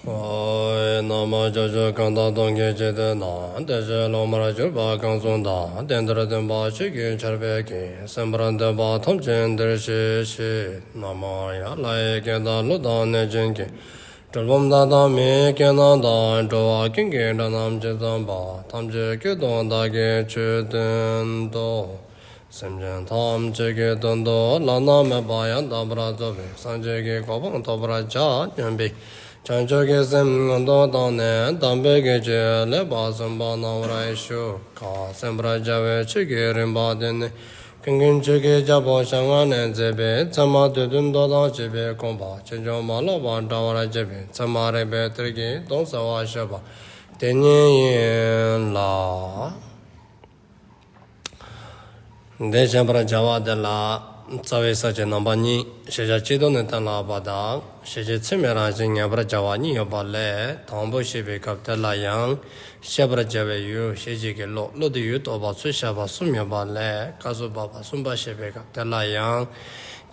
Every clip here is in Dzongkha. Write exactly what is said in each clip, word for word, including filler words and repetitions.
ཨོ། ན་མོ། ཕྱོགས་བཅུ་གང་དག་སྟོང་གི་འཇིག་རྟེན་ན། བདེ་གཤེགས་སློབ་མར་གྱུར་པ་གང་གསུངས་དང་། དེང་འདིར་སྟོན་པ་ཆོས་ཀྱི་ཆར་འབེབས་ཀྱིས། གསན་པར་འདོད་པ་ཐམས་ཅད་འདིར་གཤེགས་ཤིག། ན་མོ། ཡ་ལྷ་ཡི་སྐད་དང་ཀླུ་དང་གནོད་སྦྱིན་གྱི། གྲུལ་བུམ་དག་དང་མིའི་སྐད་རྣམས་དང་། འགྲོ་བ་ཀུན་གྱི་སྒྲ་རྣམས་ཇི་ཙམ་པ། ཐམས་ཅད་སྐད་དུ་བདག་གིས་ཆོས་བསྟན་ཏོ། སེམས་ཅན་ཐམས་ཅད་ཀྱི་དོན་དུ་བླ་ན་མེད་པ་ཡང་དག་པར་རྫོགས་པའི་སངས་རྒྱས་ཀྱི་གོ་འཕང་ཐོབ་པར་བྱ་སྙམ་པའི་བྱང་ཆུབ་ཀྱི་སེམས་མངོན་དུ་བཏང་ནས་དམ་པའི་ཆོས་ལེགས་པར་གསན་པ་གནང་བར་ཞུ། གསན་པར་བྱ་བའི་ཆོས་ཀྱི་རིམ་པ་འདི་ནི། ཀུན་མཁྱེན་ཆོས་ཀྱི་རྒྱལ་པོ་ཞལ་སྔ་ནས་མཛད་པའི་ཚད་མ་སྡེ་བདུན་མདོ་དང་བཅས་པའི་དགོངས་པ་ཕྱིན་ཅི་མ་ལོག་པར་འགྲེལ་བར་བྱེད་པའི་ཚད་མ་རིགས་པའི་གཏེར་གྱི་དོན་གསལ་བར་བཤད་པ་དེ་ཉིད་ཡིན་ལ། དེ་བཤད་པར་བྱ་བ་དེ་ལ་རྩ་བའི་ས་བཅད་རྣམ་པ་གཉིས། ཤེས་བྱ་སྤྱི་ལྡོག་ནས་གཏན་ལ་དབབ་པ་དང་། ཤེས་བྱེད་ཚད་མའི་རང་བཞིན་ངེས་པར་བྱ་བ་གཉིས་ཡོད་པ་ལས། དང་པོ་བཤད་པའི་སྐབས་དེ་ལ་ཡང་། བཤད་པར་བྱ་བའི་ཡུལ། ཤེས་བྱེད་ཀྱི་བློ། བློ་དེས་ཡུལ་རྟོགས་པ་ཚུལ་བཞག་པ་གསུམ་ཡོད་པ་ལས། སྐབས་སུ་བབ་པ་གསུམ་པ་བཤད་པའི་སྐབས་དེ་ལ་ཡང་།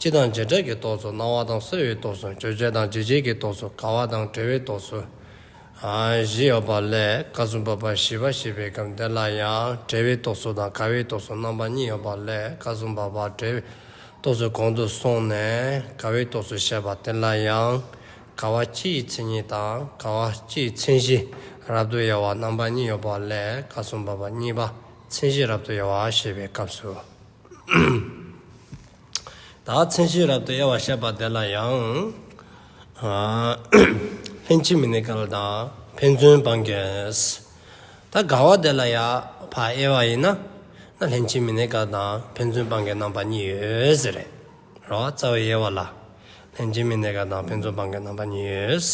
སྤྱི་དང་བྱེ་བྲག་གི་རྟོགས་ཚུལ། སྣང་བ་དང་གསལ་བའི་རྟོགས་ཚུལ། རྗོད་བྱེད་དང་བྱེད་བྱེད་ཀྱི་རྟོགས་ཚུལ། འགལ་བ་དང་འབྲེལ་བའི་རྟོགས་ཚུལ། ཨ། བཞི་ཡོད་པ་ལས། སྐབས་སུ་བབ་པ་བཞི་པ་བཤད་པའི་སྐབས་དེ་ལ་ཡང་། འབྲེལ་བའི་རྟོགས་ཚུལ་དང་འགལ་བའི་རྟོགས་ཚུལ་རྣམ་པ་གཉིས་ཡོད་པ་ལས། སྐབས་སུ་བབ་པ་འབྲེལ་བའི་རྟོགས་ཚུལ་གོང་དུ་སོང་ནས། འགལ་བའི་རྟོགས་ཚུལ་བཤད་པ་དེ་ལ་ཡང་། འགལ་བ་སྤྱིའི་མཚན་ཉིད་དང་། འགལ་བ་སྤྱིའི་མཚན་གཞི་རབ་ཏུ་དབྱེ་བ་རྣམ་པ་གཉིས་ཡོད་པ་ལས། སྐབས་སུ་བབ་པ་གཉིས་པ་མཚན་གཞི་རབ་ཏུ་དབྱེ་བ་བཤད་པའི་སྐབས་སུ། ད་མཚན་གཞི་རབ་ཏུ་དབྱེ་བ་བཤད་པ་དེ་ལ་ཡང་། ཨ། ལྷན་ཅིག་མི་གནས་འགལ་དང་ཕན་ཚུན་སྤང་འགལ། ད་འགལ་བ་དེ་ལ་ཡང་ཕར་དབྱེ་བ་ཡིན་ན། ན་ལྷན་ཅིག་མི་གནས་འགལ་དང་ཕན་ཚུན་སྤང་འགལ་རྣམ་པ་གཉིས་ཡོད་ཟེར་རེད། རོ། རྩ་བའི་དབྱེ་བ་ལ། ལྷན་ཅིག་མི་གནས་འགལ་དང་ཕན་ཚུན་སྤང་འགལ་རྣམ་པ་གཉིས་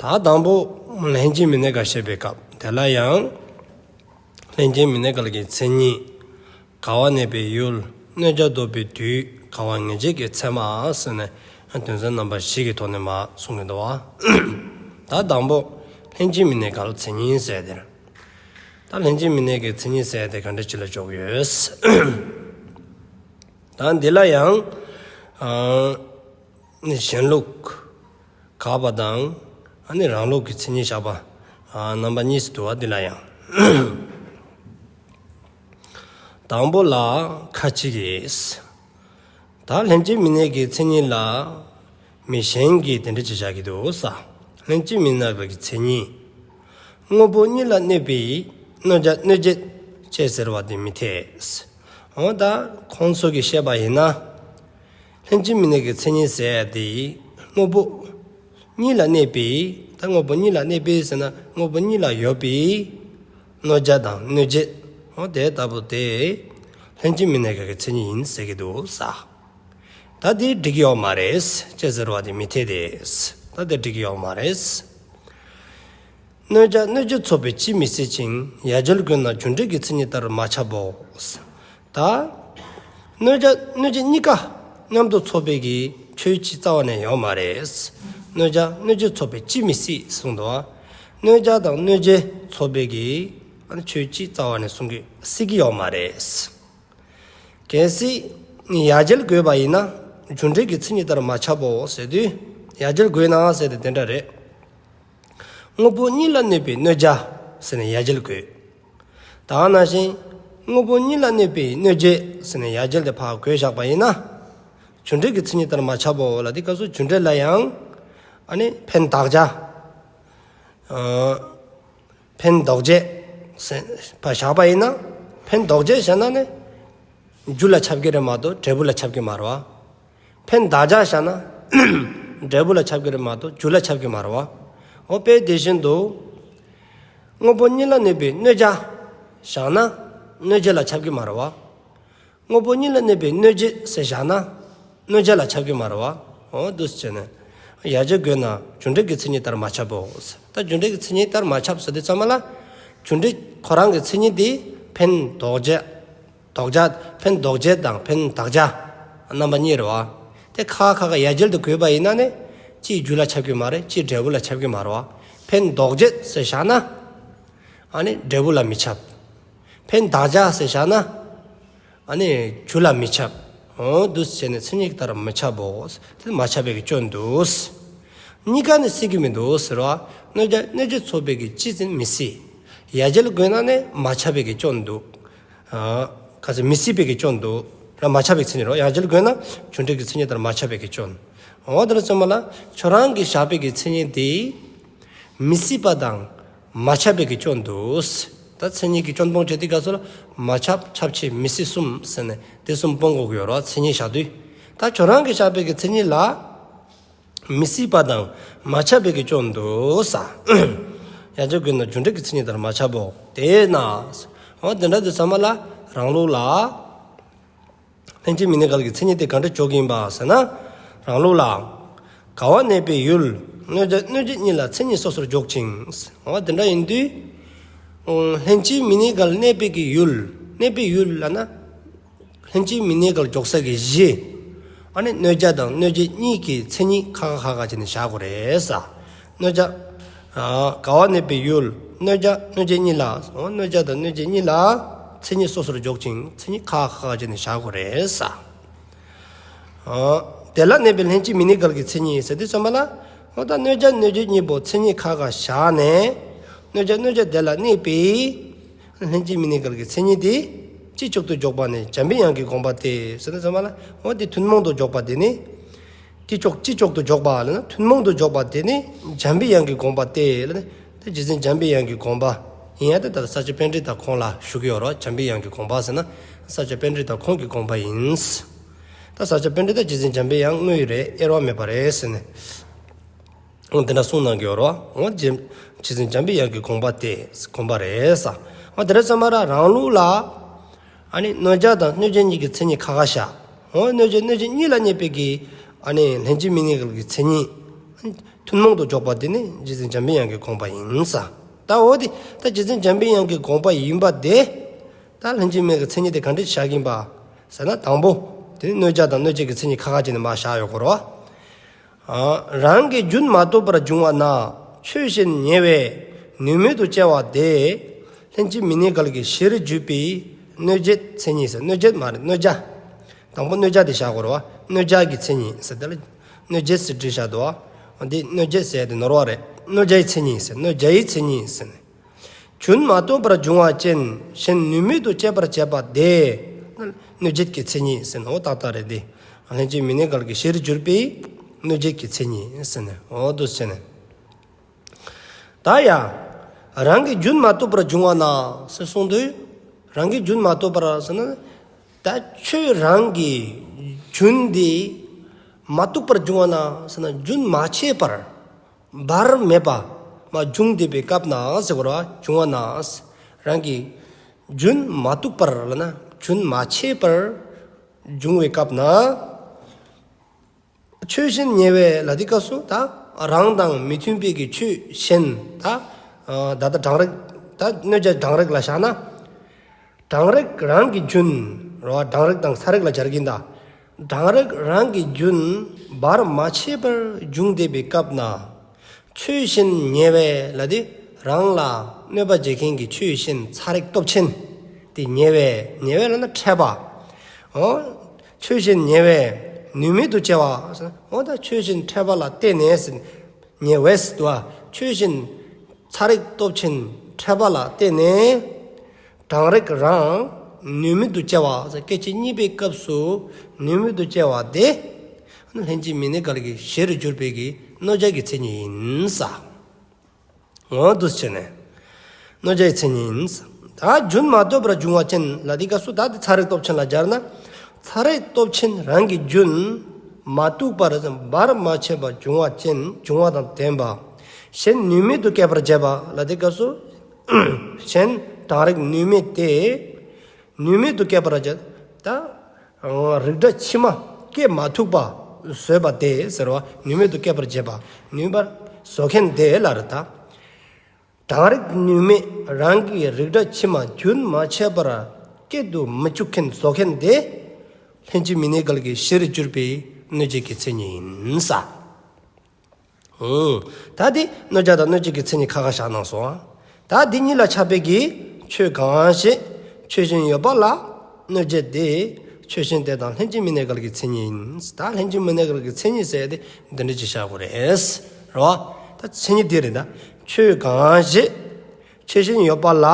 ཡོད། ད་དང་པོ་ལྷན་ཅིག་མི་གནས་འགལ་བཤད་པའི་སྐབས་དེ་ལ་ཡང་། ལྷན་ཅིག་མི་གནས་འགལ་གྱི་མཚན་ཉིད། འགལ་བ་གནས་པའི་ཡུལ། གནོད་བྱ་བཟློག་པའི་དུས། འགལ་བ་ངེས་བྱེད་ཀྱི་ཚད་མ་ཟེར་ནས་དོན་ཚན་རྣམ་པ་བཞི་གི་ཐོག་ནས་མར་གསུང་གི་འདུག་བ། ད་དང་པོ་ལྷན་ཅིག་མི་གནས་འགལ་མཚན་ཉིད་ཟེར་དེ་རེད། ད་ལྷན་ཅིག་མི་གནས་ཀྱི་མཚན་ཉིད་ཟེར་དེ་ག་འདྲ་ཅིག་ལ་འཇོག་གི་ཡོད། ད་འདི་ལ་ཡང་། ཨ། གཞན་ལུགས་དགག་པ་དང་། ཨ་ནི་རང་ལུགས་ཀྱི་མཚན་ཉིད་བཞག་པ། ཨ། རྣམ་པ་གཉིས་སུ་འདུ་བ་འདི་ལ་ཡང་། དང་པོ་ལ་ཁ་ཅིག་གིས། ད་ལྷན་ཅིག་མི་གནས་ཀྱི་མཚན་ཉིད་ལ་མི་གཞན་གྱིས་དེ་འདྲ་ཅིག་བཞག་གི་འདུག་ས། ལྷན་ཅིག་མི་གནས་ཀྱི་མཚན་ཉིད། དངོས་པོ་གཉིས་ལ་གནས་པའི་གནོད་བྱ་གནོད་བྱེད་ཅེས་ཟེར་བ་དེ་མི་འཐད། འོ་ད་ཁོང་ཚོ་གིས་བཤད་པ་ཡིན་ན། ལྷན་ཅིག་མི་གནས་ཀྱི་མཚན་ཉིད་ཟེར་ཡ་དེ་དངོས་པོ་གཉིས་ལ་གནས་པའི། ད་དངོས་པོ་གཉིས་ལ་གནས་པའི་ཟེར་ན་དངོས་པོ་གཉིས་ལ་ཡོད་པའི་གནོད་བྱ་དང་གནོད་བྱེད། འོ་དེ་ལྟ་བུ་དེ་ལྷན་ཅིག་མི་གནས་ཀྱི་མཚན་ཉིད་ཡིན་ཟེར་གྱི་འདུག་ས། ད་དེ་འགྲིག་གི་ཡོད་མ་རེད་ཅེས་ཟེར་བ་དེ་མི་འཐད་དེ། ད་དེ་འགྲིག་གི་ཡོད་མ་རེད། གནོད་བྱ་གནོད་བྱེད་ཚོགས་པའི་སྤྱི་མི་སྲིད་ཅིང་། ཡ་གྱལ་དགོས་ན་རྒྱུ་འབྲས་ཀྱི་མཚན་ཉིད་ལྟར་མ་ཁྱབ་བོ། ད་གནོད་བྱ་གནོད་བྱེད་གཉིས་ཀ་མཉམ་དུ་ཚོགས་པའི་གི་ཆོས་ཅིག་རྩ་བ་ནས་ཡོད་མ་རེད། གནོད་བྱ་གནོད་བྱེད་ཚོགས་པའི་སྤྱི་མི་སྲིད་གསུངས་འདུག་བ། གནོད་བྱ་དང་གནོད་བྱེད་ཚོགས་པའི་གི་ཨ་ནི་ཆོས་ཅིག་རྩ་བ་ནས་གསུང་གི་སྲིད་ཀྱི་ཡོད་མ་རེད། གལ་སྲིད་ཡ་གྱལ་དགོས་པ་ཡིན་ན་རྒྱུ་འབྲས་ཀྱི་མཚན་ཉིད་ལྟར་མ་ཁྱབ་བོ་ཟེར་དུས། ཡ་གྱལ་དགོས་ན་ཟེར་དེ་དེ་འདྲ་རེད། དངོས་པོ་གཉིས་ལ་གནས་པའི་གནོད་བྱ་ཟེར་ནས་ཡ་གྱལ་དགོས། ད་ནང་བཞིན་དངོས་པོ་གཉིས་ལ་གནས་པའི་གནོད་བྱེད་ཟེར་ནས་ཡ་གྱལ་དེ་ཕར་བཀོད་བཞག་པ་ཡིན་ན། རྒྱུ་འབྲས་ཀྱི་མཚན་ཉིད་ལྟར་མ་ཁྱབ་བོ་ལ་དེ་སྐབས་སུ་རྒྱུ་འབྲས་ལ་ཡང་ཨ་ནི་ཕན་བདག་བྱ། ཨ། ཕན་འདོགས་བྱེད་ཟེར་ཕར་བཞག་པ་ཡིན་ན། ཕན་འདོགས་བྱེད་བཞག་ན་ནི་རྒྱུ་ལ་ཁྱབ་ཀྱི་རེད་མ་གཏོགས་འབྲས་བུ་ལ་ཁྱབ་ཀྱི་མ་རེད་བ། ཕན་བདག་བྱ་བཞག་ན་འབྲས་བུ་ལ་ཁྱབ་ཀྱི་རེད་མ་གཏོགས་རྒྱུ་ལ་ཁྱབ་ཀྱི་མ་རེད་བ། འོ་དཔེ་དེ་བཞིན་དུ་དངོས་པོ་གཉིས་ལ་གནས་པའི་གནོད་བྱ་བཞག་ན་གནོད་བྱེད་ལ་ཁྱབ་ཀྱི་མ་རེད་བ། དངོས་པོ་གཉིས་ལ་གནས་པའི་གནོད་བྱེད་ཟེར་བཞག་ན་གནོད་བྱེད་ལ་ཁྱབ་ཀྱི་མ་རེད་བ། འོ་འདུག་སེ་བྱས་ནས་ཡ་གྱལ་དགོས་ན་རྒྱུ་འབྲས་ཀྱི་མཚན་ཉིད་ལྟར་མ་ཁྱབ་བོ། ད་རྒྱུ་འབྲས་ཀྱི་མཚན་ཉིད་ལྟར་མ་ཁྱབ་ཟེར་དུས་ཙམ་པ་ལ་རྒྱུ་འབྲས་ཁོ་རང་གི་མཚན་ཉིད་དེ་ཕན་འདོགས་བྱེད། འདོགས་བྱ། ཕན་འདོགས་བྱེད་དང་ཕན་བདག་བྱ་རྣམ་པ་གཉིས་རེད་བ། དེ་ཁ་ཁ་ཁ་ཡ་གྱལ་དུ་བཀོད་པ་ཡིན་ན་ནི་གཅིག་རྒྱུ་ལ་ཁྱབ་ཀྱི་མ་རེད། གཅིག་འབྲས་བུ་ལ་ཁྱབ་ཀྱི་མ་རེད་བ། ཕན་འདོགས་བྱེད་ཟེར་བཞག་ན་ཨ་ནི་འབྲས་བུ་ལ་མི་ཁྱབ། ཕན་བདག་བྱ་ཟེར་བཞག་ན་ཨ་ནི་རྒྱུ་ལ་མི་ཁྱབ། འོ་འདུག་སེ་བྱས་ནས་མཚན་ཉིད་ལྟར་མི་ཁྱབ་བོ། དེ་མ་ཁྱབ་པའི་གི་སྐྱོན་འདུག། གཉིས་ཀ་ནི་སྲིད་ཀྱི་མི་འདུག་ཟེར་བ། གནོད་བྱ་གནོད་བྱེད་ཚོགས་པའི་གི་སྤྱི་ཟིན་མི་སྲིད། ཡ་གྱལ་དགོས་ན་ནི་མ་ཁྱབ་པའི་གི་སྐྱོན་འདུག་ཨ་ག་ཚོད་མི་སྲིད་པའི་གི་སྐྱོན་འདུག་ར་མ་ཁྱབ་པའི་མཚན་ཉིད་རོ། ཡ་གྱལ་དགོས་ན་རྒྱུ་འབྲས་ཀྱི་མཚན་ཉིད་དང་མ་ཁྱབ་པའི་གི་སྐྱོན། འོ་དེ་ལ་ཚོད་མ་ལ་ཁྱོད་རང་གི་བཞག་པའི་གི་མཚན་ཉིད་དེ་མི་སྲིད་པ་དང་མ་ཁྱབ་པའི་གི་སྐྱོན་འདུག་ད་མཚན་ཉིད་ཀྱི་སྐྱོན་སྤོང་བྱེད་དུས་སྐབས་སུ་ལ་མ་ཁྱབ་ཁྱབ་ཆེས་མི་སྲིད་གསུམ་ཟེར་ནས་དེ་གསུམ་སྤོང་དགོས་ཀྱི་ཡོད་རོ། མཚན་ཉིད་བཞག་དུས་ད་ཁྱོད་རང་གི་བཞག་པའི་གི་མཚན་ཉིད་ལ་མི་སྲིད་པ་དང་མ་ཁྱབ་པའི་གི་སྐྱོན་འདུག་ས། ཡ་གྱལ་དགོས་ན་རྒྱུ་འབྲས་ཀྱི་མཚན་ཉིད་དང་མ་ཁྱབ་བོ། དེས་ན། འོ་དེ་འདྲ་དུས་ཚང་མ་ལ་རང་ལུགས་ལ། ལྷན་ཅིག་མི་གནས་འགལ་གྱི་མཚན་ཉིད་དེ་ག་འདྲ་འཇོག་གི་ཡིན་པ་ཟེར་ན། རང་ལུགས་ལ། འགལ་བ་གནས་པའི་ཡུལ། གནོད་བྱ་གནོད་བྱེད་གཉིས་ལ་མཚན་ཉིད་སོ་སོར་འཇོག་ཅིང་། འོ་དེ་འདྲ་ཡིན་དུས། ལྷན་ཅིག་མི་གནས་འགལ་གནས་པའི་གི་ཡུལ། གནས་པའི་ཡུལ་ལ་ན། ལྷན་ཅིག་མི་གནས་འགལ་འཇོག་ས་གི་གཞི། ཨ་ནི་གནོད་བྱ་དང་གནོད་བྱེད་གཉིས་ཀྱི་མཚན་ཉིད་ཁ་ཁ་ཁ་ཁ་བྱས་ནས་བཞག་དགོས་རེད་ས། གནོད་བྱ། ཨ་འགལ་བ་གནས་པའི་ཡུལ། གནོད་བྱ་གནོད་བྱེད་གཉིས་ལ། འོ་གནོད་བྱ་དང་གནོད་བྱེད་གཉིས་ལ། མཚན་ཉིད་སོ་སོར་འཇོག་ཅིང་མཚན་ཉིད་ཁ་ཁ་ཁ་བྱས་ནས་བཞག་དགོས་རེད་ས། ཨ་དེ་ལ་གནས་པའི་ལྷན་ཅིག་མི་གནས་འགལ་གྱི་མཚན་ཉིད་ཟེར་དུས་ཚང་མ་ལ། འོ་ད་གནོད་བྱ་གནོད་བྱེད་གཉིས་པོ་མཚན་ཉིད་ཁ་ཁ་བཞག་ནས། གནོད་བྱ་གནོད་བྱེད་དེ་ལ་གནས་པའི། ལྷན་ཅིག་མི་གནས་འགལ་གྱི་མཚན་ཉིད་དེ། སྤྱི་གཅོག་ཏུ་འཇོག་པ་ནི་འཇམ་པའི་དབྱངས་ཀྱི་དགོངས་པ་སྟེ་ཟེར་དུས་ཚང་མ་ལ། འོ་དེ་ཐུན་མོང་དུ་འཇོག་པ་དེ་ནི། སྤྱི་གཅོག་སྤྱི་གཅོག་ཏུ་འཇོག་པ་ལ་ན་ཐུན་མོང་དུ་འཇོག་པ་དེ་ནི་འཇམ་པའི་དབྱངས་ཀྱི་དགོངས་པ་སྟེ་ལ་ནི། དེ་རྗེ་བཙུན་འཇམ་པའི་དབྱངས་ཀྱི་དགོངས་པ་ཡིན་ཡ། དེ་ད་ས་སྐྱ་པཎྜི་ཏ་ཁོང་ལ་ཞུ་གི་ཡོད་རོ། འཇམ་པའི་དབྱངས་ཀྱི་དགོངས་པ་ཟེར་ན་ས་སྐྱ་པཎྜི་ཏ་ཁོང་གི་དགོངས་པ་ཡིན། ད་ས་སྐྱ་པཎྜི་ཏ་རྗེ་བཙུན་འཇམ་པའི་དབྱངས་དངོས་ཡོད་རེད། དབྱེ་བ་མེད་པ་རེད་ཟེར་ནས། འོ་འདི་འདྲ་གསུངས་གནང་གི་ཡོད་རེད་བ། འོ་རྗེ་རྗེ་བཙུན་འཇམ་པའི་དབྱངས་ཀྱི་དགོངས་པ་སྟེ་དགོངས་པ་རེད་ས། འོ་དེ་འདྲ་ཚང་མ་ར་རང་ལུགས་ལ། ཨ་ནི་གནོད་བྱ་དང་གནོད་བྱེད་གཉིས་ཀྱི་མཚན་ཉིད་ཁ་ཁ་བཞག་འོ་གནོད་བྱ་གནོད་བྱེད་གཉིས་ལ་གནས་པའི་གི། ཨ་ནི་ལྷན་ཅིག་མི་གནས་འགལ་གྱི་མཚན་ཉིད། ཐུན་མོང་དུ་འཇོག་པ་དེ་ནི་རྗེ་བཙུན་འཇམ་པའི་དབྱངས་ཀྱི་དགོངས་པ་ཡིན་ས། ད་འོ་དེ་ད་རྗེ་བཙུན་འཇམ་པའི་དབྱངས་ཀྱི་དགོངས་པ་ཡིན་པ་དེ། ད་ལྷན་ཅིག་མི་གནས་འགལ་གྱི་མཚན་ཉིད་དེ་ག་འདྲ་བཞག་གི་ཡིན་པ། ཟེར་ན་དང་པོ། དེ་ནི་གནོད་བྱ་དང་གནོད་བྱེད་ཀྱི་མཚན་ཉིད་ཁ་ཁ་བྱས་ནས་མར་བཞག་ཡོད་གོ་རོ། ཨ་རང་གི་རྒྱུན་མ་རྟོགས་པར་འབྱུང་བ་ན། ཆོས་གཞན་ཉེ་བས་ནུས་མེད་དུ་སྐྱེ་བ་དེ། ལྷན་ཅིག་མི་གནས་འགལ་གྱི་གཞིར་གྱུར་པའི་གནོད་བྱེད་མཚན་ཉིད་ཟེར། གནོད་བྱེད་མ་རེད། གནོད་བྱ། དང་པོ་གནོད་བྱ་དེ་བཞག་གོ་རོ་བ། གནོད་བྱ་གི་མཚན་ཉིད་ཟེར། དེ་ལ་གནོད་བྱེད་ཟེར་བྲིས་བཞག་འདུག་བ། འདི་གནོད་བྱེད་ཟེར་དེ་ནོར་བ་རེད། གནོད་བྱ་ཡི་མཚན་ཉིད་ཟེར། གནོད་བྱ་ཡི་མཚན་ཉིད་ཟེར་ནས། རྒྱུན་མ་རྟོགས་པར་འབྱུང་བ་ཅན་གཞན་ནུས་མེད་དུ་སྐྱེད་པར་བྱེད་པ་དེ། གནོད་བྱེད་ཀྱི་མཚན་ཉིད་ཟེར་ནོ་ཏག་ཏག་རེད་དེ། ལྷན་ཅིག་མི་གནས་འགལ་གྱི་གཞིར་གྱུར་པའི་གནོད་བྱེད་ཀྱི་མཚན་ཉིད་ཟེར་ནས་འོ་འདུག་ཟེར་ནས། ད་ཡ། རང་གི་རྒྱུན་མ་རྟོགས་པར་འབྱུང་བ་ན་ཟེར་གསུངས་དུས། རང་གི་རྒྱུན་མ་རྟོགས་པར་ཟེར་ན། ད་ཁྱོད་རང་གི་རྒྱུན་དེ་མ་རྟོགས་པར་འབྱུང་བ་ན་ཟེར་ན་རྒྱུན་མ་ཆད་པར། བར་མེད་པ་མ་བྱུང་བསྡད་པའི་སྐབས་ན་ཟེར་བ་ར་བྱུང་བ་ན། རང་གི་རྒྱུན་མ་རྟོགས་པར་ལ་ན་རྒྱུན་མ་ཆད་པར་བྱུང་བའི་སྐབས་ན། ཆོས་གཞན་ཉེ་བས་ལ་དེ་སྐབས་སུ་ད་རང་དང་མི་མཐུན་པའི་གི་ཆོས་གཞན་ད་ད་ལྟ་གྲང་རེག་ད་གནོད་བྱ་གྲང་རེག་ལ་བཞག་ན། གྲང་རེག་རང་གི་རྒྱུན་རོ། གྲང་རེག་དང་ཚ་རེག་ལ་སྦྱར་གྱིན་ད། གྲང་རེག་རང་གི་རྒྱུན་བར་མ་ཆད་པར་འབྱུང་བསྡད་པའི་སྐབས་ན། ཆོས་གཞན་ཉེ་བས་ལ་དེ་རང་ལ་གནོད་པ་བྱེད་མཁན་གྱི་ཆོས་གཞན་ཚ་རེག་སྟོབས་ཆེན་དེ་ཉེ་བས། ཉེ་བས་ལ་ན་འཕྲད་པ། འོ། ཆོས་གཞན་ཉེ་བས་ནུས་མེད་དུ་སྐྱེ་བ། འོ་ད་ཆོས་གཞན་འཕྲད་པ་ལ་བརྟེན་ནས་ཉེ་བས་དུ་བ། ཆོས་གཞན་ཚ་རེག་སྟོབས་ཆེན་འཕྲད་པ་ལ་བརྟེན་ནས། གྲང་རེག་རང་ནུས་མེད་དུ་སྐྱེ་བ། སྐད་ཅིག་གཉིས་པའི་སྐབས་སུ་ནུས་མེད་དུ་སྐྱེ་བ་དེ། ལྷན་ཅིག་མི་གནས་འགལ་གྱི་གཞིར་གྱུར་པའི་གི་གནོད་བྱ་གི་མཚན་ཉིད་ཡིན་ས། འོ་འདུག་བྱས་ནས། གནོད་བྱ་ཡི་མཚན་ཉིད་ཡིན་ས། ད་རྒྱུན་མ་རྟོགས་པར་འབྱུང་བ་ཅན་ལ་དེ་སྐབས་སུ་ད་དེ་ཚ་རེག་སྟོབས་ཆེན་ལ་སྦྱར་ན། ཚ་རེག་སྟོབས་ཆེན་རང་གི་རྒྱུན་མ་རྟོགས་པར་བར་མ་ཆད་པར་འབྱུང་བ་ཅན། འབྱུང་བ་དང་ལྡན་པ། གཞན་ནུས་མེད་དུ་སྐྱེད་པར་བྱེད་པ་ལ་དེ་སྐབས་སུ། གཞན་གྲང་རེག་ནུས་མེད་དེ། ནུས་མེད་དུ་སྐྱེད་པར་བྱེད། ད་རིགས་འདྲ་ཕྱི་མ་སྐྱེ་མ་ཐུབ་པ་བཟོད་པ་དེ་ཟེར་བ། ནུས་མེད་དུ་སྐྱེད་པར་བྱེད་པ། ནུས་པ་བཟོད་མཁན་དེ་ལ་རེད་ད། གྲང་རེག་ནུས་མེད་རང་གི་རིགས་འདྲ་ཕྱི་མ་རྒྱུན་མ་ཆད་པར་སྐྱེད་དུ་མི་བཅུག་མཁན་བཟོད་མཁན་དེ། ལྷན་ཅིག་མི་གནས་འགལ་གྱི་གཞིར་གྱུར་པའི་གནོད་བྱེད་ཀྱི་མཚན་ཉིད་ཡིན་ས། ཨུམ། ད་དེ་གནོད་བྱ་དང་གནོད་བྱེད་ཀྱི་མཚན་ཉིད་ཁ་ཁ་བཞག་གནང་སོང་། ད་དེ་གཉིས་ལ་ཁྱབ་པའི་གི་ཆོས་གང་ཞིག་ཆོས་གཞན་ཡོད་པ་ལ་གནོད་བྱེད་དེ། ཆོས་གཞན་དེ་དང་ལྷན་ཅིག་མི་གནས་འགལ་གྱི་མཚན་ཉིད་ཡིན། ད་ལྷན་ཅིག་མི་གནས་འགལ་གྱི་མཚན་ཉིད་ཟེར་དེ་འདི་འདྲ་ཅིག་བཞག་དགོས་རེད། རེད་བ། ད་མཚན་ཉིད་དེ་རེད་ད། ཆོས་གང་ཞིག་ཆོས་ཅན་ཡོད་པ་ལ་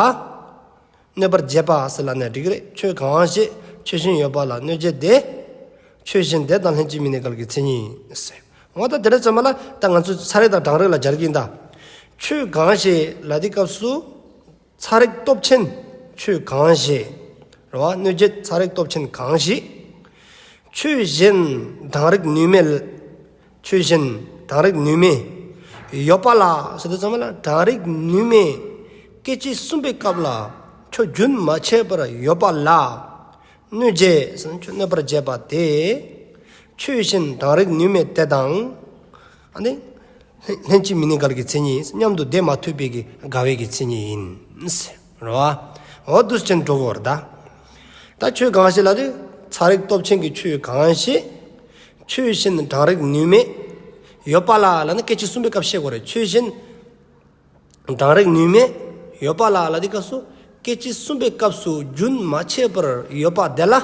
གནོད་པར་བྱེད་པ་ཟེར་ལབ་ན་འགྲིག་གི་རེད། ཆོས་གང་ཞིག་ཆོས་ཅན་ཡོད་པ་ལ་གནོད་བྱེད་དེ། ཆོས་གཞན་དེ་དང་ལྷན་ཅིག་མི་གནས་འགལ་གྱི་མཚན་ཉིད་ཟེར། འོ་ད་དེ་འདྲ་ཙམ་པ་ལ་ད་ང་ཚོ་ཚ་རེག་དང་གྲང་རེག་ལ་སྦྱར་གྱི་ཡིན་ད། ཆོས་གང་ཞིག་ལབ་དུས་སྐབས་སུ། ཚ་རེག་སྟོབས་ཆེན་ཆོས་གང་ཞིག་རེད་བ། གནོད་བྱེད་ཚ་རེག་སྟོབས་ཆེན་གང་ཞིག་ཆོས་གཞན་གྲང་རེག་ནུས་མེད། ཆོས་གཞན་གྲང་རེག་ནུས་མེད་ཡོད་པ་ལ་ཟེར་དུས་ཙམ་པ་ལ་གྲང་རེག་ནུས་མེད་སྐད་ཅིག་གསུམ་པའི་སྐབས་ལ་ཁྱོད་རྒྱུན་མ་ཆད་པར་ཡོད་པ་ལ། གནོད་བྱེད་ཟེར་ན་ཁྱོད་གནོད་པར་བྱེད་པ་དེ། ཆོས་གཞན་གྲང་རེག་ནུས་མེད་དེ་དང་། ཨ་ནི། ལྷན་ཅིག་མི་གནས་འགལ་གྱི་མཚན་ཉིད། མཉམ་དུ་བསྡད་མ་ཐུབ་པའི་གི་འགལ་བའི་གི་མཚན་ཉིད་ཡིན། རེད་བ། འོ་འདུག་སེ་བྱས་ནས་འགྲོ་དགོས་རེད་ད། ད་ཆོས་གང་ཞིག་ལབ་དུས་ཚ་རེག་སྟོབས་ཆེན་གྱི་ཆོས་གང་ཞིག་ཆོས་གཞན་གྲང་རེག་ནུས་མེད་ཡོད་པ་ལ་ལབ་ན་སྐད་ཅིག་གསུམ་པའི་སྐབས་བཤད་དགོས་རེད། ཆོས་གཞན་གྲང་རེག་ནུས་མེད་ཡོད་པ་ལ་ལབ་དུས་སྐབས་སུ་སྐད་ཅིག་གསུམ་པའི་སྐབས་སུ་རྒྱུན་མ་ཆད་པར་ཡོད་པ་དེ་ལ་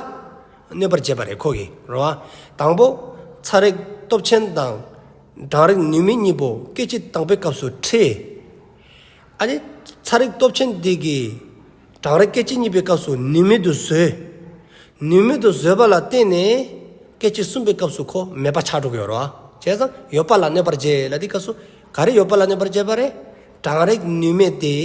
གནོད་པར་བྱེད་པ་རེད་ཁོ་གིས། རེད་བ། དང་པོ་ཚ་རེག་སྟོབས་ཆེན་དང་གྲང་རེག་ནུས་མེད་གཉིས་པོ་སྐད་ཅིག་དང་པོའི་སྐབས་སུ་ཕྲད། ཨ་ནི་ཚ་རེག་སྟོབས་ཆེན་འདི་གིས་གྲང་རེག་སྐད་ཅིག་གཉིས་པའི་སྐབས་སུ་ནུས་མེད་དུ་བཟོས། ནུས་མེད་དུ་བཟོས་པ་ལ་བརྟེན་ནས་སྐད་ཅིག་གསུམ་པའི་སྐབས་སུ་ཁོ་མེད་པ་ཆགས་འགྲོ་གི་ཡོད་རེད་བ། བྱས་ཙང་ཡོད་པ་ལ་གནོད་པར་བྱེད་ལབ་དུས་སྐབས་སུ་ག་རེ་ཡོད་པ་ལ་གནོད་པར་བྱེད་པ་རེད། གྲང་རེག་ནུས་མེད་དེ་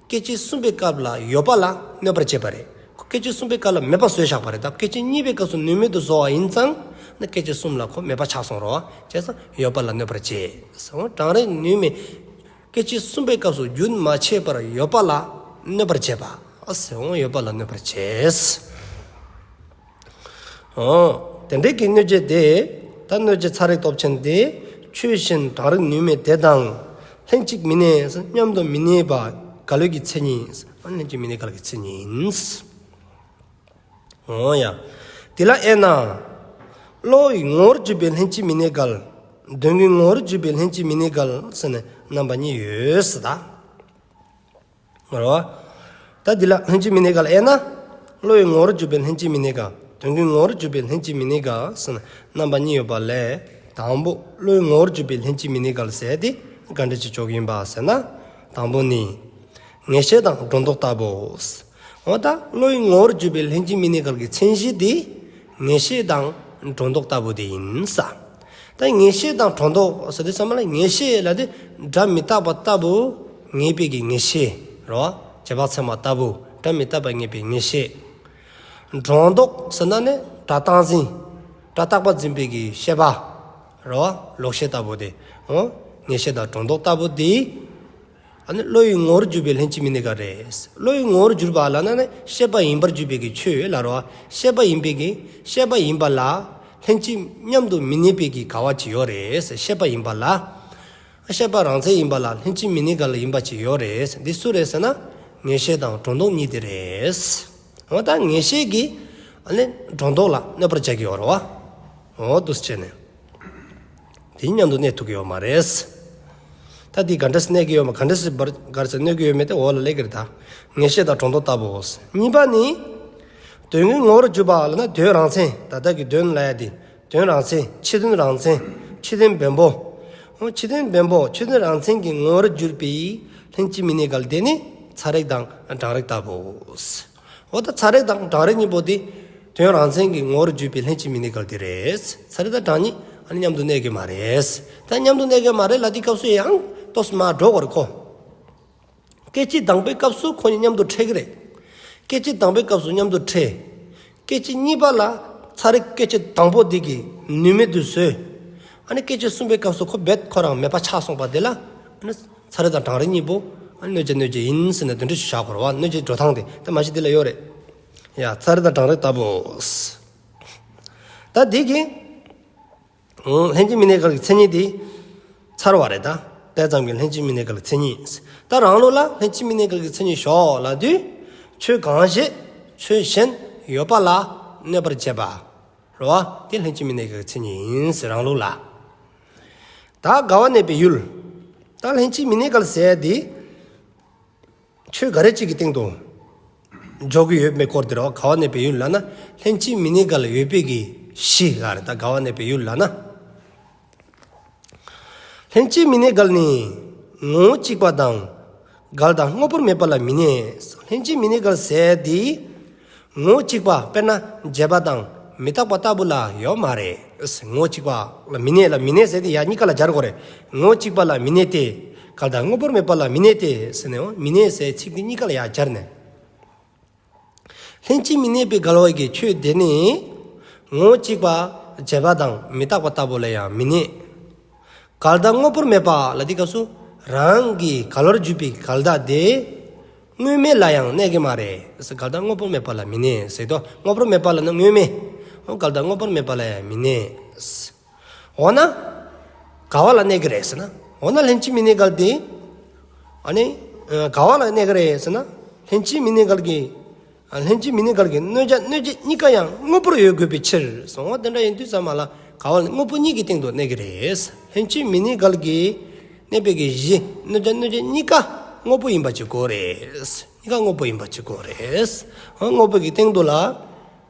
སྐད་ཅིག་གསུམ་པའི་སྐབས་ལ་ཡོད་པ་ལ་གནོད་པར་བྱེད་པ་རེད། སྐད་ཅིག་གསུམ་པའི་སྐབས་ལ་མེད་པ་བཟོས་བཞག་པ་རེད། ད་སྐད་ཅིག་གཉིས་པའི་སྐབས་སུ་ནུས་མེད་དུ་བཟོ་བ་ཡིན་ཙང་ན་སྐད་ཅིག་གསུམ་ལ་ཁོ་མེད་པ་ཆགས་སོང་རེད་བ། བྱས་ཙང་ཡོད་པ་ལ་གནོད་པར་བྱེད། གྲང་རེག་ནུས་མེད་སྐད་ཅིག་གསུམ་པའི་སྐབས་སུ་རྒྱུན་མ་ཆད་པར་ཡོད་པ་ལ་གནོད་པར་བྱེད་པ། ཨ་ཟེར་འོང་། ཡོད་པ་ལ་གནོད་པར་བྱེད། འོ། དེ་འདྲའི་གི་གནོད་བྱེད་དེ། ད་གནོད་བྱེད་ཚ་རེག་སྟོབས་ཆེན་དེ་ཆོས་གཞན་གྲང་རེག་ནུས་མེད་དེ་དང་ལྷན་ཅིག་མི་གནས། མཉམ་དུ་མི་གནས་པ་འགལ་བའི་གི་མཚན་ཉིད། ལྷན་ཅིག་མི་གནས་འགལ་གྱི་མཚན་ཉིད་ཡིན། འོ་ཡ། དེ་ལ་དབྱེ་ན། བློ་ཡི་ངོ་བོར་གྱུར་པའི་ལྷན་ཅིག་མི་གནས་འགལ། དོན་གྱི་ངོ་བོར་གྱུར་པའི་ལྷན་ཅིག་མི་གནས་འགལ་ཟེར་ནས་རྣམ་པ་གཉིས་ཡོད་ཟེར་ད། རེད་བ། ད་འདི་ལ་ལྷན་ཅིག་མི་གནས་འགལ་དབྱེ་ན། བློ་ཡི་ངོ་བོར་གྱུར་པའི་ལྷན་ཅིག་མི་གནས་འགལ། དོན་གྱི་ངོ་བོར་གྱུར་པའི་ལྷན་ཅིག་མི་གནས་འགལ་ཟེར་ནས་རྣམ་པ་གཉིས་ཡོད་པ་ལས། དང་པོ་བློ་ཡི་ངོ་བོར་གྱུར་པའི་ལྷན་ཅིག་མི་གནས་འགལ་ཟེར་དེ་ག་འདྲ་ཅིག་འཇོག་གི་ཡིན་པ་ཟེར་ན། དང་པོ་ནི། ངེས་ཤེས་དང་སྒྲོ་འདོགས་ལྟ་བུ། འོ་ད་བློ་ཡི་ངོ་བོར་གྱུར་པའི་ལྷན་ཅིག་མི་གནས་འགལ་གྱི་མཚན་གཞི་དེ་ངེས་ཤེས་དང་སྒྲོ་འདོགས་ལྟ་བུ་དེ་ཡིན་ས། ད་ངེས་ཤེས་དང་སྒྲོ་འདོགས་ཟེར་དུས་ཙམ་པ་ལ་ངེས་ཤེས་ལབ་དེ་སྒྲ་མི་རྟག་པ་ལྟ་བུ་ངེས་པའི་གི་ངེས་ཤེས་རེད་བ། རྗེས་དཔག་ཚད་མ་ལྟ་བུ་སྒྲ་མི་རྟག་པ་ངེས་པའི་ངེས་ཤེས། སྒྲོ་འདོགས་ཟེར་ན་ནི་སྒྲ་རྟག་འཛིན། སྒྲ་རྟག་པ་འཛིན་པའི་གི་ཤེས་པ་རེད་བ། ལོག་ཤེས་ལྟ་བུ་དེ། འོ། ངེས་ཤེས་དང་སྒྲོ་འདོགས་ལྟ་བུ་དེ། ཨ་ནི་བློ་ཡི་ངོ་བོར་གྱུར་པའི་ལྷན་ཅིག་མི་གནས་འགལ་རེད། བློ་ཡི་ངོ་བོར་གྱུར་པ་ལབ་ན་ནི་ཤེས་པ་ཡིན་པར་གྱུར་པའི་གི་ཆོས་ལ་རོ། ཤེས་པ་ཡིན་པའི་གི་ཤེས་པ་ཡིན་པ་ལ་ལྷན་ཅིག་མཉམ་དུ་མི་གནས་པའི་གི་འགལ་བ་ཅིག་ཡོད་རེད། ཤེས་པ་ཡིན་པ་ལ། ཤེས་པ་རང་མཚན་ཡིན་པ་ལ་ལྷན་ཅིག་མི་གནས་འགལ་ཡིན་པ་ཅིག་ཡོད་རེད། འདི་སུ་རེད་ཟེར་ན་ངེས་ཤེས་དང་སྒྲོ་འདོགས་གཉིས་དེ་རེད། འོ་ད་ངེས་ཤེས་ཀྱིས་ཨ་ནི་སྒྲོ་འདོགས་ལ་གནོད་པར་བྱེད་ཀྱི་ཡོད་རེད་བ། འོ་འདུག་སེ་བྱས་ནས། དེ་མཉམ་དུ་གནས་ཐུབ་ཀྱི་ཡོད་མ་རེད། ད་འདི་ག་འདྲ་སེ་གནས་ཀྱི་ཡོད་མ་ག་འདྲ་སེ་བར་ག་རེ་ཟེར་གནོད་ཀྱི་ཡོད་མེད་དེ་འོག་ལ་སླེབས་ཀྱི་རེད་ད། ངེས་ཤེས་དང་སྒྲོ་འདོགས་ལྟ་བུའོ། གཉིས་པ་ནི། དོན་གྱི་ངོ་བོར་གྱུར་པ་ལབ་ན་དོན་རང་མཚན་ད་ལྟ་གི་དོན་ལབ་ཡ་དེ། དོན་རང་མཚན་ཕྱི་དོན་རང་མཚན་ཕྱི་དོན་བེམ་པོ། འོ་ཕྱི་དོན་བེམ་པོ་ཕྱི་དོན་རང་མཚན་གྱི་ངོ་བོར་གྱུར་པའི་ལྷན་ཅིག་མི་གནས་འགལ་དེ་ནི་ཚ་རེག་དང་གྲང་རེག་ལྟ་བུའོ། འོ་ད་ཚ་རེག་དང་གྲང་རེག་གཉིས་པོ་དེ་དོན་རང་མཚན་གྱི་ངོ་བོར་གྱུར་པའི་ལྷན་ཅིག་མི་གནས་འགལ་དེ་རེད། ཚ་རེག་དང་གྲང་གཉིས་ཨ་ནི་མཉམ་དུ་གནས་ཀྱི་མ་རེད། ད་མཉམ་དུ་གནས་ཀྱི་མ་རེད་ལབ་དུས་སྐབས་སུ་ཡང་ཏོག་ཙམ་མར་འགྲོ་དགོས་རེད་ཁོ། སྐད་ཅིག་དང་པོའི་སྐབས་སུ་ཁོ་གཉིས་མཉམ་དུ་འཕྲད་ཀྱི་རེད། སྐད་ཅིག་དང་པོའི་སྐབས་སུ་མཉམ་དུ་འཕྲད། སྐད་ཅིག་གཉིས་པ་ལ་ཚ་རེག་སྐད་ཅིག་དང་པོ་དེ་གིས་ནུས་མེད་དུ་བཟོས། ཨ་ནི་སྐད་ཅིག་གསུམ་པའི་སྐབས་སུ་ཁོ་རྦད་ཁོ་རང་མེད་པ་ཆགས་སོང་པ་དེ་ལ་ཨ་ནི། ཚ་རེག་དང་གྲང་རེག་གཉིས་པོ་ཨ་ནི་གནོད་བྱེད་གནོད་བྱེད་ཡིན་ཟེར་ནས་དོན་འགྲེལ་ཞིག་བཞག་དགོས་རེད་བ། གནོད་བྱེད་འགྲོ་སྟངས་དེ་ད་མ་གཞི་དེ་ལ་ཡོད་རེད། ཡ་ཚ་རེག་དང་གྲང་རེག་ལྟ་བུ། ད་འདི་གི་ལྷན་ཅིག་མི་གནས་འགལ་གྱི་མཚན་ཉིད་དེ་ཚར་བ་རེད་ད། དེ་ཙམ་གྱིས་ལྷན་ཅིག་མི་གནས་འགལ་གྱི་མཚན་ཉིད། ད་རང་ལུགས་ལ་ལྷན་ཅིག་མི་གནས་འགལ་གྱི་མཚན་ཉིད་ཞོག་ལབ་དུས་ཆོས་གང་ཞིག་ཆོས་གཞན་ཡོད་པ་ལ་གནོད་པར་བྱེད་པ། རེད་བ། དེ་ལྷན་ཅིག་མི་གནས་འགལ་གྱི་མཚན་ཉིད་ཡིན་ཟེར་རང་ལུགས་ལ། ད་འགལ་བ་གནས་པའི་ཡུལ། ད་ལྷན་ཅིག་མི་གནས་འགལ་ཟེར་དེ། ཆོས་ག་རེ་གཅིག་གི་སྟེང་དུ་འཇོག་གི་ཡོད་མེད་སྐོར་དེ་རེད་བ། འགལ་བ་གནས་པའི་ཡུལ་ལབ་ན་ལྷན་ཅིག་མི་གནས་འགལ་ཡོད་པའི་གི་གཞི་ལ་རེད། ད་འགལ་བ་གནས་པའི་ཡུལ་ལབ་ན། ལྷན་ཅིག་མི་གནས་འགལ་ནི་ངོ་བོ་གཅིག་པ་དང་འགལ་དང་དངོས་པོར་མེད་པ་ལ་མི་གནས། ལྷན་ཅིག་མི་གནས་འགལ་ཟེར་དེ་ངོ་བོ་གཅིག་པ་དཔེར་ན་བྱས་པ་དང་མི་རྟག་པ་ལྟ་བུ་ལ་ཡོད་མ་རེད། ངོ་བོ་གཅིག་པ་ལ་མི་གནས་ལ་མི་གནས་ཟེར་དེ་ཡ་གཉིས་ཀ་ལ་སྦྱར་དགོས་རེད། ངོ་བོ་གཅིག་པ་ལ་མི་གནས་ཏེ། འགལ་དང་དངོས་པོར་མེད་པ་ལ་མི་གནས་ཏེ་ཟེར་ནས་མི་གནས་ཟེར་ཚིག་དེ་གཉིས་ཀ་ལ་ཡ་སྦྱར་ནས། ལྷན་ཅིག་མི་གནས་པའི་འགལ་བ་གི་ཆོས་དེ་ནི། ངོ་བོ་གཅིག་པ་བྱས་པ་དང་མི་རྟག་པ་ལྟ་བུ་ལ་ཡང་མི་གནས། འགལ་ཟླ་དངོས་པོར་མེད་པ་ལ་དེ་སྐབས་སུ་རང་གི་འགལ་བར་འཇུག་པའི་འགལ་ཟླ་དེ་དངོས་མེད་ལ་ཡང་གནས་ཀྱི་མ་རེད། འགལ་ཟླ་དངོས་པོར་མེད་པ་ལ་མི་གནས་ཟེར་དོ། དངོས་པོར་མེད་པ་ལ་ནི་དངོས་མེད། འོ་འགལ་ཟླ་དངོས་པོར་མེད་པ་ལ་ཡང་མི་གནས། འོ་ན། འགལ་བ་ལ་གནས་ཀྱི་རེད་ཟེར་ན། འོ་ན་ལྷན་ཅིག་མི་གནས་འགལ་དེ། ཨ་ནི། འགལ་བ་ལ་གནས་ཀྱི་རེད་ཟེར་ན། ལྷན་ཅིག་མི་གནས་འགལ་གྱི། ལྷན་ཅིག་མི་གནས་འགལ་གྱི་གནོད་བྱ་གནོད་བྱེད་གཉིས་ཀ་ཡང་དངོས་པོར་ཡོད་དགོས་པའི་ཕྱིར། སོང་བ་དེ་འདྲ་ཡིན་དུས་ཙམ་པ་ལ་འགལ་བ་ལ་དངོས་པོ་གཉིས་ཀྱི་སྟེང་དུ་གནས་ཀྱི་རེད། ལྷན་ཅིག་མི་གནས་འགལ་གྱི་གནས་པའི་གི་གཞི་གནོད་བྱ་གནོད་བྱེད་གཉིས་ཀ་དངོས་པོ་ཡིན་པ་ཅིག་དགོས་རེད། གཉིས་ཀ་དངོས་པོ་ཡིན་པ་ཅིག་དགོས་རེད། དངོས་པོ་གི་སྟེང་དུ་ལ།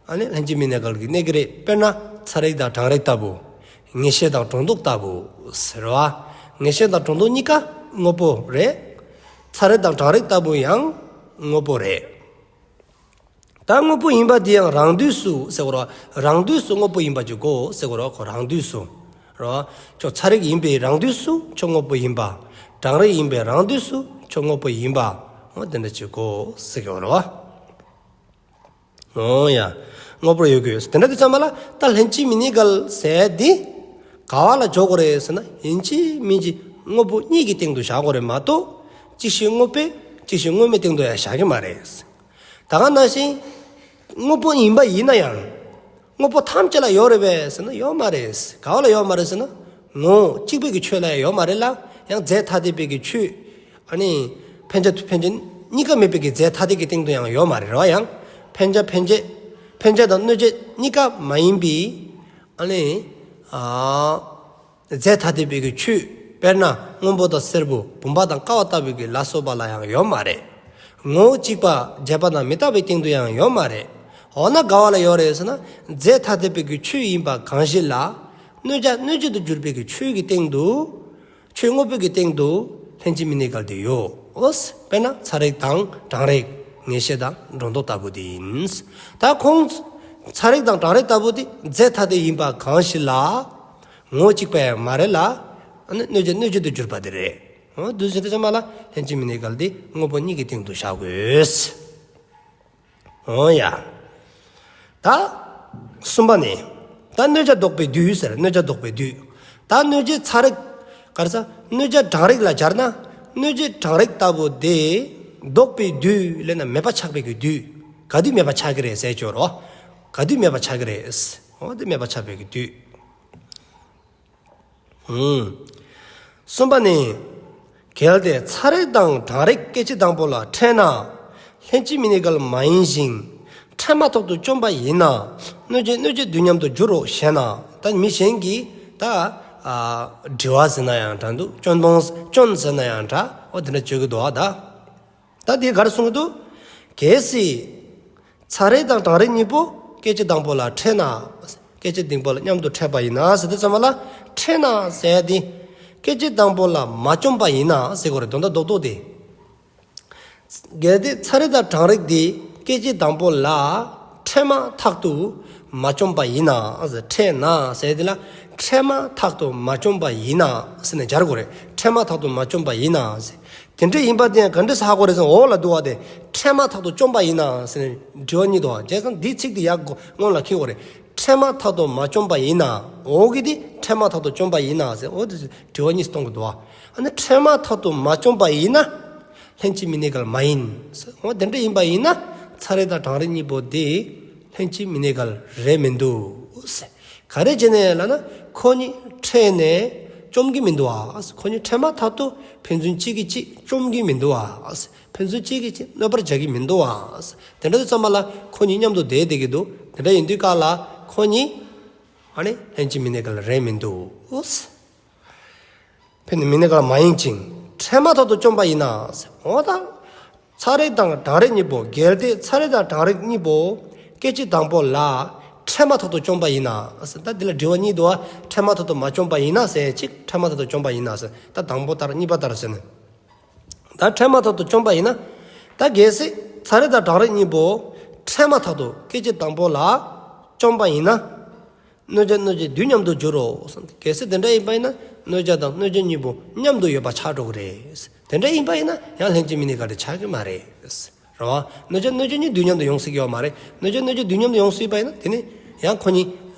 ཨ་ནི་ལྷན་ཅིག་མི་གནས་འགལ་གྱི་གནས་ཀྱི་རེད། དཔེར་ན་ཚ་རེག་དང་གྲང་རེག་ལྟ་བུ། ངེས་ཤེས་དང་སྒྲོ་འདོགས་ལྟ་བུ་ཟེར་བ། ངེས་ཤེས་དང་སྒྲོ་འདོགས་གཉིས་ཀ་དངོས་པོ་རེད། ཚ་རེག་དང་གྲང་རེག་ལྟ་བུ་ཡང་དངོས་པོ་རེད། ད་དངོས་པོ་ཡིན་པ་དེ་ཡང་རང་དུས་སུ་ཟེར་དགོས་རེད་བ། རང་དུས་སུ་དངོས་པོ་ཡིན་པ་ཅིག་དགོས་ཟེར་དགོས་རེད་བ། ཁོ་རང་དུས་སུ་རེད་བ། ཁྱོད་ཚ་རེག་ཡིན་པའི་རང་དུས་སུ་ཁྱོད་དངོས་པོ་ཡིན་པ། གྲང་རེག་ཡིན་པའི་རང་དུས་སུ་ཁྱོད་དངོས་པོ་ཡིན་པ། འོ་དེ་འདྲ་ཅིག་དགོས་ཟེར་དགོས་རེད་བ། འོ་ཡ། དངོས་པོར་ཡོད་དགོས། དེ་འདྲ་དུས་ཙམ་པ་ལ་ད་ལྷན་ཅིག་མི་གནས་འགལ་ཟེར་དེ། ག་བ་ལ་འཇོག་དགོས་རེད་ཟེར་ན་ཡིན་གཅིག་མིན་གཅིག་དངོས་པོ་གཉིས་ཀྱི་སྟེང་དུ་བཞག་དགོས་རེད་མ་གཏོགས། གཅིག་ཤོས་དངོས་པོའི་གཅིག་ཤོས་དངོས་མེད་སྟེང་དུ་ཡང་བཞག་གི་མ་རེད། ད་ག་ནང་བཞིན། དངོས་པོ་ཡིན་པ་ཡིན་ན་ཡང་། དངོས་པོ་ཐམས་ཅད་ལ་ཡོད་རེད་པས་ཟེར་ན་ཡོད་མ་རེད། ག་བ་ལ་ཡོད་མ་རེད་ཟེར་ན། ངོ་བོ་གཅིག་པའི་གི་ཆོས་ལ་ཡང་ཡོད་མ་རེད་ལ། ཡང་རྫས་ཐ་དད་པའི་གི་ཆོས། ཨ་ནི། འཕེན་བྱ་འཕེན་བྱེད་གཉིས་ཀ་མེད་པའི་གི་རྫས་ཐ་དད་ཀྱི་སྟེང་དུ་ཡང་ཡོད་མ་རེད་རོ། ཡང་འཕེན་བྱ་འཕེན་བྱེད། འཕེན་བྱ་དང་གནོད་བྱེད་གཉིས་ཀ་མ་ཡིན་པའི། ཨ་ནི། ཨ། རྫས་ཐ་དད་པའི་གི་ཆོས། དཔེར་ན་སྔོན་པོ་དང་སེར་པོ་བུམ་པ་དང་ཀ་བ་ལྟ་བུའི་གི་ལ་སོགས་པ་ལ་ཡང་ཡོད་མ་རེད། ངོ་བོ་གཅིག་པ་བྱས་པ་དང་མི་རྟག་པའི་སྟེང་དུ་ཡང་ཡོད་མ་རེད། འོ་ན་ག་བ་ལ་ཡོད་རེད་ཟེར་ན། རྫས་ཐ་དད་པའི་གི་ཆོས་ཡིན་པ་གང་ཞིག་ལ། གནོད་བྱ་གནོད་བྱེད་དུ་གྱུར་པའི་གི་ཆོས་ཀྱི་སྟེང་དུ། ཆོས་དངོས་པོའི་གི་སྟེང་དུ་ལྷན་ཅིག་མི་གནས་འགལ་དེ་ཡོད། དཔེར་ན་ཚ་རེག་དང་གྲང་རེག་ངེས་ཤེས་དང་སྒྲོ་འདོགས་ལྟ་བུ་དེ་ཡིན། ད་ཁོང་ཚ་རེག་དང་གྲང་རེག་ལྟ་བུ་དེ་རྫས་ཐ་དད་ཡིན་པ་གང་ཞིག་ལ། ངོ་བོ་གཅིག་པ་ཡང་མ་རེད་ལ། ཨ་ནི་གནོད་བྱ་གནོད་བྱེད་དུ་གྱུར་པ་དེ་རེད། འོ་དུས་ཚོད་དེ་ཚང་མ་ལ་ལྷན་ཅིག་མི་གནས་འགལ་དེ་དངོས་པོ་གཉིས་ཀྱི་སྟེང་དུ་བཞག་དགོས། འོ་ཡ། ད་གསུམ་པ་ནི། ད་གནོད་བྱ་ལྡོག་པའི་དུས་ཟེར། གནོད་བྱ་ལྡོག་པའི་དུས། ད་གནོད་བྱེད་ཚ་རེག་ག་རེ་ཟ། གནོད་བྱ་གྲང་རེག་ལ་སྦྱར་ན། གནོད་བྱེད་གྲང་རེག་ལྟ་བུ་དེ་ལྡོག་པའི་དུས་ལབ་ན་མེད་པ་ཆགས་པའི་གི་དུས། ག་དུས་མེད་པ་ཆགས་ཀྱི་རེད་ཟེར་ཅོ་རོ། ག་དུས་མེད་པ་ཆགས་ཀྱི་རེད། འོ་དེ་མེད་པ་ཆགས་པའི་གི་དུས། ཨུམ། གསུམ་པ་ནི། གལ་ཏེ་ཚ་རེག་དང་གྲང་རེག་སྐད་ཅིག་དང་པོ་ལ་ཕྲད་ན། ལྷན་ཅིག་མི་གནས་འགལ་མ་ཡིན་ཞིང་། ཕྲད་མ་ཐག་ཏུ་བཅོམ་པ་ཡིན་ན། གནོད་བྱེད་གནོད་བྱེད་དུས་མཉམ་དུ་འགྱུར་རོ་ཞེ་ན། ད་མི་གཞན་གྱིས་ད། ཨ། དྲི་བ་ཟེར་ན་ཡང་འདྲ་འདུག་སྐྱོན་སྤོང་སྐྱོན་ཟེར་ན་ཡང་འདྲ། འོ་དེ་འདྲ་བརྗོད་ཀྱི་འདུག་ཨ་ད། ད་དེ་ག་རེ་གསུང་གི་འདུག་གལ་སྲིད། ཚ་རེག་དང་གྲང་རེག་གཉིས་པོ་སྐད་ཅིག་དང་པོ་ལ་ཕྲད་ན། སྐད་ཅིག་དང་པོ་ལ་མཉམ་དུ་ཕྲད་པ་ཡིན་ན་ཟེར་དུས་ཙམ་པ་ལ་ཕྲད་ན་ཟེར་དེ། སྐད་ཅིག་དང་པོ་ལ་མ་བཅོམ་པ་ཡིན་ན་ཟེར་དགོས་རེད། དོན་དག་རྡོག་རྡོག་དེ། གལ་ཏེ་ཚ་རེག་དང་གྲང་རེག་དེ་སྐད་ཅིག་དང་པོ་ལ་ཕྲད་མ་ཐག་ཏུ་མ་བཅོམ་པ་ཡིན་ན་ཟེར། ཕྲད་ན་ཟེར་དེ་ལ་ཕྲད་མ་ཐག་ཏུ་མ་བཅོམ་པ་ཡིན་ན་ཟེར་ནས་སྦྱར་དགོས་རེད། ཕྲད་མ་ཐག་ཏུ་མ་བཅོམ་པ་ཡིན་ན་ཟེར། དེ་འདྲ་ཡིན་པ་དེ་ཡང་ག་འདྲ་ཧ་གོ་རེད་ཟེར་ན། འོག་ལ་འདུག་བ་དེ། ཕྲད་མ་ཐག་ཏུ་བཅོམ་པ་ཡིན་ན་ཟེར་ནས་དྲི་བ་གཉིས་འདུག་བ། བྱས་ཙང་འདིའི་ཚིག་དེ་ཡར་སྔོན་ལ་འཁྱེར་དགོས་རེད། ཕྲད་མ་ཐག་ཏུ་མ་བཅོམ་པ་ཡིན་ན། འོག་གི་དེ་ཕྲད་མ་ཐག་ཏུ་བཅོམ་པ་ཡིན་ན་ཟེར། འོ་དེ་དྲི་བ་གཉིས་གཏོང་གི་འདུག་བ། ཨ་ནི་ཕྲད་མ་ཐག་ཏུ་མ་བཅོམ་པ་ཡིན་ན། ལྷན་ཅིག་མི་གནས་འགལ་མ་ཡིན། འོ་དེ་འདྲ་ཡིན་པ་ཡིན་ན། ཚ་རེག་དང་གྲང་རེག་གཉིས་པོ་དེ། ལྷན་ཅིག་མི་གནས་འགལ་རེད་མི་འདུག་ཟེར། ག་རེ་བྱས་ནས་ལབ་ན། ཁོ་གཉིས་ཕྲད་ནས་བཅོམ་གྱི་མི་འདུག་བ། ཁོ་གཉིས་ཕྲད་མ་ཐག་ཏུ་ཕན་ཚུན་གཅིག་གིས་གཅིག་བཅོམ་གྱི་མི་འདུག་བ། ཕན་ཚུན་གཅིག་གིས་གཅིག་གནོད་པར་བྱ་གི་མི་འདུག་བ། དེ་འདྲ་དུས་ཙམ་པ་ལ་ཁོ་གཉིས་མཉམ་དུ་བསྡད་བསྡད་ཀྱི་འདུག་དེ་འདྲ་ཡིན་དུས་སྐབས་ལ་ཁོ་གཉིས་ཨ་ནི་ལྷན་ཅིག་མི་གནས་འགལ་རེད་མི་འདུག་ཕན་ཚུན་མི་གནས་འགལ་མ་ཡིན་ཅིང་ཕྲད་མ་ཐག་ཏུ་བཅོམ་པ་ཡིན་ན། འོ་ད། ཚ་རེག་དང་གྲང་རེག་གཉིས་པོ། གལ་ཏེ་ཚ་རེག་དང་གྲང་རེག་གཉིས་པོ་སྐད་ཅིག་དང་པོ་ལ་ འཕྲལ་མ་ཐག་ཏུ་བཅོམ་པ་ཡིན་ན། ད་འདི་ལ་དྲི་བ་གཉིས་འདུག་བ། འཕྲལ་མ་ཐག་ཏུ་མ་བཅོམ་པ་ཡིན་ན་ཟེར་གཅིག་འཕྲལ་མ་ཐག་ཏུ་བཅོམ་པ་ཡིན་ན་ཟེར། ད་དང་པོ་ལྟར་གཉིས་པ་ལྟར་ཟེར་ནས། ད་འཕྲལ་མ་ཐག་ཏུ་བཅོམ་པ་ཡིན་ན། ད་གལ་སྲིད་ཚ་རེག་དང་གྲང་རེག་གཉིས་པོ་འཕྲལ་མ་ཐག་ཏུ་སྐད་ཅིག་དང་པོ་ལ་བཅོམ་པ་ཡིན་ན། གནོད་བྱ་གནོད་བྱེད་དུས་མཉམ་དུ་འགྱུར་རོ། གལ་སྲིད་དེ་འདྲ་ཡིན་པ་ཡིན་ན་གནོད་བྱ་དང་གནོད་བྱེད་གཉིས་པོ་མཉམ་དུ་ཡོད་པ་ཆགས་འགྲོ་གི་རེད། དེ་འདྲ་ཡིན་པ་ཡིན་ན་ཡང་ལྷན་ཅིག་མི་གནས་འགལ་དེ་ཆགས་ཀྱི་མ་རེད། རེད་བ། གནོད་བྱ་གནོད་བྱེད་གཉིས་དུས་མཉམ་དུ་ཡོང་སྲིད་ཀྱི་ཡོད་མ་རེད། གནོད་བྱ་གནོད་བྱེད་དུས་མཉམ་དུ་ཡོང་སྲིད་པ་ཡིན་ན་དེ་ནི་ཡང་ཁོ་གཉིས་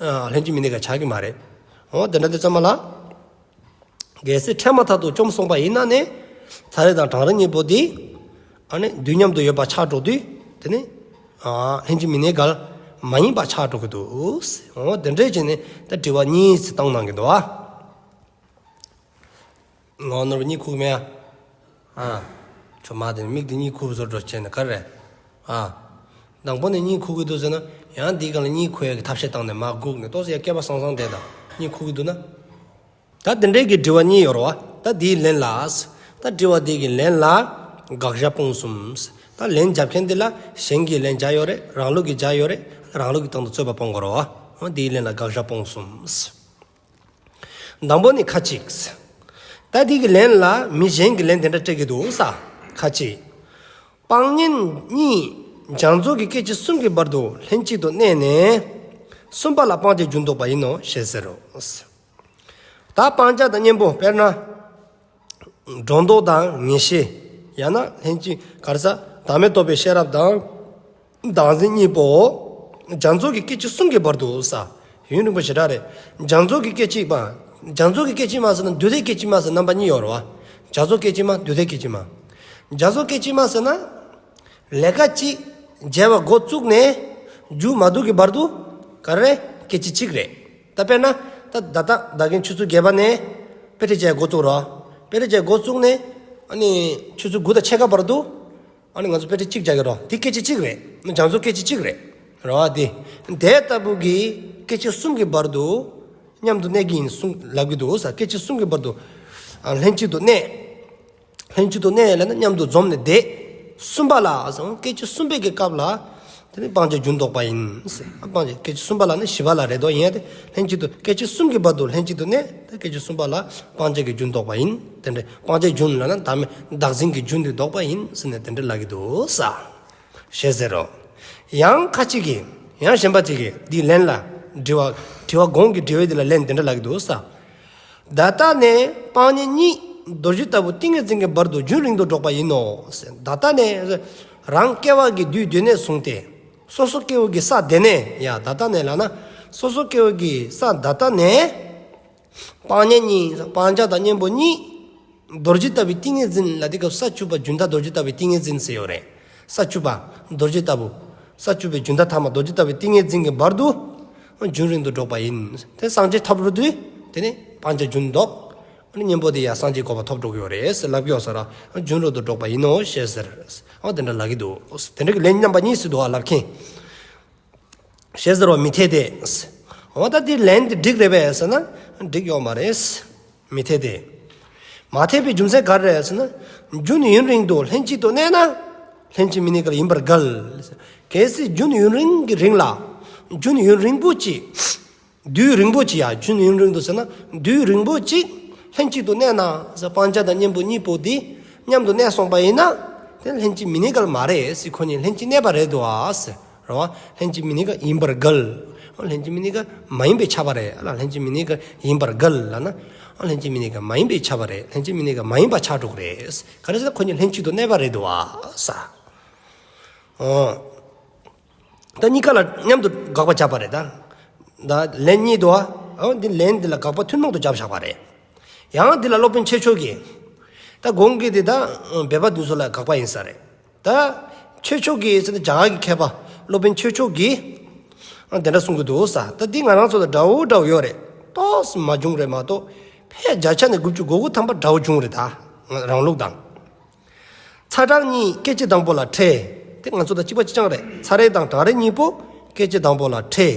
ལྷན་ཅིག་མི་གནས་འགལ་ཆགས་ཀྱི་མ་རེད། འོ་དེ་འདྲ་དེ་ཚང་མ་ལ། གལ་སྲིད་འཕྲལ་མ་ཐག་ཏུ་བཅོམ་སོང་པ་ཡིན་ན་ནི། ཚ་རེག་དང་གྲང་རེག་གཉིས་པོ་དེ། ཨ་ནི་དུས་མཉམ་དུ་ཡོད་པ་ཆགས་འགྲོ་དུས། དེ་ནི། ཨ་ལྷན་ཅིག་མི་གནས་འགལ་མ་ཡིན་པ་ཆགས་འགྲོ་གི་འདུག་འོ་དེ་འདྲས་བྱས་ནས་ད་དྲི་བ་གཉིས་ཙམ་བཏང་གནང་གི་འདུག་ཨ། ངོ་ནོར་བུ་གཉིད་ཁུག་མེད་ཨ། ཨ། ཁྱོད་མ་དེ་མིག་དེ་གཉིད་ཁུག་བཟོ་འགྲོ་བྱས་ནས་ག་རེ། ཨ། དང་པོ་ནས་གཉིད་ཁུག་གི་འདུག་ཟེར་ན་ཡང་འདི་ག་ལ་གཉིད་ཁུག་ཡ་གི་ཐབས་ཤེས་བཏང་ནས་མ་སྒུག་ནས་ཏོག་ཙམ་ཡ་སྐེད་པ་སང་སང་བསྡད་དང་གཉིད་ཁུག་གི་འདུག་ན། ད་དེ་འདྲའི་གི་དྲི་བ་གཉིས་ཡོད་རེད་བ། ད་དེའི་ལན་ལ། ད་དྲི་བ་དེ་གི་ལན་ལ་དགག་བྱ་སྤོང་གསུམ། ད་ལན་རྒྱབ་མཁན་དེ་ལ་གཞན་གྱི་ལན་རྒྱག་ཡོད་རེད། རང་ལུགས་ཀྱི་རྒྱག་ཡོད་རེད། རང་ལུགས་ཀྱི་སྟེང་དུ་རྩོད་པ་སྤོང་དགོས་རེད་བ། དེའི་ལན་ལ་དགག་བྱ་སྤོང་གསུམ། དང་པོ་ནི་ཁ་ཅིག་ད་དེ་གི་ལན་ལ་མི་གཞན་གྱི་ལན་དེ་འདྲ་སྤྲད་ཀྱི་འདུག་ས། ཁ་ཅིག་སྤང་གཉེན་གཉིས་སྦྱང་ཚུལ་གྱི་སྐད་ཅིག་གསུམ་གྱི་བར་དུ་ལྷན་ཅིག་ཏུ་གནས་ནས། གསུམ་པ་ལ་སྤང་བྱའི་རྒྱུན་ལྡོག་པ་ཡིན་ནོ་ཞེས་ཟེར་རོ། ད་སྤང་བྱ་དང་གཉེན་པོ་དཔེར་ན། སྒྲོ་འདོགས་དང་ངེས་ཤེས། ཡང་ན་ལྷན་ཅིག་ག་རེ་ཟ། བདག་མེད་རྟོགས་པའི་ཤེས་རབ་དང་། བདག་འཛིན་གཉིས་པོ། སྦྱང་ཚུལ་གྱི་སྐད་ཅིག་གསུམ་གྱི་བར་དུ་ས། ཡུན་རིང་པོ་ཞེ་དྲག་རེད། སྦྱང་ཚུལ་གྱི་སྐད་ཅིག་པ། སྦྱང་ཚུལ་གྱི་སྐད་ཅིག་མ་ཟེར་ན་དུས་མཐའི་སྐད་ཅིག་མ་ཟེར་རྣམ་པ་གཉིས་ཡོད་རེད་བ། སྦྱང་ཚུལ་སྐད་ཅིག་མ་དུས་མཐའི་སྐད་ཅིག་མ། སྦྱང་ཚུལ་སྐད་ཅིག་མ་ཟེར་ན། ལས་ཀ་ཅིག་བྱེད་པ་འགོ་བཙུགས་ནས། མཇུག་མ་བསྡུ་གི་བར་དུ། ག་རེ། སྐད་ཅིག་གཅིག་རེད། ད་དཔེར་ན། ད་ད་ལྟ་ད་གིན་ཆུ་ཚོད་བརྒྱད་པ་ནས། དཔེ་ཁྲིད་བྱེད་འགོ་བཙུགས་རོགས། དཔེ་ཁྲིད་བྱེད་འགོ་བཙུགས་ནས། ཨ་ནི། ཆུ་ཚོད་དགུ་དང་ཕྱེད་ཀ་བར་དུ། ཨ་ནི་ང་ཚོ་དཔེ་ཁྲིད་གཅིག་རྒྱག་གི་རོགས། དེ་སྐད་ཅིག་གཅིག་རེད། སྦྱང་ཚུལ་སྐད་ཅིག་གཅིག་རེད། རོགས་དེ། དེ་ལྟ་བུ་གི་སྐད་ཅིག་གསུམ་གྱི་བར་དུ། མཉམ་དུ་གནས་ཀྱི་ཡིན་གསུངས་ལབ་ཀྱི་འདུག་ས། སྐད་ཅིག་གསུམ་གྱི་བར་དུ། ཨ་ལྷན་ཅིག་ཏུ་གནས། ལྷན་ཅིག་ཏུ་གནས་ལབ་ན་མཉམ་དུ་འཛོམས་ནས་བསྡད། གསུམ་པ་ལ་ཟེར་སྐད་ཅིག་གསུམ་པའི་གི་སྐབས་ལ། དེ་ནི་སྤང་བྱའི་རྒྱུན་ལྡོག་པ་ཡིན་ཟེར། སྤང་བྱ་སྐད་ཅིག་གསུམ་པ་ལ་ནི་བཞི་པ་ལ་རེད་དོ། ཡིན་ཡ་དེ་ལྷན་ཅིག་ཏུ་སྐད་ཅིག་གསུམ་གྱི་བར་དུ་ལྷན་ཅིག་ཏུ་གནས། དེ་སྐད་ཅིག་གསུམ་པ་ལ་སྤང་བྱ་གི་རྒྱུན་ལྡོག་པ་ཡིན། དེ་འདྲ་སྤང་བྱའི་རྒྱུན་ལབ་ན་བདག་མེད་བདག་འཛིན་གྱི་རྒྱུན་དེ་ལྡོག་པ་ཡིན་ཟེར་ནས་དེ་འདྲ་ལབ་ཀྱི་འདུག་ས། ཞེས་ཟེར་རོ། ཡང་ཁ་ཅིག་གིས། ཡང་གཞན་པ་ཅིག་གིས་འདིའི་ལན་ལ། དྲི་བ། དྲི་བ་གོང་གི་དྲི་བའི་འདི་ལ་ལན་དེ་འདྲ་ལབ་ཀྱི་འདུག་ས། ད་ལྟ་ནས་སྤང་གཉེན་གཉིས་རྡོ་རྗེ་ལྟ་བུ་ཏིང་ངེ་འཛིན་གྱི་བར་དུ་རྒྱུན་རིང་དུ་འགྲོགས་པ་ཡིན་ནོ། ད་ལྟ་ནས་རང་སྐྱེ་བ་གི་དུས་དེ་ནས་བཟུང་སྟེ། སོ་སོ་སྐྱེ་བོ་གི་ས་དེ་ནས་ཡ་ད་ལྟ་ནས་ལབ་ན། སོ་སོ་སྐྱེ་བོ་གི་ས་ད་ལྟ་ནས། སྤང་གཉེན་གཉིས། སྤང་བྱ་དང་གཉེན་པོ་གཉིས། རྡོ་རྗེ་ལྟ་བུའི་ཏིང་ངེ་འཛིན་ལ་དེ་སྐབས་ས་བཅུ་པ་རྒྱུན་མཐའ་རྡོ་རྗེ་ལྟ་བུའི་ཏིང་ངེ་འཛིན་ཟེར་ཡོད་རེད། ས་བཅུ་པ་རྡོ་རྗེ་ལྟ་བུ། ས་བཅུ་པའི་རྒྱུན་མཐའ་ཐ་མ་རྡོ་རྗེ་ལྟ་བུའི་ཏིང་ངེ་འཛིན་གྱི་བར་དུ། རྒྱུན་རིང་དུ་འགྲོགས་པ་ཡིན། དེ་སངས་རྒྱས་ཐོབ་རུང་དུས། དེ་ནི་སྤང་བྱ་རྒྱུན་ལྡོག་ཨ་ནི་གཉེན་པོ་དེ་ཡང་སངས་རྒྱས་གོ་འཕང་ཐོབ་འགྲོ་གི་ཡོད་རེད་ཟེར་ལབ་ཀྱི་ཡོད་ས་ར། རྒྱུན་རིང་དུ་འགྲོགས་པ་ཡིན་ནོ་ཞེས་ཟེར། ཨོ་དེ་འདྲ་ལབ་ཀྱི་འདུག་དེ་འདྲ་གི་ལན་རྣམ་པ་གཉིས་སུ་འདུག་ཨ་ལབ་མཁན། ཞེས་ཟེར་བ་མི་འཐད་དེ། འོ་ད་འདི་ལན་འདི་འགྲིག་རེད་པས་ཟེར་ན། འགྲིག་ཡོད་མ་རེད། མི་འཐད་དེ། མ་འཐད་པའི་རྒྱུ་མཚན་ག་རེ་རེད་ཟེར་ན། རྒྱུན་ཡུན་རིང་དུ་ལྷན་ཅིག་ཏུ་གནས་ན། ལྷན་ཅིག་མི་གནས་འགལ་ཡིན་པར་འགལ། གལ་སྲིད་རྒྱུན་ཡུན་རིང་གི་རིང་ལ། རྒྱུན་ཡུན་རིང་པོ་ཅིག་དུས་རིང་པོ་ཅིག་ཡ་རྒྱུན་ཡུན་རིང་དུ་ཟེར་ན་དུས་རིང་པོ་ཅིག་ལྷན་ཅིག་ཏུ་གནས་ན་ཟེར། སྤང་བྱ་དང་གཉེན་པོ་གཉིས་པོ་འདི་མཉམ་དུ་གནས་སོང་པ་ཡིན་ན། དེ་ལྷན་ཅིག་མི་གནས་འགལ་མ་རེད་ཟེར། ཁོ་གཉིས་ལྷན་ཅིག་གནས་པ་རེད་དོ་ཨ་ཟེར། རེད་བ། ལྷན་ཅིག་མི་གནས་འགལ་ཡིན་པར་འགལ། ལྷན་ཅིག་མི་གནས་འགལ་མ་ཡིན་པས་ཁྱབ་པ་རེད་ལ། ལྷན་ཅིག་མི་གནས་འགལ་ཡིན་པར་འགལ་ལབ་ན། ལྷན་ཅིག་མི་གནས་འགལ་མ་ཡིན་པས་ཁྱབ་པ་རེད། ལྷན་ཅིག་མི་གནས་འགལ་མ་ཡིན་པ་ཆགས་འགྲོ་གི་རེད། ག་རེ་ཟེར་ན་ཁོ་གཉིས་ལྷན་ཅིག་ཏུ་གནས་པ་རེད་དོ་ཨ་ཟེར། ཨོ། ད་གཉིས་ཀ་ལ་མཉམ་དུ་དགག་པ་བརྒྱབ་པ་རེད་ད། ད་ལན་གཉིས་འདུག་ཨ། འོ་འདི་ལན་འདི་ལ་དགག་པ་ཐུན་མོང་དུ་བརྒྱབ་བཞག་པ་རེད། ཡང་འདི་ལ་སློབ་དཔོན་ཆོས་མཆོག་གིས། ད་གོང་གི་འདི་ད་འབད་པ་འདི་ཚོ་ལ་དགག་པ་ཡིན་ས་རེད། ད་ཆོས་མཆོག་གིས་ཟེར་ན་རྒྱ་གར་གྱི་མཁས་པ་སློབ་དཔོན་ཆོས་མཆོག་གིས། ཨ་དེ་འདྲ་གསུང་གི་འདུག་ས། ད་འདི་ང་རང་ཚོ་ལ་འདྲ་བོ་འདྲ་བོ་ཡོད་རེད། ཏོག་ཙམ་མ་བྱུང་རེད་མ་གཏོགས། ཕལ་བརྒྱ་ཆ་ནས་དགུ་བཅུ་གོ་དགུ་ཐམ་པ་འདྲ་བོ་བྱུང་རེད་ད། རང་ལུགས་དང་། ཚ་གྲང་གཉིས་སྐད་ཅིག་དང་པོ་ལ་འཕྲད། དེ་ང་ཚོ་དང་གཅིག་པ་གཅིག་རྐྱང་རེད། ཚ་རེག་དང་གྲང་རེག་གཉིས་པོ་སྐད་ཅིག་དང་པོ་ལ་འཕྲད།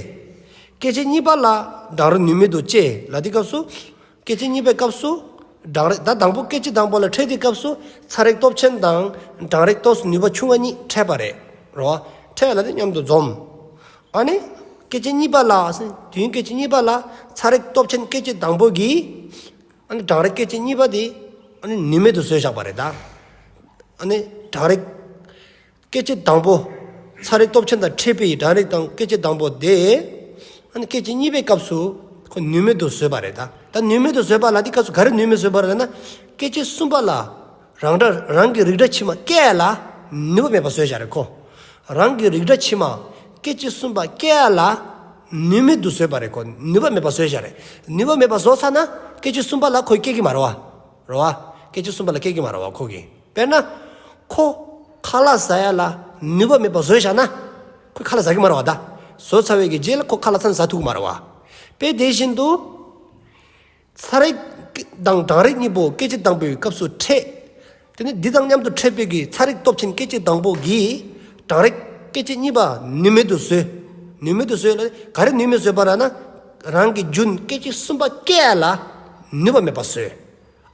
སྐད་ཅིག་གཉིས་པ་ལ་གྲང་རེག་ནུས་མེད་དུ་སྐྱེ་ལབ་དུས་སྐབས་སུ། སྐད་ཅིག་གཉིས་པའི་སྐབས་སུ། གྲང་རེག་ད་དང་པོ་སྐད་ཅིག་དང་པོ་ལ་འཕྲད་དུས་སྐབས་སུ་ཚ་རེག་སྟོབས་ཆེན་དང་གྲང་རེག་ཏོག་ཙམ་ནུས་པ་ཆུང་བ་གཉིས་འཕྲད་པ་རེད། རེད་བ། འཕྲད་ལབ་དེ་མཉམ་དུ་འཛོམས། ཨ་ནི། སྐད་ཅིག་གཉིས་པ་ལ་ཟེར། དུས་ཡུན་སྐད་ཅིག་གཉིས་པ་ལ་ཚ་རེག་སྟོབས་ཆེན་སྐད་ཅིག་དང་པོ་གིས་ཨ་ནི་གྲང་རེག་སྐད་ཅིག་གཉིས་པ་དེ་ཨ་ནི་ནུས་མེད་དུ་བཟོས་བཞག་པ་རེད་ད། ཨ་ནི་གྲང་རེག་སྐད་ཅིག་དང་པོ། ཚ་རེག་སྟོབས་ཆེན་དང་འཕྲད་པའི་གྲང་རེག་དང་སྐད་ཅིག་དང་པོ་དེ། ཨ་ནི་སྐད་ཅིག་གཉིས་པའི་སྐབས་སུ་ཁོ་ནུས་མེད་དུ་བཟོས་པ་རེད་ད། ད་ནུས་མེད་དུ་བཟོས་པ་ལ་དེ་སྐབས་སུ་ག་རེ་ནུས་མེད་བཟོས་པ་རེད་ན། སྐད་ཅིག་གསུམ་པ་ལ་རང་སྒྲ་རང་གི་རིགས་སྒྲ་ཕྱི་མ་སྐད་ལ་ནུས་པ་མེད་པ་བཟོས་བཞག་རེད་ཁོ། རང་གི་རིགས་སྒྲ་ཕྱི་མ་སྐད་ཅིག་གསུམ་པ་སྐད་ལ་ནུས་མེད་དུ་བཟོས་པ་རེད་ཁོ། ནུས་པ་མེད་པ་བཟོས་བཞག་རེད། ནུས་པ་མེད་པ་བཟོས་ཚར་ན་སྐད་ཅིག་གསུམ་པ་ལ་ཁོས་སྐྱེ་གི་མ་རེད་བ། རེད་བ། སྐད་ཅིག་གསུམ་པ་ལ་སྐྱེ་གི་མ་རེད་བ་ཁོ་གིས། དཔེར་ན། ཁོ་ཁ་ལག་ཟ་ཡ་ལ་ནུས་པ་མེད་པ་བཟོས་བཞག་ན། ཁོས་ཁ་ལག་ཟ་གི་མ་རེད་བ་ད། བཟོས་ཚར་བའི་གི་རྗེས་ལ་ཁོ་ཁ་ལག་ཚང་ཟ་ཐུབ་གི་མ་རེད་བ། དཔེ་དེ་བཞིན་དུ། ཚ་རེག་དང་གྲང་རེག་གཉིས་པོ་སྐད་ཅིག་དང་པོའི་སྐབས་སུ་འཕྲད། དེ་ནི་འདི་དང་མཉམ་དུ་འཕྲད་པའི་གི་ཚ་རེག་སྟོབས་ཆེན་སྐད་ཅིག་དང་པོ་གིས་གྲང་རེག་སྐད་ཅིག་གཉིས་པ་ནུས་མེད་དུ་བཟོས། ནུས་མེད་དུ་བཟོས་ལ་ག་རེ་ནུས་མེད་བཟོས་པ་རེད་ན། རང་གི་རྒྱུན་སྐད་ཅིག་གསུམ་པ་སྐད་ལ་ནུས་པ་མེད་པ་བཟོས།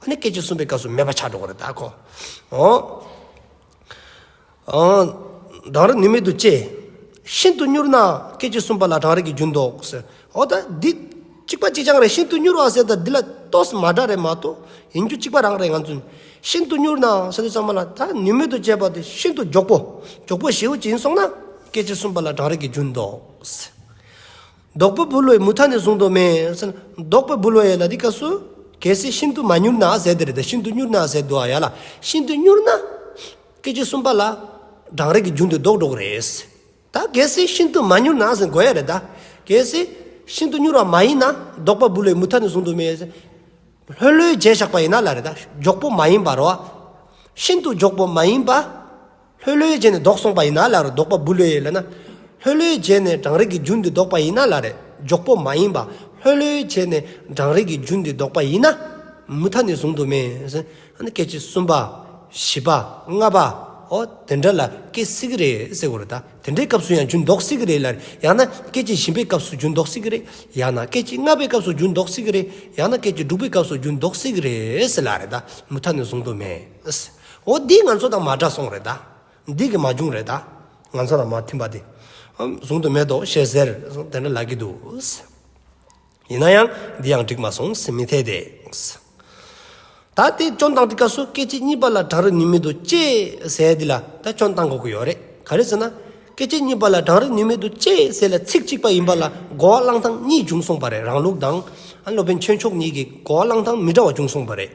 ཨ་ནི་སྐད་ཅིག་གསུམ་པའི་སྐབས་སུ་མེད་པ་ཆགས་འགྲོ་གི་རེད་ད་ཁོ། འོ། འོ། གྲང་རེག་ནུས་མེད་དུ་སྐྱེ། ཤིན་ཏུ་མྱུར་ན་སྐད་ཅིག་གསུམ་པ་ལ་གྲང་རེག་གི་རྒྱུན་ལྡོག་ཟེར། འོ་ད་འདི་གཅིག་པ་གཅིག་རྐྱང་རེད། ཤིན་ཏུ་མྱུར་བ་ཟེར་ད་འདི་ལ་ཏོག་མ་འདྲ་རེད་མ་གཏོགས་ཡིན་རྒྱུ་གཅིག་པ་རང་རེད་ང་ཚོ། ཤིན་ཏུ་མྱུར་ན་ཟེར་དུས་ཙམ་པ་ལ་ད་ནུས་མེད་དུ་སྐྱེ་བ་དེ་ཤིན་ཏུ་མགྱོགས་པོ། མགྱོགས་པོ་ཞེ་པོ་ཅིག་ཡིན་སོང་ན་སྐད་ཅིག་གསུམ་པ་ལ་གྲང་རེག་གི་རྒྱུན་ལྡོག་ཟེར། དོགས་པ་བུལ་བའི་མུ་མཐའ་ནི་གཟུང་དུ་མེད་ཟེར། དོགས་པ་བུལ་བའི་ལ་འདི་སྐབས་སུ་གལ་སྲིད་ཤིན་ཏུ་མ་མྱུར་ན་ཟེར་དེ་རེད་དེ། ཤིན་ཏུ་མྱུར་ན་ཟེར་འདུག་ཨ་ཡ་ལ། ཤིན་ཏུ་མྱུར་ན་སྐད་ཅིག་གསུམ་པ་ལ་གྲང་རེག་གི་རྒྱུན་དེ་ལྡོག་འགྲོ་གི་རེད། ད་གལ་སྲིད་ཤིན་ཏུ་མ་མྱུར་ན་ཟེར་དགོས་ཡ་རེད་ད། གལ་སྲིད་ཤིན་ཏུ་མྱུར་བ་མ་ཡིན་ན་དོགས་པ་བུལ་བའི་མུ་མཐའ་ནི་གཟུང་དུ་མེད་ཟེར། ལྷོད་ལྷོད་བྱས་བཞག་པ་ཡིན་ན་ལ་རེད་ད། མགྱོགས་པོ་མ་ཡིན་པ་རེད་བ། ཤིན་ཏུ་མགྱོགས་པོ་མ་ཡིན་པ། ལྷོད་ལྷོད་བྱས་ནས་ལྡོག་སོང་པ་ཡིན་ན་ལ་རེད། དོགས་པ་བུལ་བའི་ལ་ན། ལྷོད་ལྷོད་བྱས་ནས་གྲང་རེག་གི་རྒྱུན་དེ་ལྡོག་པ་ཡིན་ན་ལ་རེད། མགྱོགས་པོ་མ་ཡིན་པ། ལྷོད་ལྷོད་བྱས་ནས་གྲང་རེག་གི་རྒྱུན་དེ་ལྡོག་པ་ཡིན་ན། མུ་མཐའ་ནི་གཟུང་དུ་མེད་ཟེར། ཨ་ནི་སྐད་ཅིག་གསུམ་པ། བཞི་པ། ལྔ་པ། འོ་དེ་འདྲ་ལ་སྐྱེ་སྲིད་ཀྱི་རེད་ཟེར་གོ་རེད་ད། དེ་འདྲའི་སྐབས་སུ་ཡང་རྒྱུན་ལྡོག་སྲིད་ཀྱི་རེད་ལ། ཡང་ན་སྐད་ཅིག་བཞི་པའི་སྐབས་སུ་རྒྱུན་ལྡོག་སྲིད་ཀྱི་རེད། ཡང་ན་སྐད་ཅིག་ལྔ་པའི་སྐབས་སུ་རྒྱུན་ལྡོག་སྲིད་ཀྱི་རེད། ཡང་ན་སྐད་ཅིག་དྲུག་པའི་སྐབས་སུ་རྒྱུན་ལྡོག་སྲིད་ཀྱི་རེད་ཟེར་ལ་རེད་ད། མུ་མཐའ་ནི་གཟུང་དུ་མེད། འོ་འདི་ང་ཚོ་དང་མ་འདྲ་སོང་རེད་ད། འདི་གི་མ་བྱུང་རེད་ད། ང་ཚོ་དང་མ་མཐུན་པ་དེ། གཟུང་དུ་མེད་དོ་ཞེས་ཟེར། དེ་འདྲ་ལབ་ཀྱི་འདུག། ཡིན་ན་ཡང་འདི་ཡང་འགྲིག་མ་སོང་ཟེར་མི་འཐད་དེ། ད་དེ་སྐྱོན་དང་དེ་སྐབས་སུ་སྐད་ཅིག་གཉིས་པ་ལ་གྲང་རེག་ནུས་མེད་དུ་སྐྱེ་ཟེར་འདི་ལ་ད་སྐྱོན་བཏང་དགོས་ཀྱི་ཡོད་རེད། ག་རེ་ཟེར་ན། སྐད་ཅིག་གཉིས་པ་ལ་གྲང་རེག་ནུས་མེད་དུ་སྐྱེ་ཟེར་ལ་ཚིག་གཅིག་པ་ཡིན་པ་ལ་གོ་བ་བླང་སྟངས་གཉིས་བྱུང་སོང་པ་རེད། རང་ལུགས་དང་། ཨ་སློབ་དཔོན་ཆོས་མཆོག་གཉིས་ཀྱི་གོ་བ་བླང་སྟངས་མི་འདྲ་བ་བྱུང་སོང་པ་རེད།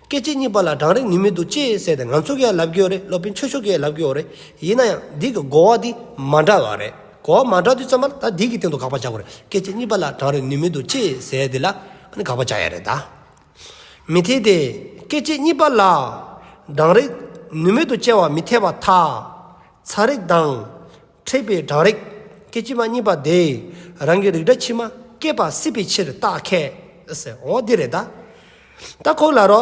སྐད་ཅིག་གཉིས་པ་ལ་གྲང་རེག་ནུས་མེད་དུ་སྐྱེ་ཟེར་ཏེ་ང་ཚོ་གིས་ཡང་ལབ་ཀྱི་ཡོད་རེད། སློབ་དཔོན་ཆོས་མཆོག་གིས་ཡང་ལབ་ཀྱི་ཡོད་རེད། ཡིན་ན་ཡང་འདི་གི་གོ་བ་འདི་མ་འདྲ་བ་རེད། གོ་བ་མ་འདྲ་དུས་ཙམ་པ་ལ་ད་འདི་གི་སྟེང་དུ་དགག་པ་རྒྱག་དགོས་རེད། སྐད་ཅིག་གཉིས་པ་ལ་གྲང་རེག་ནུས་མེད་དུ་སྐྱེ་ཟེར་འདི་ལ་ཨ་ནི་དགག་པ་རྒྱག་ཡ་རེད་ད། མི་འཐད་དེ། སྐད་ཅིག་གཉིས་པ་ལ་གྲང་རེག་ནུས་མེད་དུ་སྐྱེ་བ་མི་འཐད་པར་ཐལ། ཚ་རེག་དང་འཕྲད་པའི་གྲང་རེག་སྐད་ཅིག་མ་གཉིས་པ་དེས་རང་གི་རིགས་སྒྲ་ཕྱི་མ་སྐྱེད་པ་སྲིད་པའི་ཕྱིར་རྟགས་ཁས་ཟེར། འོ་འདི་རེད་ད། ད་ཁོ་ལ་རོ།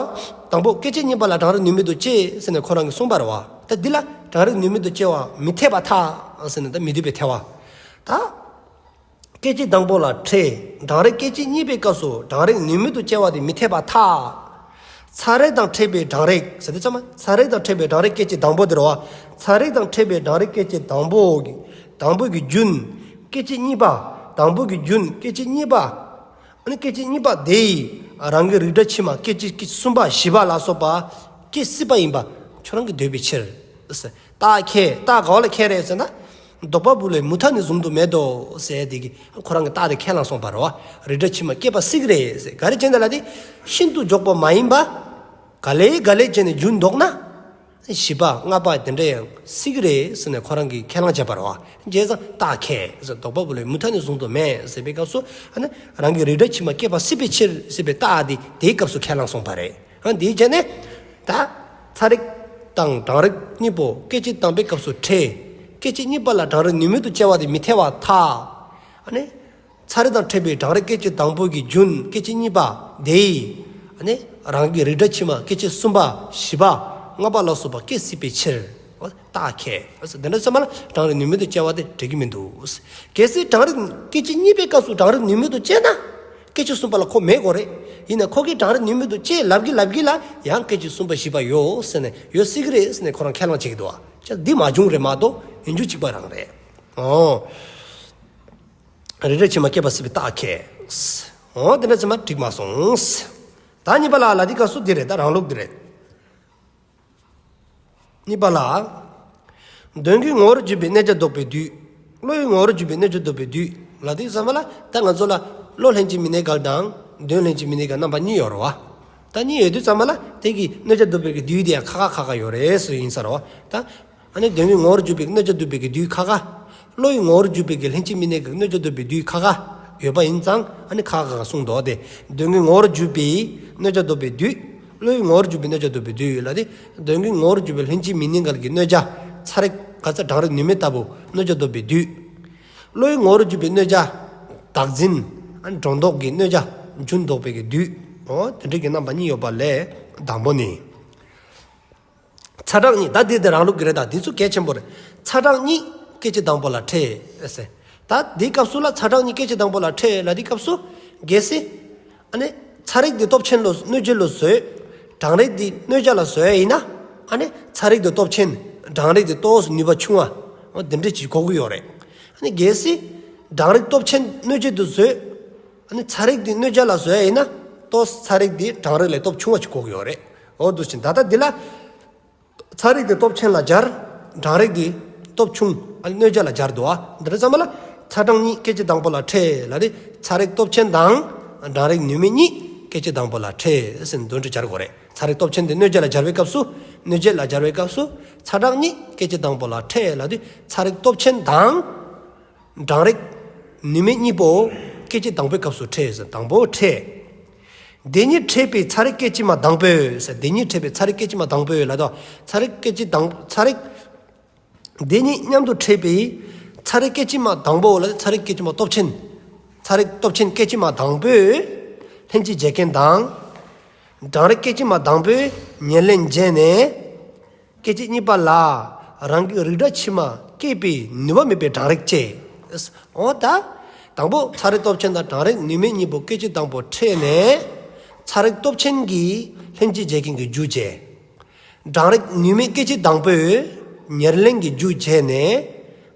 དང་པོ་སྐད་ཅིག་གཉིས་པ་ལ་གྲང་རེག་ནུས་མེད་དུ་སྐྱེ་ཟེར་ནས་ཁོ་རང་གིས་གསུངས་པ་རེད་བ། ད་འདི་ལ་གྲང་རེག་ནུས་མེད་དུ་སྐྱེ་བ་མི་འཐད་པར་ཐལ་ཟེར་ནས་ད་མི་འཐད་པའི་ཐལ་བ། ད། སྐད་ཅིག་དང་པོ་ལ་འཕྲད། གྲང་རེག་སྐད་ཅིག་གཉིས་པའི་སྐབས་སུ་གྲང་རེག་ནུས་མེད་དུ་སྐྱེ་བ་དེ་མི་འཐད་པར་ཐལ། ཚ་རེག་དང་འཕྲད་པའི་གྲང་རེག་ཟེར་དུས་ཙམ་པ་ཚ་རེག་དང་འཕྲད་པའི་གྲང་རེག་སྐད་ཅིག་དང་པོ་དེ་རེད་བ། ཚ་རེག་དང་འཕྲད་པའི་གྲང་རེག་སྐད་ཅིག་དང་པོ་གི་དང་པོ་གི་རྒྱུན། སྐད་ཅིག་གཉིས་པ། དང་པོ་གི་རྒྱུན་སྐད་ཅིག་གཉིས་པ། ཨ་ནི་སྐད་ཅིག་གཉིས་པ་དེ་ཡིས་རང་གི་རིགས་སྒྲ་ཕྱི་མ་སྐད་ཅིག་གསུམ་པ་བཞི་པ་ལ་སོགས་པ་སྐྱེ་སྲིད་པ་ཡིན་པ་ཁྱོད་རང་གིས་འདོད་པའི་ཕྱིར། རྟགས་ཁས། རྟགས་ག་བ་ལ་ཁས་རེད་ཟེར་ན། དོགས་པ་བུལ་བའི་མུ་མཐའ་ནི་གཟུང་དུ་མེད་དོ་ཟེར་དེ་གིས་ཁོ་རང་གི་རྟགས་དེ་ཁས་བླངས་སོང་པ་རེད་བ། རིགས་སྒྲ་ཕྱི་མ་སྐྱེད་པ་སྲིད་ཀྱི་རེད་ཟེར། ག་རེ་བྱས་ན་ལ་དེ་ཤིན་ཏུ་མགྱོགས་པ་མ་ཡིན་པ། ག་ལེ་ག་ལེ་བྱས་ནས་རྒྱུན་ལྡོག་ན། བཞི་པ་ལྔ་པ་དེ་འདྲ་ཡང་སྲིད་ཀྱི་རེད་ཟེར་ནས་ཁོ་རང་གིས་ཁས་བླངས་བྱས་པ་རེད་བ། བྱས་ཙང་རྟགས་ཁས་ཟེར། དོགས་པ་བུལ་བའི་མུ་མཐའ་ནི་གཟུང་དུ་མེད་ཟེར་བའི་སྐབས་སུ་ཨ་ནི་རང་གི་རིགས་སྒྲ་ཕྱི་མ་སྐྱེད་པ་སྲིད་པའི་ཕྱིར་ཟེར་བའི་རྟགས་དེ་དེའི་སྐབས་སུ་ཁས་བླངས་སོང་པ་རེད། ཨ་འདི་བྱས་ནས་ད་ཚ་རེག་དང་གྲང་རེག་གཉིས་པོ་སྐད་ཅིག་དང་པོའི་སྐབས་སུ་འཕྲད། སྐད་ཅིག་གཉིས་པ་ལ་གྲང་རེག་ནུས་མེད་དུ་སྐྱེ་བ་དེ་མི་འཐད་པར་ཐལ། ཨ་ནི། ཚ་རེག་དང་འཕྲད་པའི་གྲང་རེག་སྐད་ཅིག་དང་པོ་གི་རྒྱུན་སྐད་ཅིག་གཉིས་པ་དེ་ཡིས། ཨ་ནི། རང་གི་རིགས་སྒྲ་ཕྱི་མ་སྐད་ཅིག་གསུམ་པ་བཞི་པ་ལྔ་པ་ལ་སོགས་པ་སྐྱེ་སྲིད་པའི་ཕྱིར། རྟགས་ཁས། དེ་འདྲ་ཚང་མ་ལ་གྲང་རེག་ནུས་མེད་དུ་སྐྱེ་བ་དེ་འགྲིག་གི་མི་འདུག། གལ་སྲིད་གྲང་རེག་སྐད་ཅིག་གཉིས་པའི་སྐབས་སུ་གྲང་རེག་ནུས་མེད་དུ་སྐྱེ་ན། སྐད་ཅིག་གསུམ་པ་ལ་ཁོ་མེད་དགོས་རེད། ཡིན་ན་ཁོ་གིས་གྲང་རེག་ནུས་མེད་དུ་སྐྱེ་ལབ་ཀྱི་ལབ་ཀྱི་ལ་ཡང་སྐད་ཅིག་གསུམ་པ་བཞི་པ་ཡོད་ཟེར་ནས་ཡོད་སྲིད་ཀྱི་རེད་ཟེར་ནས་ཁོ་རང་ཁས་བླངས་བྱེད་ཀྱི་འདུག་བ། ཅག་འདི་མ་བྱུང་རེད་མ་གཏོགས་ཡིན་རྒྱུ་གཅིག་པ་རང་རེད། ཨོ། རིགས་འདྲ་ཕྱི་མ་སྐྱེད་པ་སྲིད་པའི་རྟགས་ཁས། འོ་དེ་འདྲ་ཚང་མ་འགྲིག་མ་སོང་། ད་གཉིས་པ་ལ་ལ་དེ་སྐབས་སུ་འདི་རེད། ད་རང་ལུགས་འདི་རེད། གཉིས་པ་ལ། དོན་གྱི་ངོ་བོར་གྱུར་པའི་གནོད་བྱ་ལྡོག་པའི་དུས། བློའི་ངོ་བོར་གྱུར་པའི་གནོད་བྱ་ལྡོག་པའི་དུས། ལ་དེ་ཚང་མ་ལ་ད་ང་ཚོ་ལ་བློ་ལྷན་ཅིག་མི་གནས་འགལ་དང་དོན་ལྷན་ཅིག་མི་གནས་འགལ་རྣམ་པ་གཉིས་ཡོད་རེད་བ། ད་གཉིས་ཡོད་དུས་ཚང་མ་ལ་དེ་གི་གནོད་བྱ་ལྡོག་པའི་གི་དུས་དེ་ཡང་ཁ་ཁ་ཁ་ཁ་ཡོད་རེད་ཟེར་ཡིན་ས་རེད་བ། ད། ཨ་ནི་དོན་གྱི་ངོ་བོར་གྱུར་པའི་གནོད་བྱ་ལྡོག་པའི་གི་དུས་ཁ་ཁ། བློའི་ངོ་བོར་གྱུར་པའི་གི་ལྷན་ཅིག་མི་གནས་ཀྱི་གནོད་བྱ་ལྡོག་པའི་དུས་ཁ་ཁ་ཡོད་པ་ཡིན་ཙང་ཨ་ནི་ཁ་ཁ་ཁ་གསུངས་འདུག་སྟེ། དོན་གྱི་ངོ་བོར་གྱུར་པའི་གནོད་བྱ་ལྡོག་པའི་དུས། བློའི་ངོ་བོར་གྱུར་པའི་གནོད་བྱ་ལྡོག་པའི་དུས་ལ་དེ། དོན་གྱི་ངོ་བོར་གྱུར་པའི་ལྷན་ཅིག་མི་གནས་འགལ་གྱི་གནོད་བྱ། ཚ་རེག་ག་ཚ་གྲང་རེག་ནུས་མེད་ལྟ་བུ་གནོད་བྱ་ལྡོག་པའི་དུས། བློའི་ངོ་བོར་གྱུར་པའི་གནོད་བྱ། བདག་འཛིན། ཨ་ནི་སྒྲོ་འདོགས་ཀྱི་གནོད་བྱ། རྒྱུན་ལྡོག་པའི་གི་དུས། འོ་དེ་འདྲ་གི་རྣམ་པ་གཉིས་ཡོད་པ་ལས་དང་པོ་ནི། ཚ་གྲང་གཉིས། ད་འདི་དེ་རང་ལུགས་ཀྱི་རེད། ད་འདི་ཚོ་གལ་ཆེན་པོ་རེད། ཚ་གྲང་གཉིས་སྐད་ཅིག་དང་པོ་ལ་ཕྲད་ཟེར། ད་འདིའི་སྐབས་སུ་ལ་ཚ་གྲང་གཉིས་སྐད་ཅིག་དང་པོ་ལ་ཕྲད་ལ་འདིའི་སྐབས་སུ། གལ་སྲིད། ཨ་ནི། ཚ་རེག་འདི་སྟོབས་ཆེན་ལོ་གནོད་བྱེད་ལོ་བཟོས། གྲང་རེག་འདི་གནོད་བྱ་ལ་བཟོས་ཡིན་ན། ཨ་ནི། ཚ་རེག་འདི་སྟོབས་ཆེན། གྲང་རེག་འདི་ཏོག་ཙམ་ནུས་པ་ཆུང་བ། འོ་དེ་འདྲ་ཅིག་གོ་གི་ཡོད་རེད། ཨ་ནི་གལ་སྲིད། གྲང་རེག་སྟོབས་ཆེན་གནོད་བྱེད་དུ་བཟོས། ཨ་ནི་ཚ་རེག་འདི་གནོད་བྱ་ལ་བཟོ་ཡ་ཡིན་ན། ཏོག་ཙམ་ཚ་རེག་འདི་གྲང་རེག་ལས་སྟོབས་ཆུང་བ་ཅིག་གོ་གི་ཡོད་རེད། འོ་འདུག་ཕྱིན་ད་ལྟ་འདི་ལ། ཚ་རེག་འདི་སྟོབས་ཆེན་ལ་སྦྱར། གྲང་རེག་འདི་སྟོབས་ཆུང་། ཨ་ནི་གནོད་བྱ་ལ་སྦྱར་འདུག་ཨ། འདི་རེད་ཚང་མ་ལ། ཚ་གྲང་གཉིས་སྐད་ཅིག་དང་པོ་ལ་ཕྲད་ལ་དེ། ཚ་རེག་སྟོབས་ཆེན་དང་། གྲང་རེག་ནུས་མེད་གཉིས་སྐད་ཅིག་དང་པོ་ལ་ཕྲད་ཟེར་འདོན་འགྲོ་སྦྱར་དགོས་རེད། ཚ་རེག་སྟོབས་ཆེན་འདི་གནོད་བྱ་ལ་སྦྱར་བའི་སྐབས་སུ། གནོད་བྱེད་ལ་སྦྱར་བའི་སྐབས་སུ། ཚ་གྲང་གཉིས་སྐད་ཅིག་དང་པོ་ལ་ཕྲད་ལ་དེ། ཚ་རེག་སྟོབས་ཆེན་དང་། གྲང་རེག་ནུས་མེད་གཉིས་པོ་སྐད་ཅིག་དང་པོའི་སྐབས་སུ་ཕྲད་ཟེར། དང་པོ་ཕྲད། དེ་གཉིས་ཕྲད་པའི་ཚ་རེག་སྐད་ཅིག་མ་དང་པོས་ཟེར། དེ་གཉིས་ཕྲད་པའི་ཚ་རེག་སྐད་ཅིག་མ་དང་པོས་ལ་དོ། ཚ་རེག་སྐད་ཅིག་དང་ཚ་རེག་དེ་གཉིས་མཉམ་དུ་ཕྲད་པའི་ཚ་རེག་སྐད་ཅིག་མ་དང་པོ་ལ་ཚ་རེག་སྐད་ཅིག་མ་སྟོབས་ཆེན། ཚ་རེག་སྟོབས་ཆེན་སྐད་ཅིག་མ་དང་པོས་ལྷན་ཅིག་བྱེད་མཁན་དང་། གྲང་རེག་སྐད་ཅིག་མ་དང་པོས་ཉེར་ལེན་བྱས་ནས། སྐད་ཅིག་གཉིས་པ་ལ་རང་གི་རིགས་འདྲ་ཕྱི་མ་སྐྱེད་པའི་ནུས་པ་མེད་པའི་གྲང་རེག་སྐྱེ། འོ་ད། དང་པོ་ཚ་རེག་སྟོབས་ཆེན་དང་གྲང་རེག་ནུས་མེད་གཉིས་པོ་སྐད་ཅིག་དང་པོ་ཕྲད་ནས། ཚ་རེག་སྟོབས་ཆེན་གྱིས་ལྷན་ཅིག་བྱེད་མཁན་གྱི་རྒྱུ་བྱས། གྲང་རེག་ནུས་མེད་སྐད་ཅིག་དང་པོས་ཉེར་ལེན་གྱི་རྒྱུ་བྱས་ནས།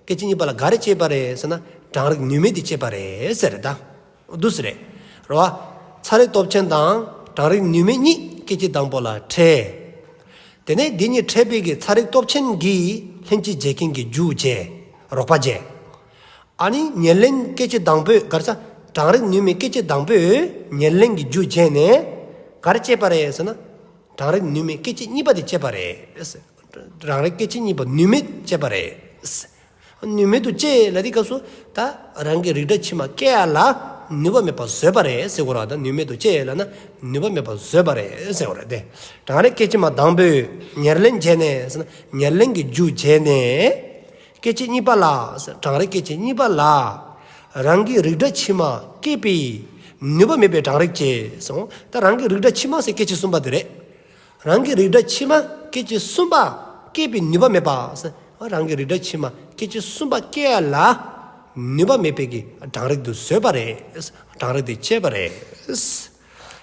སྐད་ཅིག་གཉིས་པ་ལ་ག་རེ་སྐྱེས་པ་རེད་ཟེར་ན་གྲང་རེག་ནུས་མེད་དེ་སྐྱེས་པ་རེད་ཟེར་ད། འདུག་སེ་རེད། རེད་བ། ཚ་རེག་སྟོབས་ཆེན་དང་གྲང་རེག་ནུས་མེད་གཉིས་སྐད་ཅིག་དང་པོ་ལ་ཕྲད། དེ་ནས་འདི་གཉིས་ཕྲད་པའི་གི་ཚ་རེག་སྟོབས་ཆེན་གྱིས་ལྷན་ཅིག་བྱེད་མཁན་གྱི་རྒྱུ་བྱས། རོགས་པ་བྱས། ཨ་ནི་ཉེར་ལེན་སྐད་ཅིག་དང་པོས་ག་རེ་ཟ། གྲང་རེག་ནུས་མེད་སྐད་ཅིག་དང་པོས་ཉེར་ལེན་གྱི་རྒྱུ་བྱས་ནས། ག་རེ་སྐྱེས་པ་རེད་ཟེར་ན། གྲང་རེག་ནུས་མེད་སྐད་ཅིག་གཉིས་པ་དེ་སྐྱེས་པ་རེད། གྲང་རེག་སྐད་ཅིག་གཉིས་པ་ནུས་མེད་སྐྱེས་པ་རེད། ནུས་མེད་དུ་སྐྱེས་ལ་དེའི་སྐབས་སུ་ད་རང་གི་རིགས་འདྲ་ཕྱི་མ་སྐྱེ་ཡ་ལ་ནུས་པ་མེད་པ་བཟོས་པ་རེད་ཟེར་དགོས་རེད་བ། ད་ནུས་མེད་དུ་སྐྱེས་ལ་ན་ནུས་པ་མེད་པ་བཟོས་པ་རེད་ཟེར་དགོས་རེད་དེ། གྲང་རེག་སྐད་ཅིག་མ་དང་པོས་ཉེར་ལེན་བྱས་ནས་ཟེར་ན་ཉེར་ལེན་གྱི་རྒྱུ་བྱས་ནས། སྐད་ཅིག་གཉིས་པ་ལ་ཟེར། གྲང་རེག་སྐད་ཅིག་གཉིས་པ་ལ་རང་གི་རིགས་འདྲ་ཕྱི་མ་སྐྱེད་པའི་ནུས་པ་མེད་པའི་གྲང་རེག་སྐྱེ་ཟེར། ད་རང་གི་རིགས་འདྲ་ཕྱི་མ་ཟེར་སྐད་ཅིག་གསུམ་པ་དེ་རེད། རང་གི་རིགས་འདྲ་ཕྱི་མ་སྐད་ཅིག་གསུམ་པ་སྐྱེད་པའི་ནུས་པ་མེད་པ་ཟེར། རང་གི་རིགས་འདྲ་ཕྱི་མ་སྐད་ཅིག་གསུམ་པ་སྐྱེ་ཡ་ལ་ནུས་པ་མེད་པའི་གི་གྲང་རེག་དེ་བཟོས་པ་རེད། གྲང་རེག་དེ་སྐྱེས་པ་རེད།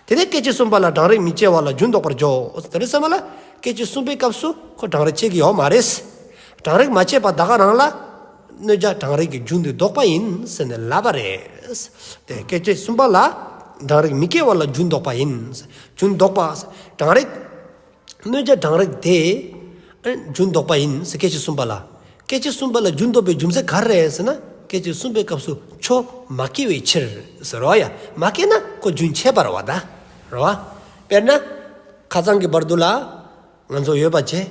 དེ་ནས་སྐད་ཅིག་གསུམ་པ་ལ་གྲང་རེག་མི་སྐྱེ་བ་ལ་རྒྱུན་ལྡོག་པར་འཇོག། དེ་ནས་ཚང་མ་ལ་སྐད་ཅིག་གསུམ་པའི་སྐབས་སུ་ཁོ་གྲང་རེག་སྐྱེ་གི་ཡོད་མ་རེད། གྲང་རེག་མ་སྐྱེས་པ་ད་ག་རང་ལ་གནོད་བྱ་གྲང་རེག་གི་རྒྱུན་དེ་ལྡོག་པ་ཡིན་ཟེར་ནས་ལབ་པ་རེད། དེ་སྐད་ཅིག་གསུམ་པ་ལ་གྲང་རེག་མི་སྐྱེ་བ་ལ་རྒྱུན་ལྡོག་པ་ཡིན། རྒྱུན་ལྡོག་པ། གྲང་རེག་གནོད་བྱ་གྲང་རེག་དེ་རྒྱུན་ལྡོག་པ་ཡིན་ཟེར་སྐད་ཅིག་གསུམ་པ་ལ། སྐད་ཅིག་གསུམ་པ་ལ་རྒྱུན་ལྡོག་པའི་རྒྱུ་མཚན་ག་རེ་རེད་ཟེར་ན། སྐད་ཅིག་གསུམ་པའི་སྐབས་སུ་ཁྱོ་མ་སྐྱེ་བའི་ཕྱིར་ཟེར་རོ་ཡ། མ་སྐྱེ་ན་ཁོ་རྒྱུན་ཆད་པ་རེད་བ་ད། རེད་བ། དཔེར་ན། ཁ་སང་གི་བར་དུ་ལ་ང་ཚོ་ཡོད་པ་བྱས།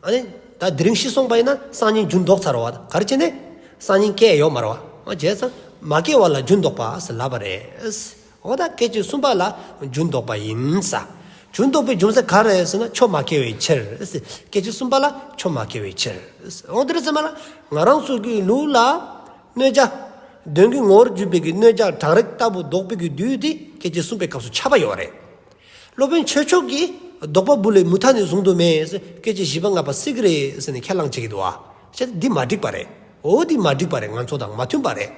ཨ་ནི་ད་དེ་རིང་ཤི་སོང་པ་ཡིན་ན་སང་ཉིན་རྒྱུན་ལྡོག་ཚར་བ་ད། ག་རེ་བྱས་ནས། སང་ཉིན་སྐྱེ་ཡོད་མ་རེད་བ། བྱས་ཙང་མ་སྐྱེ་བ་ལ་རྒྱུན་ལྡོག་པ་ཟེར་ལབ་པ་རེད། འོ་ད་སྐད་ཅིག་གསུམ་པ་ལ་རྒྱུན་ལྡོག་པ་ཡིན་ས། རྒྱུན་ལྡོག་པའི་རྒྱུ་མཚན་ག་རེ་ཟེར་ན་ཁྱོ་མ་སྐྱེ་བའི་ཕྱིར། སྐད་ཅིག་གསུམ་པ་ལ་ཁྱོ་མ་སྐྱེ་བའི་ཕྱིར། འོ་དེ་རེད་ཚང་མ་ལ་ང་རང་ཚོ་གི་ལུགས་ལ་གནོད་བྱ། དོན་གྱི་ངོ་བོར་གྱུར་པའི་གི་གནོད་བྱ་གྲང་རེག་ལྟ་བུ་ལྡོག་པའི་གི་དུས་དེ་སྐད་ཅིག་གསུམ་པའི་སྐབས་སུ་ཁྱབ་པ་ཡོད་རེད། སློབ་དཔོན་ཆོས་མཆོག་གིས་ལྡོག་པ་བུ་ལས་མུ་མཐའ་ནས་གཟུང་དུ་མེད་ཟེར་སྐད་ཅིག་བཞི་པ་ལྔ་པ་སྲིད་ཀྱི་རེད་ཟེར་ནས་ཁས་བླངས་བྱེད་ཀྱི་འདུག་བ། བྱས་ཙང་འདི་མ་འགྲིག་པ་རེད། འོ་འདི་མ་འགྲིག་པ་རེད། ང་ཚོ་དང་མ་མཐུན་པ་རེད།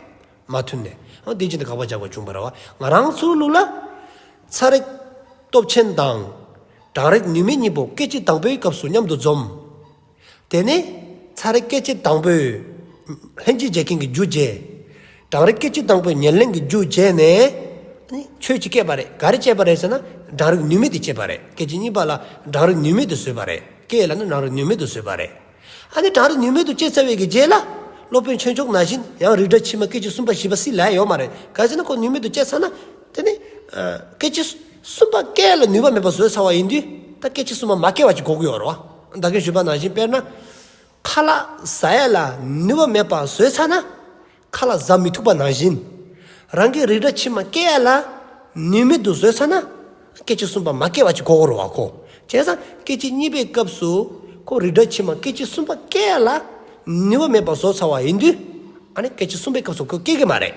མ་མཐུན་ནས། འོ་འདི་བྱས་ནས་དགག་པ་རྒྱག་དགོས་བྱུང་བ་རེད་བ། ང་རང་ཚོའི་ལུགས་ལ། ཚ་རེག་སྟོབས་ཆེན་དང་། གྲང་རེག་ནུས་མེད་གཉིས་པོ་སྐད་ཅིག་དང་པོའི་སྐབས་སུ་མཉམ་དུ་འཛོམས། དེ་ནས་ཚ་རེག་སྐད་ཅིག་དང་པོས་ལྷན་ཅིག་བྱེད་མཁན་གྱི་རྒྱུ་བྱས། གྲང་རེག་སྐད་ཅིག་དང་པོའི་ཉེར་ལེན་གྱི་རྒྱུ་བྱས་ནས་ནི་ཆོས་ཅིག་སྐྱེས་པ་རེད། ག་རེ་སྐྱེས་པ་རེད་ཟེར་ན་གྲང་རེག་ནུས་མེད་དེ་སྐྱེས་པ་རེད། སྐད་ཅིག་གཉིས་པ་ལ་གྲང་རེག་ནུས་མེད་དུ་བཟོས་པ་རེད། སྐྱེས་ལ་ནི་གྲང་རེག་ནུས་མེད་དུ་བཟོས་པ་རེད། ཨ་ནི་གྲང་རེག་ནུས་མེད་དུ་སྐྱེས་ཚར་བའི་གི་རྗེས་ལ་སློབ་དཔོན་ཆོས་མཆོག་ནང་བཞིན་ཡང་རིགས་འདྲ་ཕྱི་མ་སྐད་ཅིག་གསུམ་པ་བཞི་པ་སྲིད་ལ་ཡོད་མ་རེད། ག་རེ་ཟེར་ན་ཁོ་ནུས་མེད་དུ་སྐྱེས་ཚར་ན་དེ་ནི་ཨ་སྐད་ཅིག་གསུམ་པ་སྐྱེ་ཡ་ལ་ནུས་པ་མེད་པ་བཟོས་ཚར་བ་ཡིན་དུས་ད་སྐད་ཅིག་གསུམ་པ་མ་སྐྱེ་བ་ཅིག་དགོས་ཀྱི་ཡོད་རེད་བ། ད་གིན་ཞུས་པ་ནང་བཞིན་དཔེར་ན་ཁ་ལག་ཟ་ཡ་ལ་ནུས་པ་མེད་པ་བཟོས་ཚར་ན་ཁ་ལག་ཟ་མི་ཐུབ་པ་ནང་བཞིན། རང་གི་རིགས་འདྲ་ཕྱི་མ་སྐྱེ་ཡ་ལ་ནུས་མེད་དུ་བཟོས་ཚར་ན་སྐད་ཅིག་གསུམ་པ་མ་སྐྱེ་བ་ཅིག་དགོས་ཀྱི་རེད་བ་ཁོ། བྱས་ཙང་སྐད་ཅིག་གཉིས་པའི་སྐབས་སུ་ཁོ་རིགས་འདྲ་ཕྱི་མ་སྐད་ཅིག་གསུམ་པ་སྐྱེ་ཡ་ལ་ནུས་པ་མེད་པ་བཟོས་ཚར་བ་ཡིན་དུས་ཨ་ནི་སྐད་ཅིག་གསུམ་པའི་སྐབས་སུ་ཁོ་སྐྱེ་གི་མ་རེད།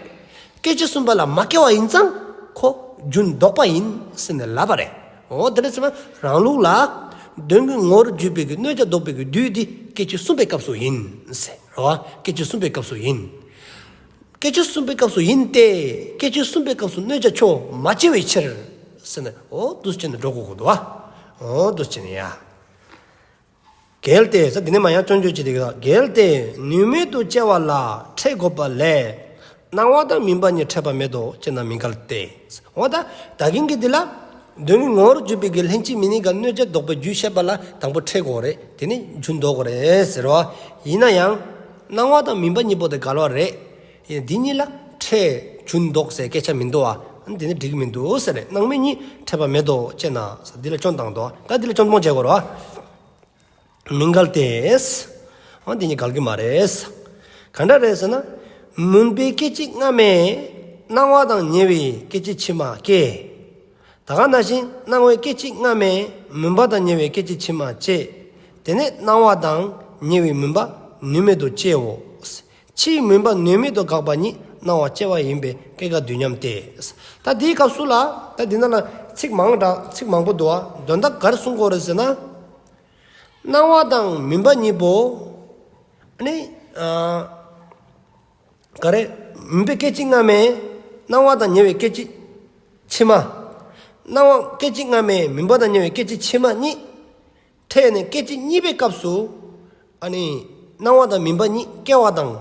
སྐད་ཅིག་གསུམ་པ་ལ་མ་སྐྱེ་བ་ཡིན་ཙང་ཁོ་རྒྱུན་ལྡོག་པ་ཡིན་ཟེར་ནས་ལབ་པ་རེད། འོ་དེ་འདྲ་ཟེར་ན་རང་ལུགས་ལ་དོན་གྱི་ངོ་བོར་གྱུར་པའི་གི་གནོད་བྱ་ལྡོག་པའི་གི་དུས་འདི་སྐད་ཅིག་གསུམ་པའི་སྐབས་སུ་ཡིན་ཟེར་རེད་བ། སྐད་ཅིག་གསུམ་པའི་སྐབས་སུ་ཡིན། སྐད་ཅིག་གསུམ་པའི་སྐབས་སུ་ཡིན་ཏེ། སྐད་ཅིག་གསུམ་པའི་སྐབས་སུ་གནོད་བྱ་ཁྱོད་མ་སྐྱེ་བའི་ཕྱིར། ཟེར་ནས་འོ་འདུག་སེ་བྱས་ནས་འགྲོ་དགོས་ཀྱི་འདུག་བ། འོ་འདུག་སེ་བྱས་ནས་ཡ། གལ་ཏེ་ཟེར་འདི་ནས་མར་ཡང་སྐྱོན་བརྗོད་བྱེད་དེ་གི་གལ་ཏེ་ནུས་མེད་དུ་སྐྱེ་བ་ལ་ཕྲད་དགོས་པ་ལས། སྣང་བ་དང་མུན་པ་གཉིས་ཕྲད་པ་མེད་དོ་ཅེ་ན་མི་འགལ་ཏེ། འོ་ད་ད་གིན་གྱི་འདི་ལ་དོན་གྱི་ངོ་བོར་གྱུར་པའི་གི་ལྷན་ཅིག་མི་གནས་འགལ་གནོད་བྱ་ལྡོག་པའི་རྒྱུ་བཤད་པ་ལ་དང་པོ་ཕྲད་དགོས་རེད། དེ་ནི་རྒྱུན་ལྡོག་རེད་ཟེར་བ། ཡིན་ན་ཡང་སྣང་བ་དང་མུན་པ་གཉིས་པོ་དེ་འགལ་བ་རེད། ཡིན་འདི་གཉིས་ལ་ཕྲད་རྒྱུན་ལྡོག་ཟེར་སྐད་ཆ་མི་འདུག་བ། འདི་ནི་འགྲིག་མི་འདུག་ཟེར་རེད། སྣང་མེད་གཉིས་ཕྲད་པ་མེད་དོ་ཅེ་ན་འདི་ལ་སྐྱོན་བཏང་འདུག་ད་འདི་ལ་སྐྱོན་སྤོང་བྱེད་དགོས་རེད་བ། མི་འགལ་ཏེ། འོ་འདི་གཉིས་འགལ་གྱི་མ་རེད། ག་འདྲ་རེད་ཟེར་ན། མུན་པའི་སྐད་ཅིག་སྔ་མས་སྣང་བ་དང་ཉེ་བའི་སྐད་ཅིག་ཕྱི་མ་སྐྱེ། ད་ག་ནང་བཞིན་སྣང་བའི་སྐད་ཅིག་སྔ་མས་མུན་པ་དང་ཉེ་བའི་སྐད་ཅིག་ཕྱི་མ་སྐྱེ། དེ་ནས་སྣང་བ་དང་ཉེ་བའི་མུན་པ་ནུས་མེད་དུ་སྐྱེའོ། ཕྱིའི་མུན་པ་ནུས་མེད་དུ་འགགས་པ་ཉིད་སྣང་བ་སྐྱེ་བ་ཡིན་པས་སྐྱེ་འགག་དུས་མཉམ་སྟེ། ད་འདིའི་སྐབས་སུ་ལ་ད་འདི་ནང་ལ་ཚིག་མང་དྲགས་ཚིག་མང་པོ་འདུག་བ། དོན་དག་ག་རེ་གསུང་དགོས་རེད་ཟེར་ན། སྣང་བ་དང་མུན་པ་གཉིས་པོ། ཨ་ནི། ཨ། ག་རེ། མུན་པའི་སྐད་ཅིག་སྔ་མས་སྣང་བ་དང་ཉེ་བའི་སྐད་ཅིག་ཕྱི་མ། སྣང་བ་སྐད་ཅིག་སྔ་མས་མུན་པ་དང་ཉེ་བའི་སྐད་ཅིག་ཕྱི་མ་གཉིས། ཕྲད་ནས་སྐད་ཅིག་གཉིས་པའི་སྐབས་སུ། ཨ་ནི། སྣང་བ་དང་མུན་པ་གཉིས་སྐྱེ་བ་དང་།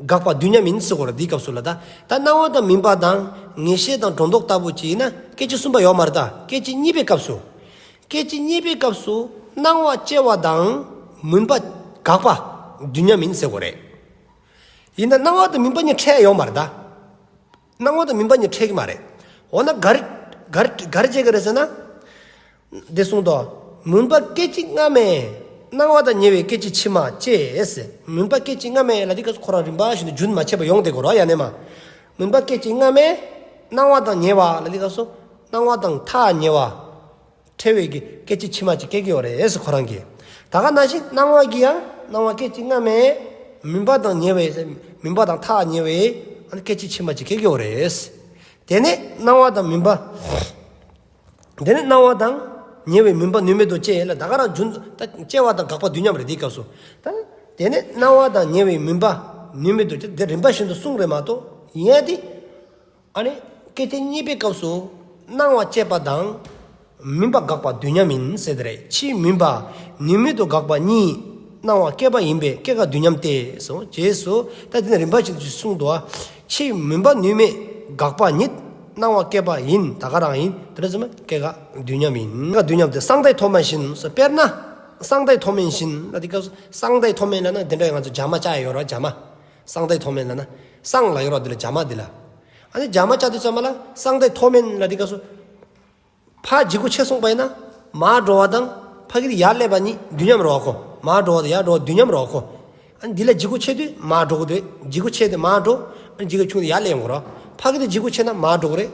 འགག་པ་དུས་མཉམ་ཡིན་ཟེར་གོ་ར་འདིའི་སྐབས་སུ་ལ་ད། ད་སྣང་བ་དང་མུན་པ་དང་ངེས་ཤེས་དང་སྒྲོ་འདོགས་ལྟ་བུ་ཅིག་ཡིན་ན་སྐད་ཅིག་གསུམ་པ་ཡོད་མ་རེད་ད། སྐད་ཅིག་གཉིས་པའི་སྐབས་སུ། སྐད་ཅིག་གཉིས་པའི་སྐབས་སུ་སྣང་བ་སྐྱེ་བ་དང་མུན་པ་འགག་པ་དུས་མཉམ་ཡིན་ཟེར་གོ་རེད། ཡིན་ན་སྣང་བ་དང་མུན་པ་གཉིས་ཕྲད་ཡོད་མ་རེད་ད། སྣང་བ་དང་མུན་པ་གཉིས་ཕྲད་ཀྱི་མ་རེད། འོ་ན་ག་རེ་ག་རེ་ག་རེ་བྱེད་ཀྱི་རེད་ཟེར་ན། འདི་གསུངས་ཏོ། མུན་པ་སྐད་ཅིག་སྔ་མས་སྣང་བ་དང་ཉེ་བའི་སྐད་ཅིག་ཕྱི་མ་སྐྱེ་ཟེར། མུན་པ་སྐད་ཅིག་སྔ་མས་ལ་འདི་སྐབས་སུ་ཁོ་རང་རིམ་པ་བཞིན་དུ་རྒྱུན་མ་ཆད་པར་ཡོང་བསྡད་དགོས་རེད་ཡ་ནས་མ། མུན་པ་སྐད་ཅིག་སྔ་མས་སྣང་བ་དང་ཉེ་བ་ལ་འདི་སྐབས་སུ་སྣང་བ་དང་ཐག་ཉེ་བ། ཕྲད་པའི་གི་སྐད་ཅིག་ཕྱི་མ་ཅིག་སྐྱེ་གི་ཡོད་རེད་ཟེར་ཁོ་རང་གིས། ད་ག་ནང་བཞིན་སྣང་བ་གི་ཡང་སྣང་བ་སྐད་ཅིག་སྔ་མས་མུན་པ་དང་ཉེ་བའི་མུན་པ་དང་ཐག་ཉེ་བའི་ཨ་ནི་སྐད་ཅིག་ཕྱི་མ་ཅིག་སྐྱེ་གི་ཡོད་རེད། དེ་ནས་སྣང་བ་དང་མུན་པ། དེ་ནས་སྣང་བ་དང་ཉེ་བའི་མུན་པ་ནུས་མེད་དུ་སྐྱེ་ལ་ད་ག་རང་རྒྱུན་ད་སྐྱེ་བ་དང་འགག་པ་དུས་མཉམ་རེད་དེའི་སྐབས་སུ། ད་དེ་ནས་སྣང་བ་དང་ཉེ་བའི་མུན་པ་ནུས་མེད་དུ་སྐྱེ་དེ་རིམ་པ་བཞིན་དུ་གསུངས་རེད་མ་གཏོགས་ཡིན་ཡ་དེ། ཨ་ནི་སྐད་ཅིག་གཉིས་པའི་སྐབས་སུ་སྣང་བ་སྐྱེས་པ་དང་མུན་པ་འགག་པ་དུས་མཉམ་ཡིན་ཟེར་དེ་རེད། ཕྱིའི་མུན་པ་ནུས་མེད་དུ་འགག་པ་གཉིས་སྣང་བ་སྐྱེས་པ་ཡིན་པས་སྐྱེ་འགག་དུས་མཉམ་སྟེ་སོ། རྗེས་སུ་ད་དེ་ནི་རིམ་པ་བཞིན་དུ་གསུངས་འདུག་བ། ཕྱིའི་མུན་པ་ནུས་མེད་འགག་པ་ཉིད་སྣང་བ་སྐྱེས་པ་ཡིན་ད་ག་རང་ཡིན་དེ་རེད་ཟེར་མ་སྐྱེ་འགག་དུས་མཉམ་ཡིན། སྐྱེ་འགག་དུས་མཉམ་སྟེ་གསང་མདའི་མཐོ་དམན་བཞིན་སོ། དཔེར་ན་གསང་མདའི་མཐོ་དམན་བཞིན་ལ་འདི་སྐབས་སུ་གསང་མདའི་མཐོ་དམན་ལ་ན་དེ་འདྲ་ང་ཚོ་རྒྱ་མ་བཅའ་ཡ་ཡོད་ར་རྒྱ་མ། གསང་མདའི་མཐོ་དམན་ལ་ན། གསང་ལ་ཡོད་ར་འདི་ལ་རྒྱ་མ་འདི་ལ། ཨ་ནི་རྒྱ་མ་བཅའ་དུས་ཙམ་པ་ལ་གསང་མདའི་མཐོ་དམན་ལ་འདི་སྐབས་སུ། ཕར་ལྗིད་ཁོག་ཆེ་སོང་པ་ཡིན་ན་མར་འགྲོ་བ་དང་ཕ་གི་ཡར་སླེབས་པ་གཉིས་དུས་མཉམ་རེད་བ་ཁོ། མར་འགྲོ་བ་དང་ཡར་འགྲོ་བ་དུས་མཉམ་རེད་བ་ཁོ། ཨ་ནི་འདི་ལ་ལྗིད་ཁོག་ཆེ་དུས་མར་འགྲོ་དགོས་དུས་ལྗིད་ཁོག་ཆེ་དུས་མར་འགྲོ། ཨ་ནི་ལྗིད་ཁོག་ཆུང་དུས་ཡར་སླེབས་ཡོང་དགོས་རེད། ཕ་གི་དེ་ལྗིད་ཁོག་ཆེ་ན་མར་འགྲོ་དགོས་རེད།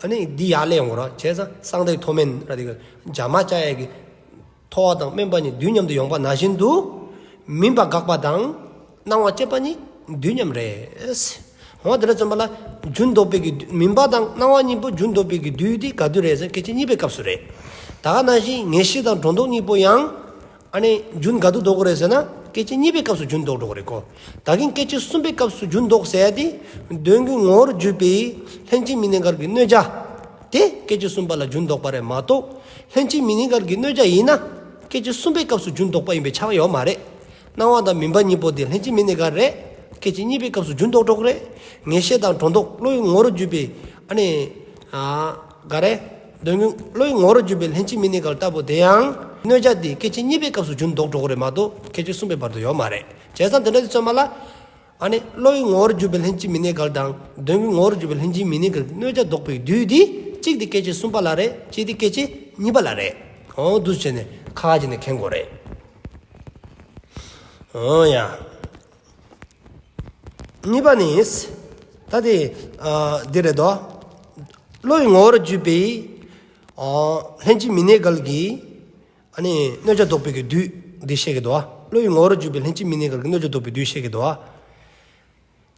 ཨ་ནི་འདི་ཡར་སླེབས་ཡོང་དགོས་རེད། བྱས་ཙང་གསང་མདའི་མཐོ་དམན་ལ་འདི་ག་རྒྱ་མ་བཅའ་ཡ་གི་མཐོ་བ་དང་དམན་པ་གཉིས་དུས་མཉམ་དུ་ཡོང་པ་ནང་བཞིན་དུ། མུན་པ་འགག་པ་དང་སྣང་བ་སྐྱེས་པ་གཉིས་དུས་མཉམ་རེད། འོ་དེ་འདྲ་ཙམ་པ་ལ་རྒྱུན་ལྡོག་པའི་གི་མུན་པ་དང་སྣང་བ་གཉིས་པོ་རྒྱུན་ལྡོག་པའི་གི་དུས་དེ་ག་དུས་རེད་ཟེར་ན་སྐད་ཅིག་གཉིས་པའི་སྐབས་སུ་རེད། ད་ག་ནང་བཞིན་ངེས་ཤེས་དང་སྒྲོ་འདོགས་གཉིས་པོ་ཡང་ཨ་ནི་རྒྱུན་ག་དུས་ལྡོག་གི་རེད་ཟེར་ན་སྐད་ཅིག་གཉིས་པའི་སྐབས་སུ་རྒྱུན་ལྡོག་འགྲོ་གི་རེད་ཁོ། ད་གིན་སྐད་ཅིག་གསུམ་པའི་སྐབས་སུ་རྒྱུན་ལྡོག་ཟེར་ཡ་དེ་དོན་གྱི་ངོ་བོར་གྱུར་པའི་ལྷན་ཅིག་མི་གནས་འགལ་གྱི་གནོད་བྱ། དེ་སྐད་ཅིག་གསུམ་པ་ལ་རྒྱུན་ལྡོག་པ་རེད་མ་གཏོགས། ལྷན་ཅིག་མི་གནས་འགལ་གྱི་གནོད་བྱ་ཡིན་ན། སྐད་ཅིག་གསུམ་པའི་སྐབས་སུ་རྒྱུན་ལྡོག་པ་ཡིན་པའི་ཁྱབ་པ་ཡོད་མ་རེད། སྣང་བ་དང་མུན་པ་གཉིས་པོ་དེ་ལྷན་ཅིག་མི་གནས་འགལ་རེད། སྐད་ཅིག་གཉིས་པའི་སྐབས་སུ་རྒྱུན་ལྡོག་འགྲོ་གི་རེད། ངེས་ཤེས་དང་སྒྲོ་འདོགས་བློའི་ངོ་བོར་གྱུར་པའི་ཨ་ནི་ཨ་ག་རེ། དོན་གྱི་བློའི་ངོ་བོར་གྱུར་པའི་ལྷན་ཅིག་མི་གནས་འགལ་ལྟ་བུ་དེ་ཡང་གནོད་བྱ་དེ་སྐད་ཅིག་གཉིས་པའི་སྐབས་སུ་རྒྱུན་ལྡོག་འགྲོ་གི་རེད་མ་གཏོགས་སྐད་ཅིག་གསུམ་པའི་བར་དུ་ཡོད་མ་རེད། བྱས་ཙང་དེ་འདྲ་དུས་ཚོད་མ་ལ། ཨ་ནི་བློའི་ངོ་བོར་གྱུར་པའི་ལྷན་ཅིག་མི་གནས་འགལ་དང་དོན་གྱི་ངོ་བོར་གྱུར་པའི་ལྷན་ཅིག་མི་གནས་འགལ་གྱི་གནོད་བྱ་ལྡོག་པའི་དུས་དེ་གཅིག་དེ་སྐད་ཅིག་གསུམ་པ་ལ་རེད། གཅིག་དེ་སྐད་ཅིག་གཉིས་པ་ལ་རེད། འོ་འདུག་བྱས་ནས་ཁ་ཁ་བྱས་ནས་མཁྱེན་དགོས་རེད། འོ་ཡ། གཉིས་པ་ནི། ད་དེ་ཨ་འདི་རེད་དོ། བློའི་ངོ་བོར་གྱུར་པའི་ཨ་ལྷན་ཅིག་མི་གནས་འགལ་གྱི་ཨ་ནི་གནོད་བྱ་ལྡོག་པའི་གི་དུས་འདི་བཤད་ཀྱི་འདུག་ཨ། བློའི་ངོ་བོར་གྱུར་པའི་ལྷན་ཅིག་མི་གནས་འགལ་གྱི་གནོད་བྱ་ལྡོག་པའི་དུས་བཤད་ཀྱི་འདུག་ཨ།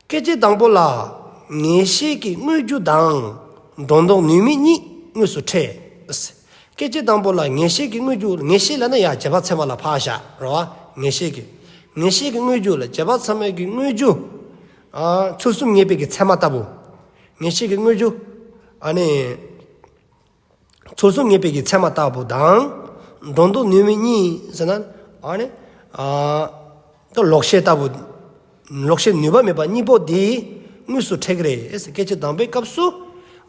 སྐད་ཅིག་དང་པོ་ལ་ངེས་ཤེས་ཀྱི་དངོས་རྒྱུ་དང་སྒྲོ་འདོགས་ནུས་མེད་གཉིས་དངོས་སུ་འཕྲད། སྐད་ཅིག་དང་པོ་ལ་ངེས་ཤེས་ཀྱི་དངོས་རྒྱུ། ངེས་ཤེས་ལབ་ན་ཡ་རྗེས་དཔག་ཚད་མ་ལ་ཕར་བཞག་རོ། ངེས་ཤེས་ཀྱི། ངེས་ཤེས་ཀྱི་དངོས་རྒྱུ་ལ་རྗེས་དཔག་ཚད་མ་གི་དངོས་རྒྱུ། ཨ་ཚུལ་གསུམ་ངེས་པའི་གི་ཚད་མ་ལྟ་བུ། ངེས་ཤེས་ཀྱི་དངོས་རྒྱུ། ཨ་ནི། ཚུལ་གསུམ་ངེས་པའི་གི་ཚད་མ་ལྟ་བུ་དང་། སྒྲོ་འདོགས་ནུས་མེད་གཉིས་ཟེར་ན། ཨ་ནི། ཨ་ད་ལོག་ཤེས་ལྟ་བུ། ལོག་ཤེས་ནུས་པ་མེད་པ་གཉིས་པོ་དེ་དངོས་སུ་འཕྲད་ཀྱི་རེད། སྐད་ཅིག་དང་པོའི་སྐབས་སུ།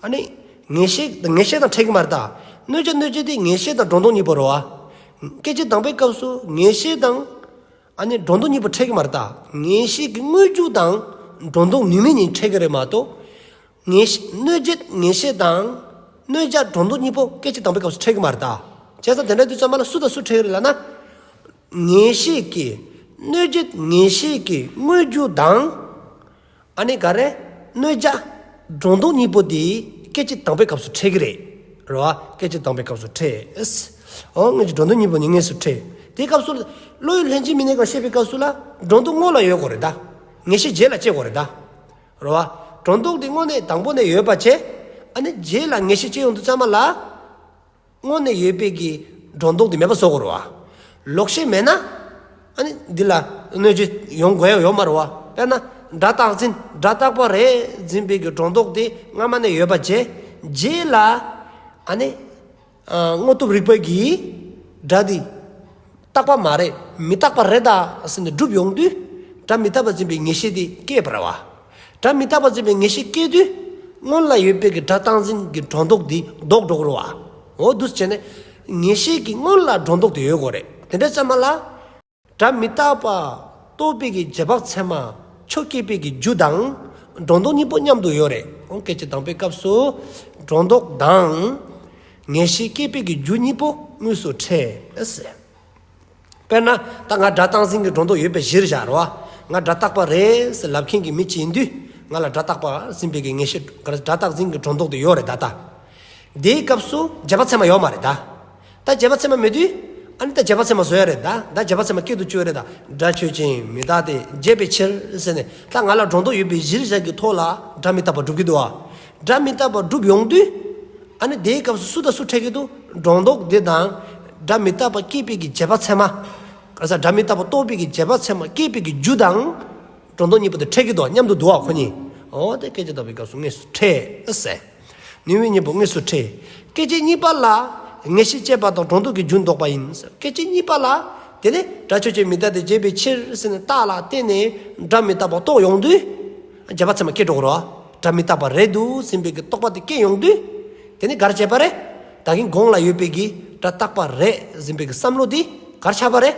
ཨ་ནི་ངེས་ཤེས་ངེས་ཤེས་དང་འཕྲད་ཀྱི་མ་རེད་ད། གནོད་བྱ་གནོད་བྱེད་དེ་ངེས་ཤེས་དང་སྒྲོ་འདོགས་གཉིས་པོ་རེད་བ། སྐད་ཅིག་དང་པོའི་སྐབས་སུ་ངེས་ཤེས་དང་། ཨ་ནི་སྒྲོ་འདོགས་གཉིས་པོ་འཕྲད་ཀྱི་མ་རེད་ད། ངེས་ཤེས་ཀྱི་དངོས་རྒྱུ་དང་སྒྲོ་འདོགས་ནུས་མེད་གཉིས་འཕྲད་ཀྱི་རེད་མ་གཏོགས། ངེས་ཤེས་གནོད་བྱེད་ངེས་ཤེས་དང་གནོད་བྱ་སྒྲོ་འདོགས་གཉིས་པོ་སྐད་ཅིག་དང་པོའི་སྐབས་སུ་འཕྲད་ཀྱི་མ་རེད་ད། བྱས་ཙང་དེ་འདྲ་དུས་ཚོད་མ་ལ་སུ་དང་སུ་འཕྲད་ཀྱི་རེད་ལབ་ན། ངེས་ཤེས་ཀྱི་གནོད་བྱེད་ངེས་ཤེས་ཀྱི་དངོས་རྒྱུ་དང་། ཨ་ནི་ག་རེ། གནོད་བྱ་སྒྲོ་འདོགས་གཉིས་པོ་དེ་སྐད་ཅིག་དང་པོའི་སྐབས་སུ་འཕྲད་ཀྱི་རེད། རེད་བ། སྐད་ཅིག་དང་པོའི་སྐབས་སུ་འཕྲད། འོ་ངེས་ཤེས་སྒྲོ་འདོགས་གཉིས་པོ་ནི་དངོས་སུ་འཕྲད། དེའི་སྐབས་སུ་བློ་ཡི་ལྷན་ཅིག་མི་གནས་འགལ་བཤད་པའི་སྐབས་སུ་ལ་སྒྲོ་འདོགས་སྔོན་ལ་ཡོད་དགོས་རེད་ད། ངེས་ཤེས་རྗེས་ལ་སྐྱེ་དགོས་རེད་ད། རེད་བ། སྒྲོ་འདོགས་དེ་དངོས་གནས་དང་པོ་ནས་ཡོད་པ་བྱས། ཨ་ནི་རྗེས་ལ་ངེས་ཤེས་སྐྱེ་ཡོང་དུས་ཙམ་པ་ལ། དངོས་གནས་ཡོད་པའི་གི་སྒྲོ་འདོགས་དེ་མེད་པ་བཟོ་དགོས་རེད་བ། ལོག་ཤེས་མེད་ན། ཨ་ནི་འདི་ལ་གནོད་བྱེད་ཡོང་དགོས་ཡ་ཡོད་མ་རེད་བ། དཔེར་ན་སྒྲ་རྟག་འཛིན་སྒྲ་རྟག་པ་རེད་འཛིན་པའི་གི་སྒྲོ་འདོགས་དེ་སྔ་མ་ནས་ཡོད་པ་བྱས། རྗེས་ལ་ཨ་ནི་ཨ་དངོས་སྟོབས་རིག་པའི་གི་སྒྲ་དེ་རྟག་པ་མ་རེད། མི་རྟག་པ་རེད་ད་ཟེར་ནས་སྒྲུབ་ཡོང་དུས། སྒྲ་མི་རྟག་པ་འཛིན་པའི་ངེས་ཤེས་དེ་སྐྱེས་པ་རེད་བ། སྒྲ་མི་རྟག་པ་འཛིན་པའི་ངེས་ཤེས་སྐྱེས་དུས། སྔོན་ལ་ཡོད་པའི་གི་སྒྲ་རྟག་འཛིན་གྱི་སྒྲོ་འདོགས་དེ་ལྡོག་འགྲོ་གི་རེད་བ། འོ་འདུག་སེ་བྱས་ནས། ངེས་ཤེས་ཀྱི་སྔོན་ལ་སྒྲོ་འདོགས་དེ་ཡོད་དགོས་རེད། དེ་འདྲ་ཙམ་མ་ལ། སྒྲ་མི་རྟག་པ་རྟོགས་པའི་གི་རྗེས་དཔག་ཚད་མ་ཆོས་སྐྱེད་པའི་གི་རྒྱུ་དང་སྒྲོ་འདོགས་གཉིས་པོ་མཉམ་དུ་ཡོད་རེད། འོ་སྐད་ཅིག་དང་པོའི་སྐབས་སུ་སྒྲོ་འདོགས་དང་ངེས་ཤེས་སྐྱེད་པའི་གི་རྒྱུ་གཉིས་པོ་དངོས་སུ་འཕྲད་ཟེར། དཔེར་ན་ད་ང་སྒྲ་རྟག་འཛིན་གྱི་སྒྲོ་འདོགས་ཡོད་པའི་གཞིར་བཞག་རོ། ང་སྒྲ་རྟག་པ་རེད་ཟེར་ལབ་མཁན་གྱི་མི་གཅིག་ཡིན་དུས། ང་ལ་སྒྲ་རྟག་པ་འཛིན་པའི་གི་ངེས་ཤེས་སྒྲ་རྟག་འཛིན་གྱི་སྒྲོ་འདོགས་དེ་ཡོད་རེད་ད་ལྟ། དེའི་སྐབས་སུ་རྗེས་དཔག་ཚད་མ་ཡོད་མ་རེད་ད། ད་རྗེས་དཔག་ཚད་མ་མེད་དུས། ཨ་ནི་ད་རྗེས་དཔག་ཚད་མ་བཟོ་ཡ་རེད་ད། ད་རྗེས་དཔག་ཚད་མ་སྐྱེ་དུ་བཅུག་ཡ་རེད་ད། སྒྲ་ཆོས་ཅན་མི་རྟག་སྟེ་བྱས་པའི་ཕྱིར་ཟེར་ནས་ད་ང་ལ་སྒྲོ་འདོགས་ཡོད་པའི་གཞིར་བཞག་གི་ཐོག་ལ་སྒྲ་མི་རྟག་པ་སྒྲུབ་ཀྱི་འདུག་བ། སྒྲ་མི་རྟག་པ་སྒྲུབ་ཡོང་དུས། ཨ་ནི་དེའི་སྐབས་སུ་སུ་དང་སུ་འཕྲད་ཀྱི་འདུག་སྒྲོ་འདོགས་དེ་དང་། སྒྲ་མི་རྟག་པ་སྐྱེད་པའི་གི་རྗེས་དཔག་ཚད་མ། ག་ས་སྒྲ་མི་རྟག་པ་རྟོགས་པའི་གི་རྗེས་དཔག་ཚད་མ་སྐྱེད་པའི་གི་རྒྱུ་དང་། སྒྲོ་འདོགས་གཉིས་པོ་དེ་འཕྲད་ཀྱི་འདུག་མཉམ་དུ་འདུག་བ་ཁོ་གཉིས། འོ་དེ་སྐད་ཅིག་དང་པོའི་སྐབས་སུ་དངོས་སུ་འཕྲད་ཟེར། ནུས་པའི་གཉིས་པོ་དངོས་སུ་འཕྲད། སྐད་ཅིག་གཉིས་པ་ལ་ངེས་ཤེས་སྐྱེས་པ་དང་སྒྲོ་འདོགས་ཀྱི་རྒྱུན་ལྡོག་པ་ཡིན། སྐད་ཅིག་གཉིས་པ་ལ། དེ་ནི་སྒྲ་ཆོས་ཅན་མི་རྟག་སྟེ་བྱས་པའི་ཕྱིར་ཟེར་ནས་རྟགས་ལ་བརྟེན་ནས་སྒྲ་མི་རྟག་པ་རྟོགས་ཡོང་དུས། རྗེས་དཔག་ཚད་མ་སྐྱེ་འགྲོ་གི་རེད་བ། སྒྲ་མི་རྟག་པ་རེད་འདུག་ཟིན་པའི་གི་རྟོག་པ་དེ་སྐྱེ་ཡོང་དུས། དེ་ནི་ག་རེ་བྱས་པ་རེད། ད་གིན་གོང་ལ་ཡོད་པའི་གི་སྒྲ་རྟག་པ་རེད་ཟིན་པའི་གི་བསམ་བློ་དེ་ག་རེ་ཆགས་པ་རེད།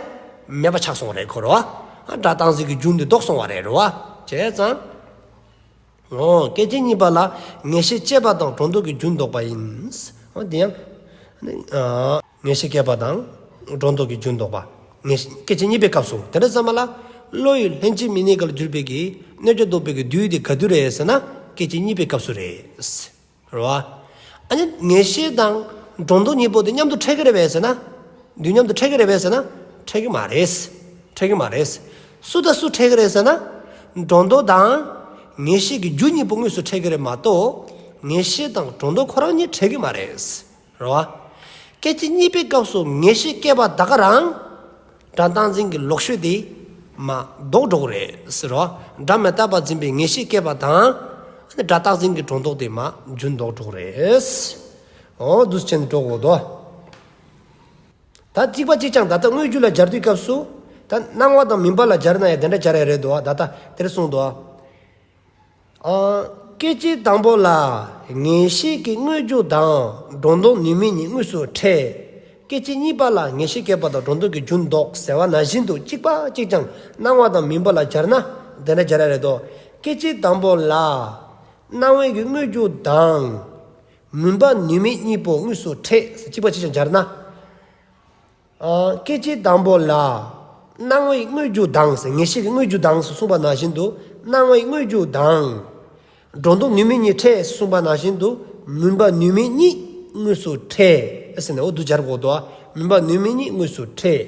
མེད་པ་ཆགས་སོང་བ་རེད་ཁོ་རེད་བ། སྒྲ་རྟག་འཛིན་གྱི་རྒྱུན་དེ་ལྡོག་སོང་བ་རེད་རེད་བ། བྱས་ཙང་། འོ། སྐད་ཅིག་གཉིས་པ་ལ་ངེས་ཤེས་སྐྱེས་པ་དང་སྒྲོ་འདོགས་ཀྱི་རྒྱུན་ལྡོག་པ་ཡིན། འོ་དེ་ཡང་། ཨ་ངེས་ཤེས་སྐྱེས་པ་དང་སྒྲོ་འདོགས་ཀྱི་རྒྱུན་ལྡོག་པ། ངེས་ཤེས་སྐད་ཅིག་གཉིས་པའི་སྐབས་སུ། དེ་འདྲ་ཙམ་པ་ལ་བློ་ཡི་ལྷན་ཅིག་མི་གནས་འགལ་གྱུར་པའི་གི་གནོད་བྱ་ལྡོག་པའི་གི་དུས་དེ་ག་དུས་རེད་ཟེར་ན་སྐད་ཅིག་གཉིས་པའི་སྐབས་སུ་རེད། རེད་བ། ཨ་ནི་ངེས་ཤེས་དང་སྒྲོ་འདོགས་གཉིས་པོ་དེ་མཉམ་དུ་འཕྲད་ཀྱི་རེད་པས་ཟེར་ན། དུས་མཉམ་དུ་འཕྲད་ཀྱི་རེད་པས་ཟེར་ན། འཕྲད་ཀྱི་མ་རེད། འཕྲད་ཀྱི་མ་རེད། སུ་དང་སུ་འཕྲད་ཀྱི་རེད་ཟེར་ན། སྒྲོ་འདོགས་དང་། ངེས་ཤེས་ཀྱི་རྒྱུ་གཉིས་པོ་དངོས་སུ་འཕྲད་ཀྱི་རེད་མ་གཏོགས། ངེས་ཤེས་དང་སྒྲོ་འདོགས་ཁོ་རང་གཉིས་འཕྲད་ཀྱི་མ་རེད། རེད་བ། སྐད་ཅིག་གཉིས་པའི་སྐབས་སུ་ངེས་ཤེས་སྐྱེས་པ་ད་ག་རང་། སྒྲ་རྟག་འཛིན་གྱི་ལོག་ཤེས་དེ་མར་ལྡོག་འགྲོ་གི་རེད་ཟེར་རོ། སྒྲ་མི་རྟག་པ་འཛིན་པའི་ངེས་ཤེས་སྐྱེས་པ་དང་། སྒྲ་རྟག་འཛིན་གྱི་སྒྲོ་འདོགས་དེ་མར་རྒྱུན་ལྡོག་འགྲོ་གི་རེད། འོ་འདུག་སེ་བྱས་ནས་འགྲོ་དགོས་དོ། ད་གཅིག་པ་གཅིག་རྐྱང་ད་ལྟ་དངོས་རྒྱུ་ལ་སྦྱར་དུས་སྐབས་སུ། ད་སྣང་བ་དང་མུན་པ་ལ་སྦྱར་ན་ཡང་དེ་འདྲ་སྦྱར་ཡ་རེད་དོ། ད་ལྟ་དེར་གསུངས་དོ། ཨ། སྐད་ཅིག་དང་པོ་ལ་ངེས་ཤེས་ཀྱི་དངོས་རྒྱུ་དང་སྒྲོ་འདོགས་ནུས་མེད་གཉིས་དངོས་སུ་འཕྲད། སྐད་ཅིག་གཉིས་པ་ལ་ངེས་ཤེས་སྐྱེས་པ་དང་སྒྲོ་འདོགས་ཀྱི་རྒྱུན་ལྡོག་ཟེར་བ་ནང་བཞིན་དུ་གཅིག་པ་གཅིག་རྐྱང་སྣང་བ་དང་མུན་པ་ལ་སྦྱར་ན་དེ་འདྲ་སྦྱར་ཡ་རེད་དོ། སྐད་ཅིག་དང་པོ་ལ་སྣང་བའི་གི་དངོས་རྒྱུ་དང་མུན་པ་ནུས་མེད་གཉིས་པོ་དངོས་སུ་འཕྲད་ཟེར་གཅིག་པ་གཅིག་རྐྱང་སྦྱར་ན། ཨ། སྐད་ཅིག་དང་པོ་ལ་སྣང་བའི་དངོས་རྒྱུ་དང་ཟེར། ངེས་ཤེས་ཀྱི་དངོས་རྒྱུ་དང་ཟེར་གསུངས་པ་ནང་བཞིན་དུ་སྣང་བའི་དངོས་རྒྱུ་དང་སྒྲོ་འདོགས་ནུས་མེད་གཉིས་འཕྲད་གསུངས་པ་ནང་བཞིན་དུ་མུན་པ་ནུས་མེད་གཉིས་དངོས་སུ་འཕྲད་ཟེར་ནས་འོ་འདུག་སྦྱར་དགོས་དོ། མུན་པ་ནུས་མེད་གཉིས་དངོས་སུ་འཕྲད།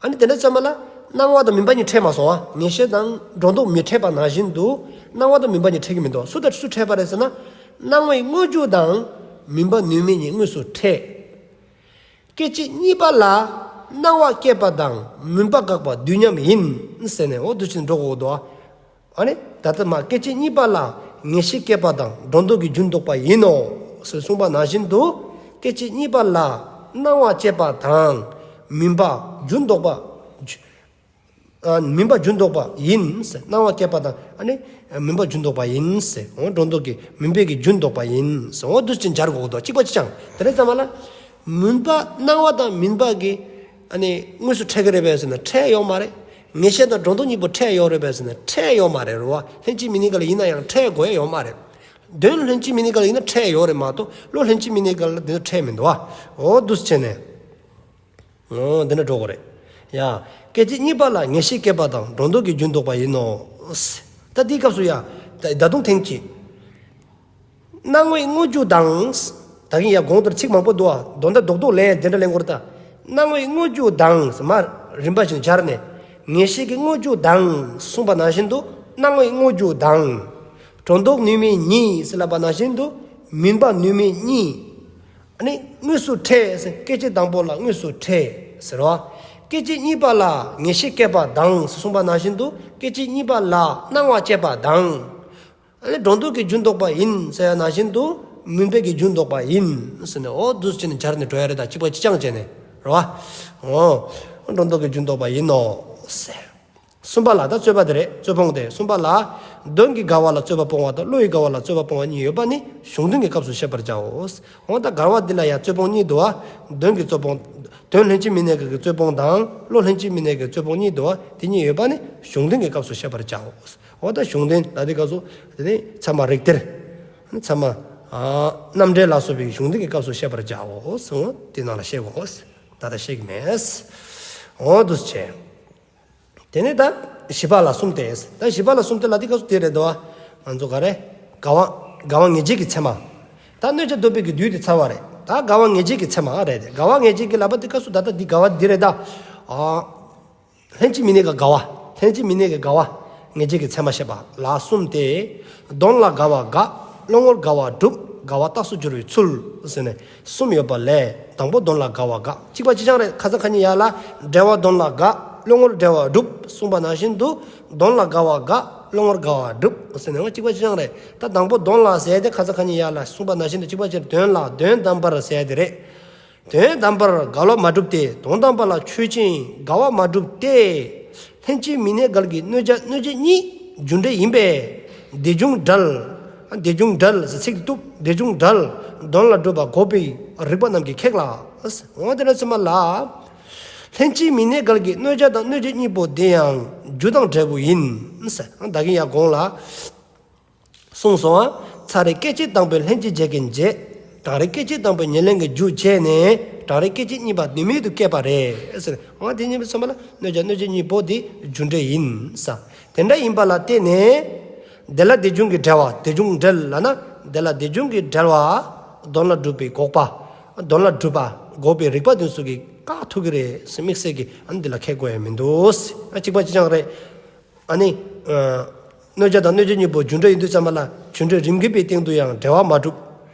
ཨ་ནི་དེ་འདྲ་ཙམ་པ་ལ་སྣང་བ་དང་མུན་པ་གཉིས་འཕྲད་མ་སོང་བ། ངེས་ཤེས་དང་སྒྲོ་འདོགས་མི་འཕྲད་པ་ནང་བཞིན་དུ་སྣང་བ་དང་མུན་པ་གཉིས་འཕྲད་ཀྱི་མི་འདུག། སུ་དང་སུ་འཕྲད་པ་རེད་ཟེར་ན། སྣང་བའི་དངོས་རྒྱུ་དང་མུན་པ་ནུས་མེད་གཉིས་དངོས་སུ་འཕྲད། སྐད་ཅིག་གཉིས་པ་ལ་སྣང་བ་སྐྱེས་པ་དང་མུན་པ་འགགས་པ་དུས་མཉམ་ཡིན་ཟེར་ནས་འོ་འདུག་ཅིག་འགྲོ་དགོས་འདུག། ཨ་ནི་ད་ལྟ་མ་སྐད་ཅིག་གཉིས་པ་ལ་ངེས་ཤེས་སྐྱེས་པ་དང་སྒྲོ་འདོགས་ཀྱི་རྒྱུན་ལྡོག་པ་ཡིན་ནོ་ཟེར་གསུངས་པ་ནང་བཞིན་དུ་སྐད་ཅིག་གཉིས་པ་ལ་སྣང་བ་སྐྱེས་པ་དང་མུན་པ་རྒྱུན་ལྡོག་པ། ཨ། མུན་པ་རྒྱུན་ལྡོག་པ་ཡིན། སྣང་བ་སྐྱེས་པ་དང་ཨ་ནི་མུན་པ་རྒྱུན་ལྡོག་པ་ཡིན། འོ་སྒྲོ་འདོགས་ཀྱི་མུན་པའི་གི་རྒྱུན་ལྡོག་པ་ཡིན། འོ་འདུག་ཅིག་སྦྱར་དགོས་འདུག། གཅིག་པ་གཅིག་རྐྱང་། དེ་འདྲ་ཙམ་པ་ལ་མུན་པ་སྣང་བ་དང་མུན་པ་གི་ཨ་ནི་དངོས་སུ་འཕྲད་ཀྱི་རེད་པས་ཟེར་ན་འཕྲད་ཡོད་མ་རེད། ངེས་ཤེས་དང་སྒྲོ་འདོགས་གཉིས་པོ་འཕྲད་ཡོད་རེད་པས་ཟེར་ན་འཕྲད་ཡོད་མ་རེད་རོ། ལྷན་ཅིག་མི་གནས་སྐབས་ལ་ཡིན་ན་ཡང་འཕྲད་དགོས་ཡ་ཡོད་མ་རེད། དོན་ལྷན་ཅིག་མི་གནས་སྐབས་ལ་ཡིན་ན་འཕྲད་ཡོད་རེད་མ་གཏོགས་བློ་ལྷན་ཅིག་མི་གནས་སྐབས་ལ་དེ་ཚོ་འཕྲད་མི་འདུག་བ། འོ་འདུག་བྱས་ནས། འོ་འདི་འདྲ་འགྲོ་དགོས་རེད། ཡ། སྐད་ཅིག་གཉིས་པ་ལ་ངེས་ཤེས་སྐྱེས་པ་དང་སྒྲོ་འདོགས་ཀྱི་རྒྱུན་ལྡོག་པ་ཡིན་ནོ། ད་འདིའི་སྐབས་སུ་ཡ། ད་ད་དུང་ཐེངས་གཅིག། སྣང་བའི་དངོས་རྒྱུ་དང་། ད་གིན་ཡ་གོང་དུ་ཚིག་མང་པོ་འདུག་ཨ། དོན་དག་རྡོག་རྡོག་ལེན་དེ་འདྲ་ལེན་དགོས་རེད་ད། སྣང་བའི་དངོས་རྒྱུ་དང་མར་རིམ་པ་བཞིན་སྦྱར་ནས། ངེས་ཤེས་ཀྱི་དངོས་རྒྱུ་དང་གསུངས་པ་ནང་བཞིན་དུ་སྣང་བའི་དངོས་རྒྱུ་དང་། སྒྲོ་འདོགས་ནུས་མེད་གཉིས་ཟེར་ལབ་པ་ནང་བཞིན་དུ་མུན་པ་ནུས་མེད་གཉིས། ཨ་ནི་དངོས་སུ་འཕྲད་ཟེར། སྐད་ཅིག་དང་པོ་ལ་དངོས་སུ་འཕྲད་ཟེར་བ། སྐད་ཅིག་གཉིས་པ་ལ་ངེས་ཤེས་སྐྱེས་པ་དང་ཟེར་གསུངས་པ་ནང་བཞིན་དུ་སྐད་ཅིག་གཉིས་པ་ལ་སྣང་བ་སྐྱེས་པ་དང་། ཨ་ནི་སྒྲོ་འདོགས་ཀྱི་རྒྱུན་ལྡོག་པ་ཡིན་ཟེར་ཡ་ནང་བཞིན་དུ་མུན་པའི་གི་རྒྱུན་ལྡོག་པ་ཡིན་ཟེར་ནས་འོ་འདུག་བྱས་ནས་སྦྱར་ནས་འགྲོ་ཡ་རེད་ད། གཅིག་པ་གཅིག་རྐྱང་བྱས་ནས་རེད་བ། འོ། སྒྲོ་འདོགས་ཀྱི་རྒྱུན་ལྡོག་པ་ཡིན་ནོ་ཟེར། གསུམ་པ་ལ་ད་རྩོད་པ་དེ་རེད། རྩོད་སྤོང་དེ། གསུམ་པ་ལ་དོན་གྱི་འགལ་བ་ལ་རྩོད་པ་སྤོང་བ་དང་བློ་ཡི་འགལ་བ་ལ་རྩོད་པ་སྤོང་བ་གཉིས་ཡོད་པ་ནི་གཞུང་དོན་གྱི་སྐབས་སུ་བཤད་པར་བྱའོ། འོ་ད་འགལ་བ་འདི་ལ་ཡང་རྩོད་སྤོང་གཉིས་འདུག་བ། དོན་གྱི་རྩོད་སྤོང་། དོན་ལྷན་ཅིག་མི་གནས་འགལ་གྱི་རྩོད་སྤོང་དང་བློ་ལྷན་ཅིག་མི་གནས་འགལ་གྱི་རྩོད་སྤོང་གཉིས་འདུག་བ། དེ་གཉིས་ཡོད་པ་ནི་གཞུང་དོན་གྱི་སྐབས་སུ་བཤད་པར་བྱའོ། འོ་ད་གཞུང་དོན་ལ་དེ་སྐབས་སུ་དེ་ནི་ཚད་མ་རིགས་གཏེར། ཚད་མ་རྣམ་འགྲེལ་ལ་སོགས་པའི་གཞུང་དོན་གྱི་སྐབས་སུ་བཤད་པར་བྱའོ། འོ་དེ་ནང་ལ་བཤད་དགོས། ད་ལྟ་བཤད་ཀྱི་མེད། འོ་འདུག་བྱས། དེ་ནས་ད་བཞི་པ་ལ་གསུམ་སྟེ། ད་བཞི་པ་ལ་གསུམ་སྟེ་ལ་དེ་སྐབས་སུ་དེ་རེད་དོ། ང་ཚོ་ག་རེ། འགལ་བ། འགལ་བ་ངེས་བྱེད་ཀྱི་ཚད་མ། ད་གནོད་བྱ་ལྡོག་པའི་གི་དུས་དེ་ཚར་བ་རེད། ད་འགལ་བ་ངེས་བྱེད་ཀྱི་ཚད་མ་རེད་དེ། འགལ་བ་ངེས་བྱེད་ཀྱི་ལབ་པ་དེ་སྐབས་སུ་ད་ལྟ་འདི་འགལ་བ་འདི་རེད་ད། ཨ། ལྷན་ཅིག་མི་གནས་ཀྱི་འགལ་བ། ལྷན་ཅིག་མི་གནས་ཀྱི་འགལ་བ་ངེས་བྱེད་ཀྱི་ཚད་མ་བཤད་པ་ལ་གསུམ་སྟེ། དོན་ལ་འགལ་བ་དགག། བློ་ངོར་འགལ་བ་སྒྲུབ། འགལ་བ་རྟགས་སུ་སྦྱོར་བའི་ཚུལ་ཟེར་ནས། གསུམ་ཡོད་པ་ལས་དང་པོ་དོན་ལ་འགལ་བ་དགག། གཅིག་པ་གཅིག་རྐྱང་རེད། ཁ་སང་ཁ་ཉིན་ཡར་ལ་འབྲེལ་བ་དོན་ལ་དགག། བློ་ངོར་འབྲེལ་བ་སྒྲུབ་གསུངས་པ་ནང་བཞིན་དུ་དོན་ལ་འགལ་བ་དགག། བློ་ངོར་འགལ་བ་སྒྲུབ་ཟེར་ནས་འོ་གཅིག་པ་གཅིག་རྐྱང་རེད། ད་དང་པོ་དོན་ལ་ཟེར་ཏེ་ཁ་སང་ཁ་ཉིན་ཡར་ལ་གསུངས་པ་ནང་བཞིན་དུ་གཅིག་པ་གཅིག་དོན་ལ་དོན་དམ་པར་ཟེར་ཏེ་རེད། དོན་དམ་པར་འགལ་བ་མ་གྲུབ་སྟེ། དོན་དམ་པ་ལ་ཆོས་ཅན་འགལ་བ་མ་གྲུབ་སྟེ། ལྷན་ཅིག་མི་གནས་འགལ་གྱི་གནོད་བྱ་གནོད་བྱེད་གཉིས་རྒྱུ་འབྲས་ཡིན་པས། དེ་བྱུང་འབྲེལ། དེ་བྱུང་འབྲེལ་ཟེར་ཚིག་དེ་བཏུབ། དེ་བྱུང་འབྲེལ། དོན་ལ་སྒྲུབ་པ་འགོག་པའི་རིགས་པ་རྣམས་ཀྱིས་ཁེགས་ལ། འོ་དེ་འདྲ་ཚོད་མ་ལ། ལྷན་ཅིག་མི་གནས་འགལ་གྱི་གནོད་བྱ་དང་གནོད་བྱེད་གཉིས་པོ་དེ་ཡང་རྒྱུ་དང་འབྲས་བུ་ཡིན། ད་གིན་ཡར་གོང་ལ། གསུངས་སོང་ང་། ཚ་རེག་སྐད་ཅིག་དང་པོའི་ལྷན་ཅིག་བྱེད་ཀྱི་བྱས། གྲང་རེག་སྐད་ཅིག་དང་པོའི་ཉེར་ལེན་གྱི་རྒྱུ་བྱས་ནས། གྲང་རེག་སྐད་ཅིག་གཉིས་པ་ནུས་མེད་དུ་སྐྱེས་པ་རེད་ཟེར། འོ་དེ་གཉིས་པོ་ཚང་མ་ལ་གནོད་བྱ་གནོད་བྱེད་གཉིས་པོ་དེ་རྒྱུ་འབྲས་ཡིན་ས། དེ་འདྲ་ཡིན་པ་ལ་བརྟེན་ནས། དེ་ལ་དེ་བྱུང་གི་འབྲེལ་བ། དེ་བྱུང་འབྲེལ་ལབ་ན་དེ་ལ་དེ་བྱུང་གི་འབྲེལ་བ། དོན་ལ་སྒྲུབ་པའི་འགོག་པ། དོན་ལ་སྒྲུབ་པ་འགོག་པའི་རིགས་པ་དེ་ཚོ་གིས་བཀག་ཐུབ་ཀྱི་རེད་ཟེར། དམིགས་བསལ་གྱིས་ཨ་ནི་འདི་ལ་ཁེགས་དགོས་ཡ་མི་འདུག་ཟེར། ཨ་གཅིག་པ་གཅིག་རྐྱང་རེད། ཨ་ནི། ཨ། གནོད་བྱ་དང་གནོད་བྱེད་གཉིས་པོ་རྒྱུ་འབྲས་ཡིན་དུས་ཙམ་པ་ལ་རྒྱུ་འབྲས་རིམ་གྱིས་པའི་སྟེང་དུ་ཡང་འབྲེལ་བ་མ་གྲུབ།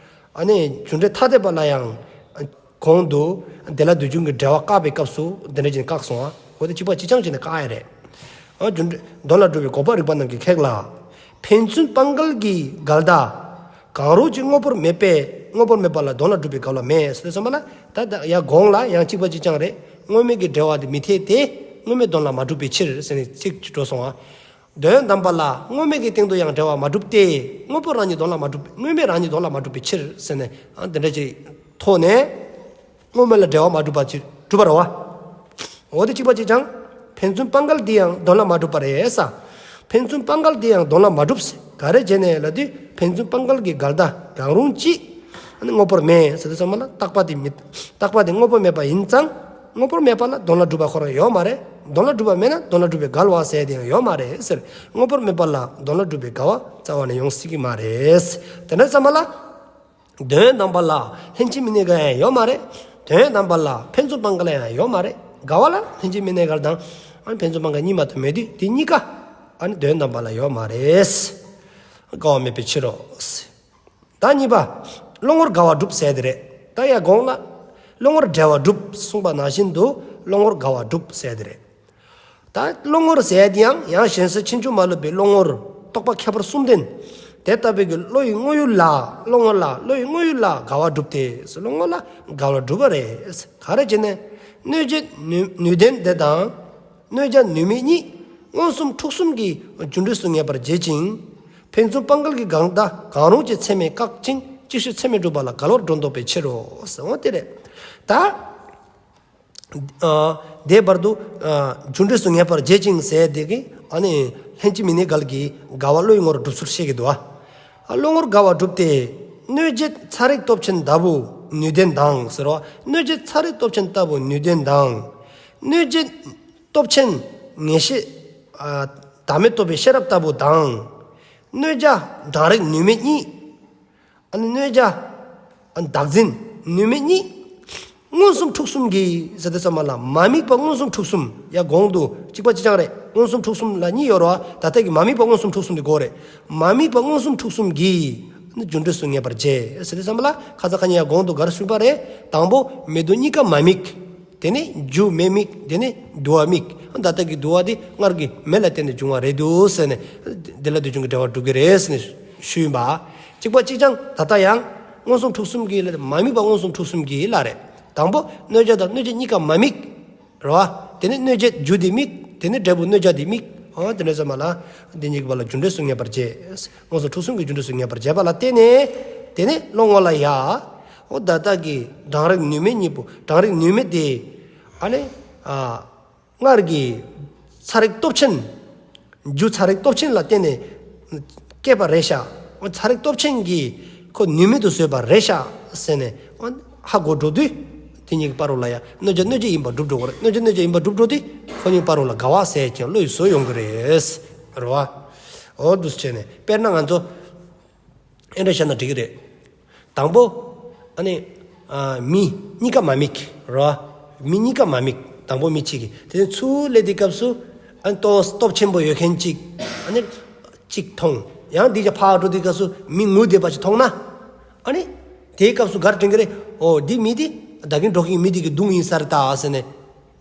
ཨ་ནི་རྒྱུ་འབྲས་ཐ་དད་པ་ལ་ཡང་། གོང་དུ་དེ་ལ་དེ་བྱུང་གི་འབྲེལ་བ་བཀག་པའི་སྐབས་སུ་དེ་འདྲ་བྱས་ནས་བཀག་སོང་ང་། འོ་དེ་གཅིག་པ་གཅིག་རྐྱང་བྱས་ནས་བཀག་ཡ་རེད། ཨ་རྒྱུ་འབྲས་དོན་ལ་སྒྲུབ་པའི་འགོག་པ་རིགས་པ་རྣམས་ཀྱིས་ཁེགས་ལ། ཕན་ཚུན་སྤང་འགལ་གྱི་འགལ་ཟླ། གང་རུང་གཅིག་དངོས་པོར་མེད་པས། དངོས་པོར་མེད་པ་ལ་དོན་ལ་སྒྲུབ་པའི་འགལ་བ་མེད་ཟེར་དུས་ཙམ་པ་ལ། ད་ད་ཡར་གོང་ལ་ཡང་གཅིག་པ་གཅིག་རྐྱང་རེད། དངོས་མེད་ཀྱི་འབྲེལ་བ་དེ་མི་འཐད་དེ། དངོས་མེད་དོན་ལ་མ་གྲུབ་པའི་ཕྱིར་ཟེར་ནས་ཚིག་གཅིག་འགྲོ་སོང་ང་། དོན་དམ་པ་ལ་དངོས་མེད་ཀྱི་སྟེང་དུ་ཡང་འབྲེལ་བ་མ་གྲུབ་སྟེ། དངོས་པོ་རང་ཉིད་དོན་ལ་མ་གྲུབ། དངོས་མེད་རང་ཉིད་དོན་ལ་མ་གྲུབ་པའི་ཕྱིར་ཟེར་ནས། ཨ་འདི་འདྲ་ཅིག་ཐོག་ནས། དངོས་མེད་ལ་འབྲེལ་བ་མ་གྲུབ་པ་ཅིག་གྲུབ་པ་རེད་བ། འོ་དེ་གཅིག་པ་གཅིག་རྐྱང་། ཕན་ཚུན་སྤངས་འགལ་འདི་ཡང་དོན་ལ་མ་གྲུབ་པ་རེད་ས། ཕན་ཚུན་སྤངས་འགལ་འདི་ཡང་དོན་ལ་མ་གྲུབ་ས། ག་རེ་བྱས་ནས་ལབ་དུས་ཕན་ཚུན་སྤངས་འགལ་གྱི་འགལ་ཟླ་གང་རུང་ཅིག་ཨ་ནི་དངོས་པོར་མེད་ཟེར་དུས་ཙམ་པ་ལ། རྟག་པ་དེ་མི་རྟག་པ་དེ་དངོས་པོ་མེད་པ་ཡིན་ཙང་། དངོས་པོར་མེད་པ་ལ་དོན་ལ་གྲུབ་པ་ཁོ་རང་ཡོད་མ་རེད། དོན་ལ་གྲུབ་པ་མེད་ན་དོན་ལ་གྲུབ་པའི་འགལ་བ་ཟེར་དེ་ཡང་ཡོད་མ་རེད་ཟེར། དངོས་པོར་མེད་པ་ལ་དོན་ལ་གྲུབ་པའི་འགལ་བ་རྩ་བ་ནས་ཡོང་སྲིད་ཀྱི་མ་རེད། དེ་འདྲ་ཙམ་པ་ལ། དོན་དམ་པ་ལ་ལྷན་ཅིག་མི་གནས་འགལ་ཡང་ཡོད་མ་རེད། དོན་དམ་པ་ལ་ཕན་ཚུན་སྤངས་འགལ་ཡང་ཡོད་མ་རེད། འགལ་བ་ལ་ལྷན་ཅིག་མི་གནས་འགལ་དང་། ཨ་ནི་ཕན་ཚུན་སྤངས་འགལ་གཉིས་མ་གཏོགས་མེད་དུས་དེ་གཉིས་ཀ་ཨ་ནི་དོན་དམ་པ་ལ་ཡོད་མ་རེད། འགལ་བ་མེད་པའི་ཕྱིར་རོ། ད་གཉིས་པ། བློ་ངོར་འགལ་བ་སྒྲུབ་ཟེར་དེ་རེད། ད་ཡ་གོང་ལ། བློ་ངོར་འབྲེལ་བ་སྒྲུབ་གསུངས་པ་ནང་བཞིན་དུ་བློ་ངོར་འགལ་བ་སྒྲུབ་ཟེར་དེ་རེད། ད་བློ་ངོར་ཟེར་དེ་ཡང་ཡང་གཞན་སེལ་ཕྱིན་ཅི་མ་ལོག་པའི་བློ་ངོར་རྟོག་པ་ཁྱད་པར་གསུམ་ལྡན། དེ་ལྟ་བུའི་གི་བློ་ཡི་དངོས་ཡུལ་ལ། བློ་ངོར་ལ་བློ་ཡི་དངོས་ཡུལ་ལ་འགལ་བ་སྒྲུབ་སྟེ། བློ་ངོར་ལ་འགལ་བ་སྒྲུབ་པ་རེད། ག་རེ་བྱས་ནས། གནོད་བྱེད་ནུས་ནུས་ལྡན་དེ་དང་། གནོད་བྱ་ནུས་མེད་གཉིས་མངོན་སུམ་འཁྲུག་གསུམ་གྱི་རྒྱུ་འབྲས་སུ་ངེས་པར་བྱེད་ཅིང་། ཕན་ཚུན་སྤངས་འགལ་གྱི་འགལ་ཟླ་གང་རུང་གཅིག་ཚད་མས་བཀག་ཅིང་ཅིག་ཤོས་ཚད་མས་གྲུབ་པ་ལ་འགལ་བར་སྒྲོ་འདོགས་པའི་ཕྱིར་རོ། ཟེར་བ་དེ་རེད། ད། ཨ་དེའི་བར་དུ་ཨ་རྒྱུ་འབྲས་སུ་ངེས་པར་བྱེད་ཅིང་ཟེར་དེ་གི་ཨ་ནི་ལྷན་ཅིག་མི་གནས་འགལ་གྱི་འགལ་བ་བློ་ཡི་ངོར་སྒྲུབ་ཚུལ་བཤད་ཀྱི་འདུག་ཨ། ཨ་བློ་ངོར་འགལ་བ་སྒྲུབ་སྟེ། གནོད་བྱེད་ཚ་རེག་སྟོབས་ཆེན་ལྟ་བུ་ནུས་ལྡན་དང་ཟེར་རོ། གནོད་བྱེད་ཚ་རེག་སྟོབས་ཆེན་ལྟ་བུ་ནུས་ལྡན་དང་། གནོད་བྱེད་སྟོབས་ཆེན་ངེས་ཤེས་ཨ་བདག་མེད་རྟོགས་པའི་ཤེས་རབ་ལྟ་བུ་དང་། གནོད་བྱ་གྲང་རེག་ནུས་མེད་གཉིས། ཨ་ནི་གནོད་བྱ་ཨ་ནི་བདག་འཛིན་ནུས་མེད་གཉིས། མངོན་སུམ་འཁྲུག་གསུམ་གྱི་ཟེར་དུས་ཙམ་པ་ལ་མ་དམིགས་པ་མངོན་སུམ་འཁྲུག་གསུམ། ཡ་གོང་དུ་གཅིག་པ་གཅིག་རྐྱང་རེད། མངོན་སུམ་འཁྲུག་གསུམ་ལ་གཉིས་ཡོད་རེད་བ། ད་ལྟ་གི་མ་དམིགས་པ་མངོན་སུམ་འཁྲུག་གསུམ་དེ་གོ་རེད། མ་དམིགས་པ་མངོན་སུམ་འཁྲུག་གསུམ་གྱིས་ཨ་ནི་རྒྱུ་འབྲས་སུ་ངེས་པར་བྱེད་ཟེར་དུས་ཙམ་པ་ལ། ཁ་ས་ཁ་ཉིན་ཡ་གོང་དུ་ག་རེ་ཞུས་པ་རེད། དང་པོ་མེ་དུ་གཉིས་ཀ་མ་དམིགས། དེ་ནས་རྒྱུ་མེ་དམིགས། དེ་ནས་དུ་བ་དམིགས། ད་ལྟ་གི་དུ་བ་དེ་སྔར་གྱི་མེ་ལ་བརྟེན་ནས་བྱུང་བ་རེད་འདུག་ཟེར་ནས། དེ་ལ་དུས་རྒྱུན་གྱི་འབྲེལ་བ་སྒྲུབ་ཀྱི་རེད་ཟེར་ནས་ཞུས་ཡིན་པ། གཅིག་པ་གཅིག་རྐྱང་། ད་ལྟ་ཡང་མངོན་སུམ་འཁྲུག་གསུམ་གྱི་ལ་མ་དམིགས་པ་མངོན་སུམ་འཁྲུག་གསུམ་གྱི་ལ་རེད། དང་པོ་གནོད་བྱ་དང་གནོད་བྱེད་གཉིས་ཀ་མ་དམིགས། རེད་བ། དེ་ནས་གནོད་བྱེད་རྒྱུ་དེ་དམིགས། དེ་ནས་འབྲས་བུ་གནོད་བྱ་དེ་དམིགས། ཨོ་དེ་འདྲ་ཙམ་པ་ལ། དེ་གཉིས་ཀྱི་བར་ལ་རྒྱུ་འབྲས་སུ་ངེས་པར་བྱེད། མངོན་སུམ་འཁྲུག་གསུམ་གྱི་རྒྱུ་འབྲས་སུ་ངེས་པར་བྱེད་པ་ལ་བརྟེན་ནས། དེ་ནས་བློ་ངོ་ལ་ཡ། འོ་ད་ལྟ་གི་གྲང་རེག་ནུས་མེད་གཉིས་པོ། གྲང་རེག་ནུས་མེད་དེ། ཨ་ནི། ཨ། སྔར་གྱི་ཚ་རེག་སྟོབས་ཆེན། རྒྱུ་ཚ་རེག་སྟོབས་ཆེན་ལ་བརྟེན་ནས་སྐྱེས་པ་རེད་ཤག། འོ་ཚ་རེག་སྟོབས་ཆེན་གྱིས་ཁོ་ནུས་མེད་དུ་བཟོས་པ་རེད་ཤག་ཟེར་ནས། འོ་ཧ་གོ་འགྲོ་དུས། དེ་གཉིས་ཀྱི་བར་རོ་ལ་ཡ་གནོད་བྱ་གནོད་བྱེད་ཡིན་པ་གྲུབ་འགྲོ་གི་རེད། གནོད་བྱ་གནོད་བྱེད་ཡིན་པ་གྲུབ་འགྲོ་དུས་ཁོ་གཉིས་ཀྱི་བར་རོ་ལ་འགལ་བ་ཟེར་ཀྱང་བློ་ཡི་བཟོ་ཡོང་གི་རེད། རེད་བ། འོ་འདུག་སེ་བྱས་ནས་དཔེར་ན་ང་ཚོ། ཨེ་འདྲ་བཤད་ན་འགྲིག་གི་རེད། དང་པོ། ཨ་ནི། ཨ་མི་གཉིས་ཀ་མ་དམིགས། རེད་བ། མི་གཉིས་ཀ་མ་དམིགས། དང་པོ་མི་གཅིག་གིས། དེ་ནས་ཚུར་སླེབས་དུས་སྐབས་སུ། ཨ་ནི་ལྟོ་སྟོབས་ཆེན་པོ་ཡོད་མཁན་གཅིག། ཨ་ནི། གཅིག་མཐོང་། ཡང་འདི་ཅག་ཕར་འགྲོ་དུས་སྐབས་སུ་མི་ངུ་བསྡད་པ་ཅིག་མཐོང་ན། ཨ་ནི། དེའི་སྐབས་སུ་ག་རེ་དྲན་གི་རེད། ཨོ་འདི་མི་འདི་ད་གིན་འགྲོ་མཁན་མི་འདི་གི་གདུང་ཡིན་ས་རེད་ད་ཟེར་ནས།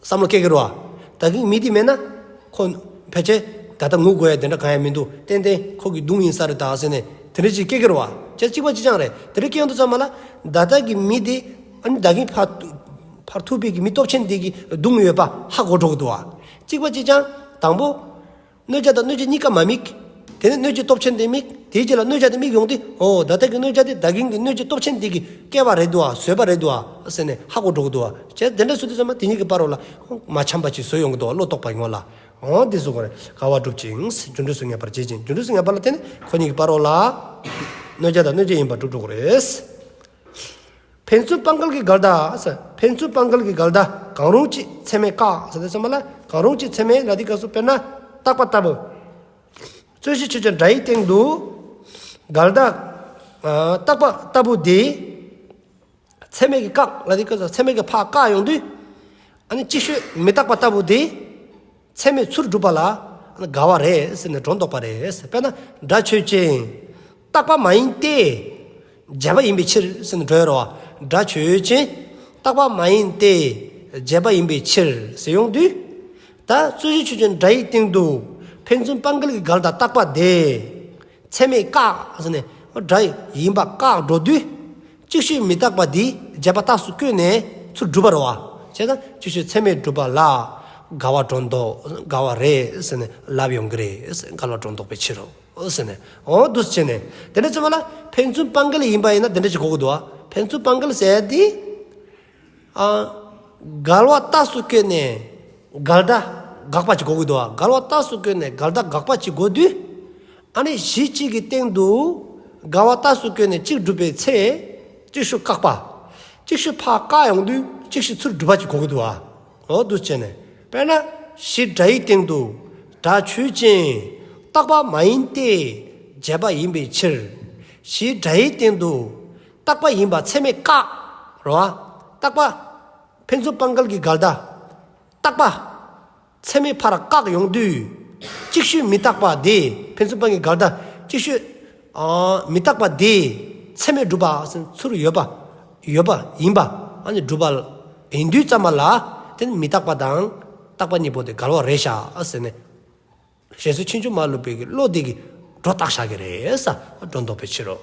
བསམ་བློ་སྐྱེ་གི་རེད་བ། ད་གིན་མི་དེ་མེད་ན། ཁོ་ཕལ་ཆེར་ད་ལྟ་ངུ་དགོས་ཡ་དེ་འདྲ་གང་ཡང་མི་འདུག། ཏན་ཏན་ཁོ་གི་གདུང་ཡིན་ས་རེད་ད་ཟེར་ནས་དེ་འདྲ་ཅིག་སྐྱེ་གི་རེད་བ། ཅེས་གཅིག་པ་གཅིག་རྐྱང་རེད། དེ་འདྲ་སྐྱེ་ཡོང་དུས་ཙམ་པ་ལ། ད་ལྟ་གི་མི་དེ་ཨ་ནི་ད་གིན་ཕར་ཕར་ཐུག་པའི་གི་མི་སྟོབས་ཆེན་དེ་གི་གདུང་ཡོད་པ་ཧ་གོ་འགྲོ་གི་འདུག་བ། གཅིག་པ་གཅིག་རྐྱང་། དང་པོ། གནོད་བྱ་དང་གནོད་བྱེད་གཉིས་ཀ་མ་དམིགས། དེ་ནས་གནོད་བྱེད་སྟོབས་ཆེན་དེ་དམིགས། དེའི་རྗེས་ལ་གནོད་བྱ་དེ་དམིགས་ཡོང་དུས། ཨོ་ད་ལྟ་གི་གནོད་བྱ་དེ་ད་གིན་གྱི་གནོད་བྱེད་སྟོབས་ཆེན་དེ་གིས་བསྐྱེད་པ་རེད་འདུག་བ། བཟོས་པ་རེད་འདུག་བ་ཟེར་ནས་ཧ་གོ་འགྲོ་གི་འདུག་བ། བྱས་དེ་འདྲ་བཟོས་དུས་ཙམ་པ་དེ་གཉིས་ཀྱི་བར་རོ་ལ་མ་འཆམ་པ་ཅིག་བཟོ་ཡོང་གི་འདུག་བ། བློ་རྟོག་པ་ངོ་ལ། ཨོ་འདི་བཟོ་དགོས་རེད། འགལ་བ་སྒྲུབ་ཅིང་། རྒྱུ་འབྲས་སུ་ངེས་པར་བྱེད་ཅིང་། རྒྱུ་འབྲས་སུ་ངེས་པ་ལ་བརྟེན་ནས་ཁོ་གཉིས་ཀྱི་བར་རོ་ལ། གནོད་བྱ་དང་གནོད་བྱེད་ཡིན་པར་གྲུབ་འགྲོ་གི་རེད། ཕན་ཚུན་སྤངས་འགལ་གྱི་འགལ་ཟླ་ཟེར། ཕན་ཚུན་སྤངས་འགལ་གྱི་འགལ་ཟླ་གང་རུང་གཅིག་ཚད་མས་བཀག་ཟེར་དུས་ཙམ་པ་ལ། གང་རུང་གཅིག་ཚད་མས་ལ་དེའི་སྐབས་སུ་དཔེར་ན་རྟག་པ་ལྟ་བུ། རྩོད་གཞི་ཆོས་ཅན་སྒྲ་ཡི་སྟེང་དུ་འགལ་ཟླ་ཨ་རྟག་པ་ལྟ་བུ་དེ་ཚད་མས་ཀྱིས་བཀག་ལ་དེའི་སྐབས་སུ་ཚད་མས་ཀྱིས་ཕར་བཀག་ཡོང་དུས། ཨ་ནི་ཅིག་ཤོས་མི་རྟག་པ་ལྟ་བུ་དེ་ཚད་མས་ཚུར་སྒྲུབ་པ་ལ་འགལ་བ་རེད་ཟེར་ནས་སྒྲོ་འདོགས་པ་རེད། དཔེར་ན་སྒྲ་ཆོས་ཅན། རྟག་པ་མ་ཡིན་ཏེ། བྱས་པ་ཡིན་པའི་ཕྱིར་ཟེར་ནས་འགྲོ་ཡ་རེད་བ། སྒྲ་ཆོས་ཅན། རྟག་པ་མ་ཡིན་ཏེ། བྱས་པ་ཡིན་པའི་ཕྱིར་ཟེར་ཡོང་དུས། ད་རྩོད་གཞི་ཆོས་ཅན་སྒྲ་ཡི་སྟེང་དུ་ཕན་ཚུན་སྤངས་འགལ་གྱི་འགལ་ཟླ་རྟག་པ་དེ། ཚད་མས་བཀག་ཟེར་ནས་སྒྲ་ཡིན་པ་བཀག་འགྲོ་དུས། ཅིག་ཤོས་མི་རྟག་པ་འདི་བྱས་པ་རྟགས་སུ་བཀོད་ནས་ཚུར་སྒྲུབ་པ་རེད་བ། བྱས་ཙང་ཅིག་ཤོས་ཚད་མས་སྒྲུབ་པ་ལ། འགལ་བ་སྒྲོ་འདོགས་འགལ་བ་རེད་ཟེར་ནས་ལབ་ཡོང་གི་རེད་ཟེར། འགལ་བ་སྒྲོ་འདོགས་པའི་ཕྱིར་རོ་ཟེར་ནས། འོ་འདུག་སེ་བྱས་ནས། དེ་འདྲ་བྱས་པ་ལ་ཕན་ཚུན་སྤང་འགལ་ཡིན་པ་ཡིན་ན་དེ་འདྲ་ཅིག་གོ་དགོས་འདུག་བ། ཕན་ཚུན་སྤང་འགལ་ཟེར་ཡ་དེ། ཨ། འགལ་བ་རྟགས་སུ་བཀོད་ནས་འགལ་ཟླ་དགག་པ་ཅིག་གོ་དགོས་འདུག་བ། འགལ་བ་རྟགས་སུ་བཀོད་ནས་འགལ་ཟླ་དགག་པ་ཅིག་གོ་དུས། ཨ་ནི་གཞི་གཅིག་གི་སྟེང་དུ་འགལ་བ་རྟགས་སུ་བཀོད་ནས་གཅིག་སྒྲུབ་པའི་ཚེ། ཅིག་ཤོས་བཀག་པ། ཅིག་ཤོས་ཕར་བཀག་ཡོང་དུས་ཅིག་ཤོས་ཚུར་སྒྲུབ་པ་ཅིག་གོ་དགོས་འདུག་བ། འོ་འདུག་སེ་བྱས་ནས། དཔེར་ན་གཞི་སྒྲ་ཡི་སྟེང་དུ་སྒྲ་ཆོས་ཅན། རྟག་པ་མ་ཡིན་ཏེ་བྱས་པ་ཡིན་པའི་ཕྱིར། གཞི་སྒྲ་ཡི་སྟེང་དུ་རྟག་པ་ཡིན་པ་ཚད་མས་བཀག་རོ། རྟག་པ། ཕན་ཚུན་སྤང་འགལ་གྱི་འགལ་ཟླ། རྟག་པ། ཚད་མས་ཕར་བཀག་ཡོང་དུས། ཅིག་ཤོས་མི་རྟག་པ་དེ། ཕན་ཚུན་སྤང་གི་འགལ་ཟླ། ཅིག་ཤོས། ཨ། མི་རྟག་པ་དེ། ཚད་མས་སྒྲུབ་པ་ཚུར་ཡོད་པ། ཡོད་པ་ཡིན་པ། ཨ་ནི་སྒྲུབ་པ་ཡིན་དུས་ཙམ་པ་ལ། དེ་ནི་མི་རྟག་པ་དང་རྟག་པ་གཉིས་པོ་དེ་འགལ་བ་རེད་ཤག་ཟེར་ནས། ཞེས་སོགས་ཕྱིན་ཅི་མ་ལོག་པའི་གི་བློ་དེ་གིས་སྒྲོ་བཏགས་བཞག་གི་རེད་ས། སྒྲོ་འདོགས་པའི་ཕྱིར་རོ།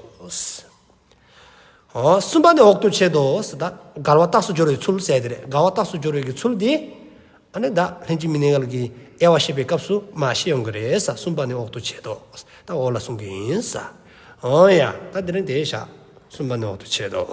འོ། གསུམ་པ་ནི་འོག་ཏུ་འཆད་དོ་ཟེར། ད་འགལ་བ་རྟགས་སུ་སྦྱོར་བའི་ཚུལ་ཟེར་དེ་རེད། འགལ་བ་རྟགས་སུ་སྦྱོར་བའི་གི་ཚུལ་དེ། ཨ་ནི་ད་ལྷན་ཅིག་མི་གནས་འགལ་གྱི་དབྱེ་བ་བཤད་པའི་སྐབས་སུ་མ་བཤད་ཡོང་གི་རེད་ས། གསུམ་པ་ནི་འོག་ཏུ་འཆད་དོ། ད་འོག་ལ་གསུང་གི་ཡིན་ས། འོ་ཡ། ད་དེ་རིང་དེ་བཞག་གསུམ་པ་ནི་འོག་ཏུ་འཆད་དོ།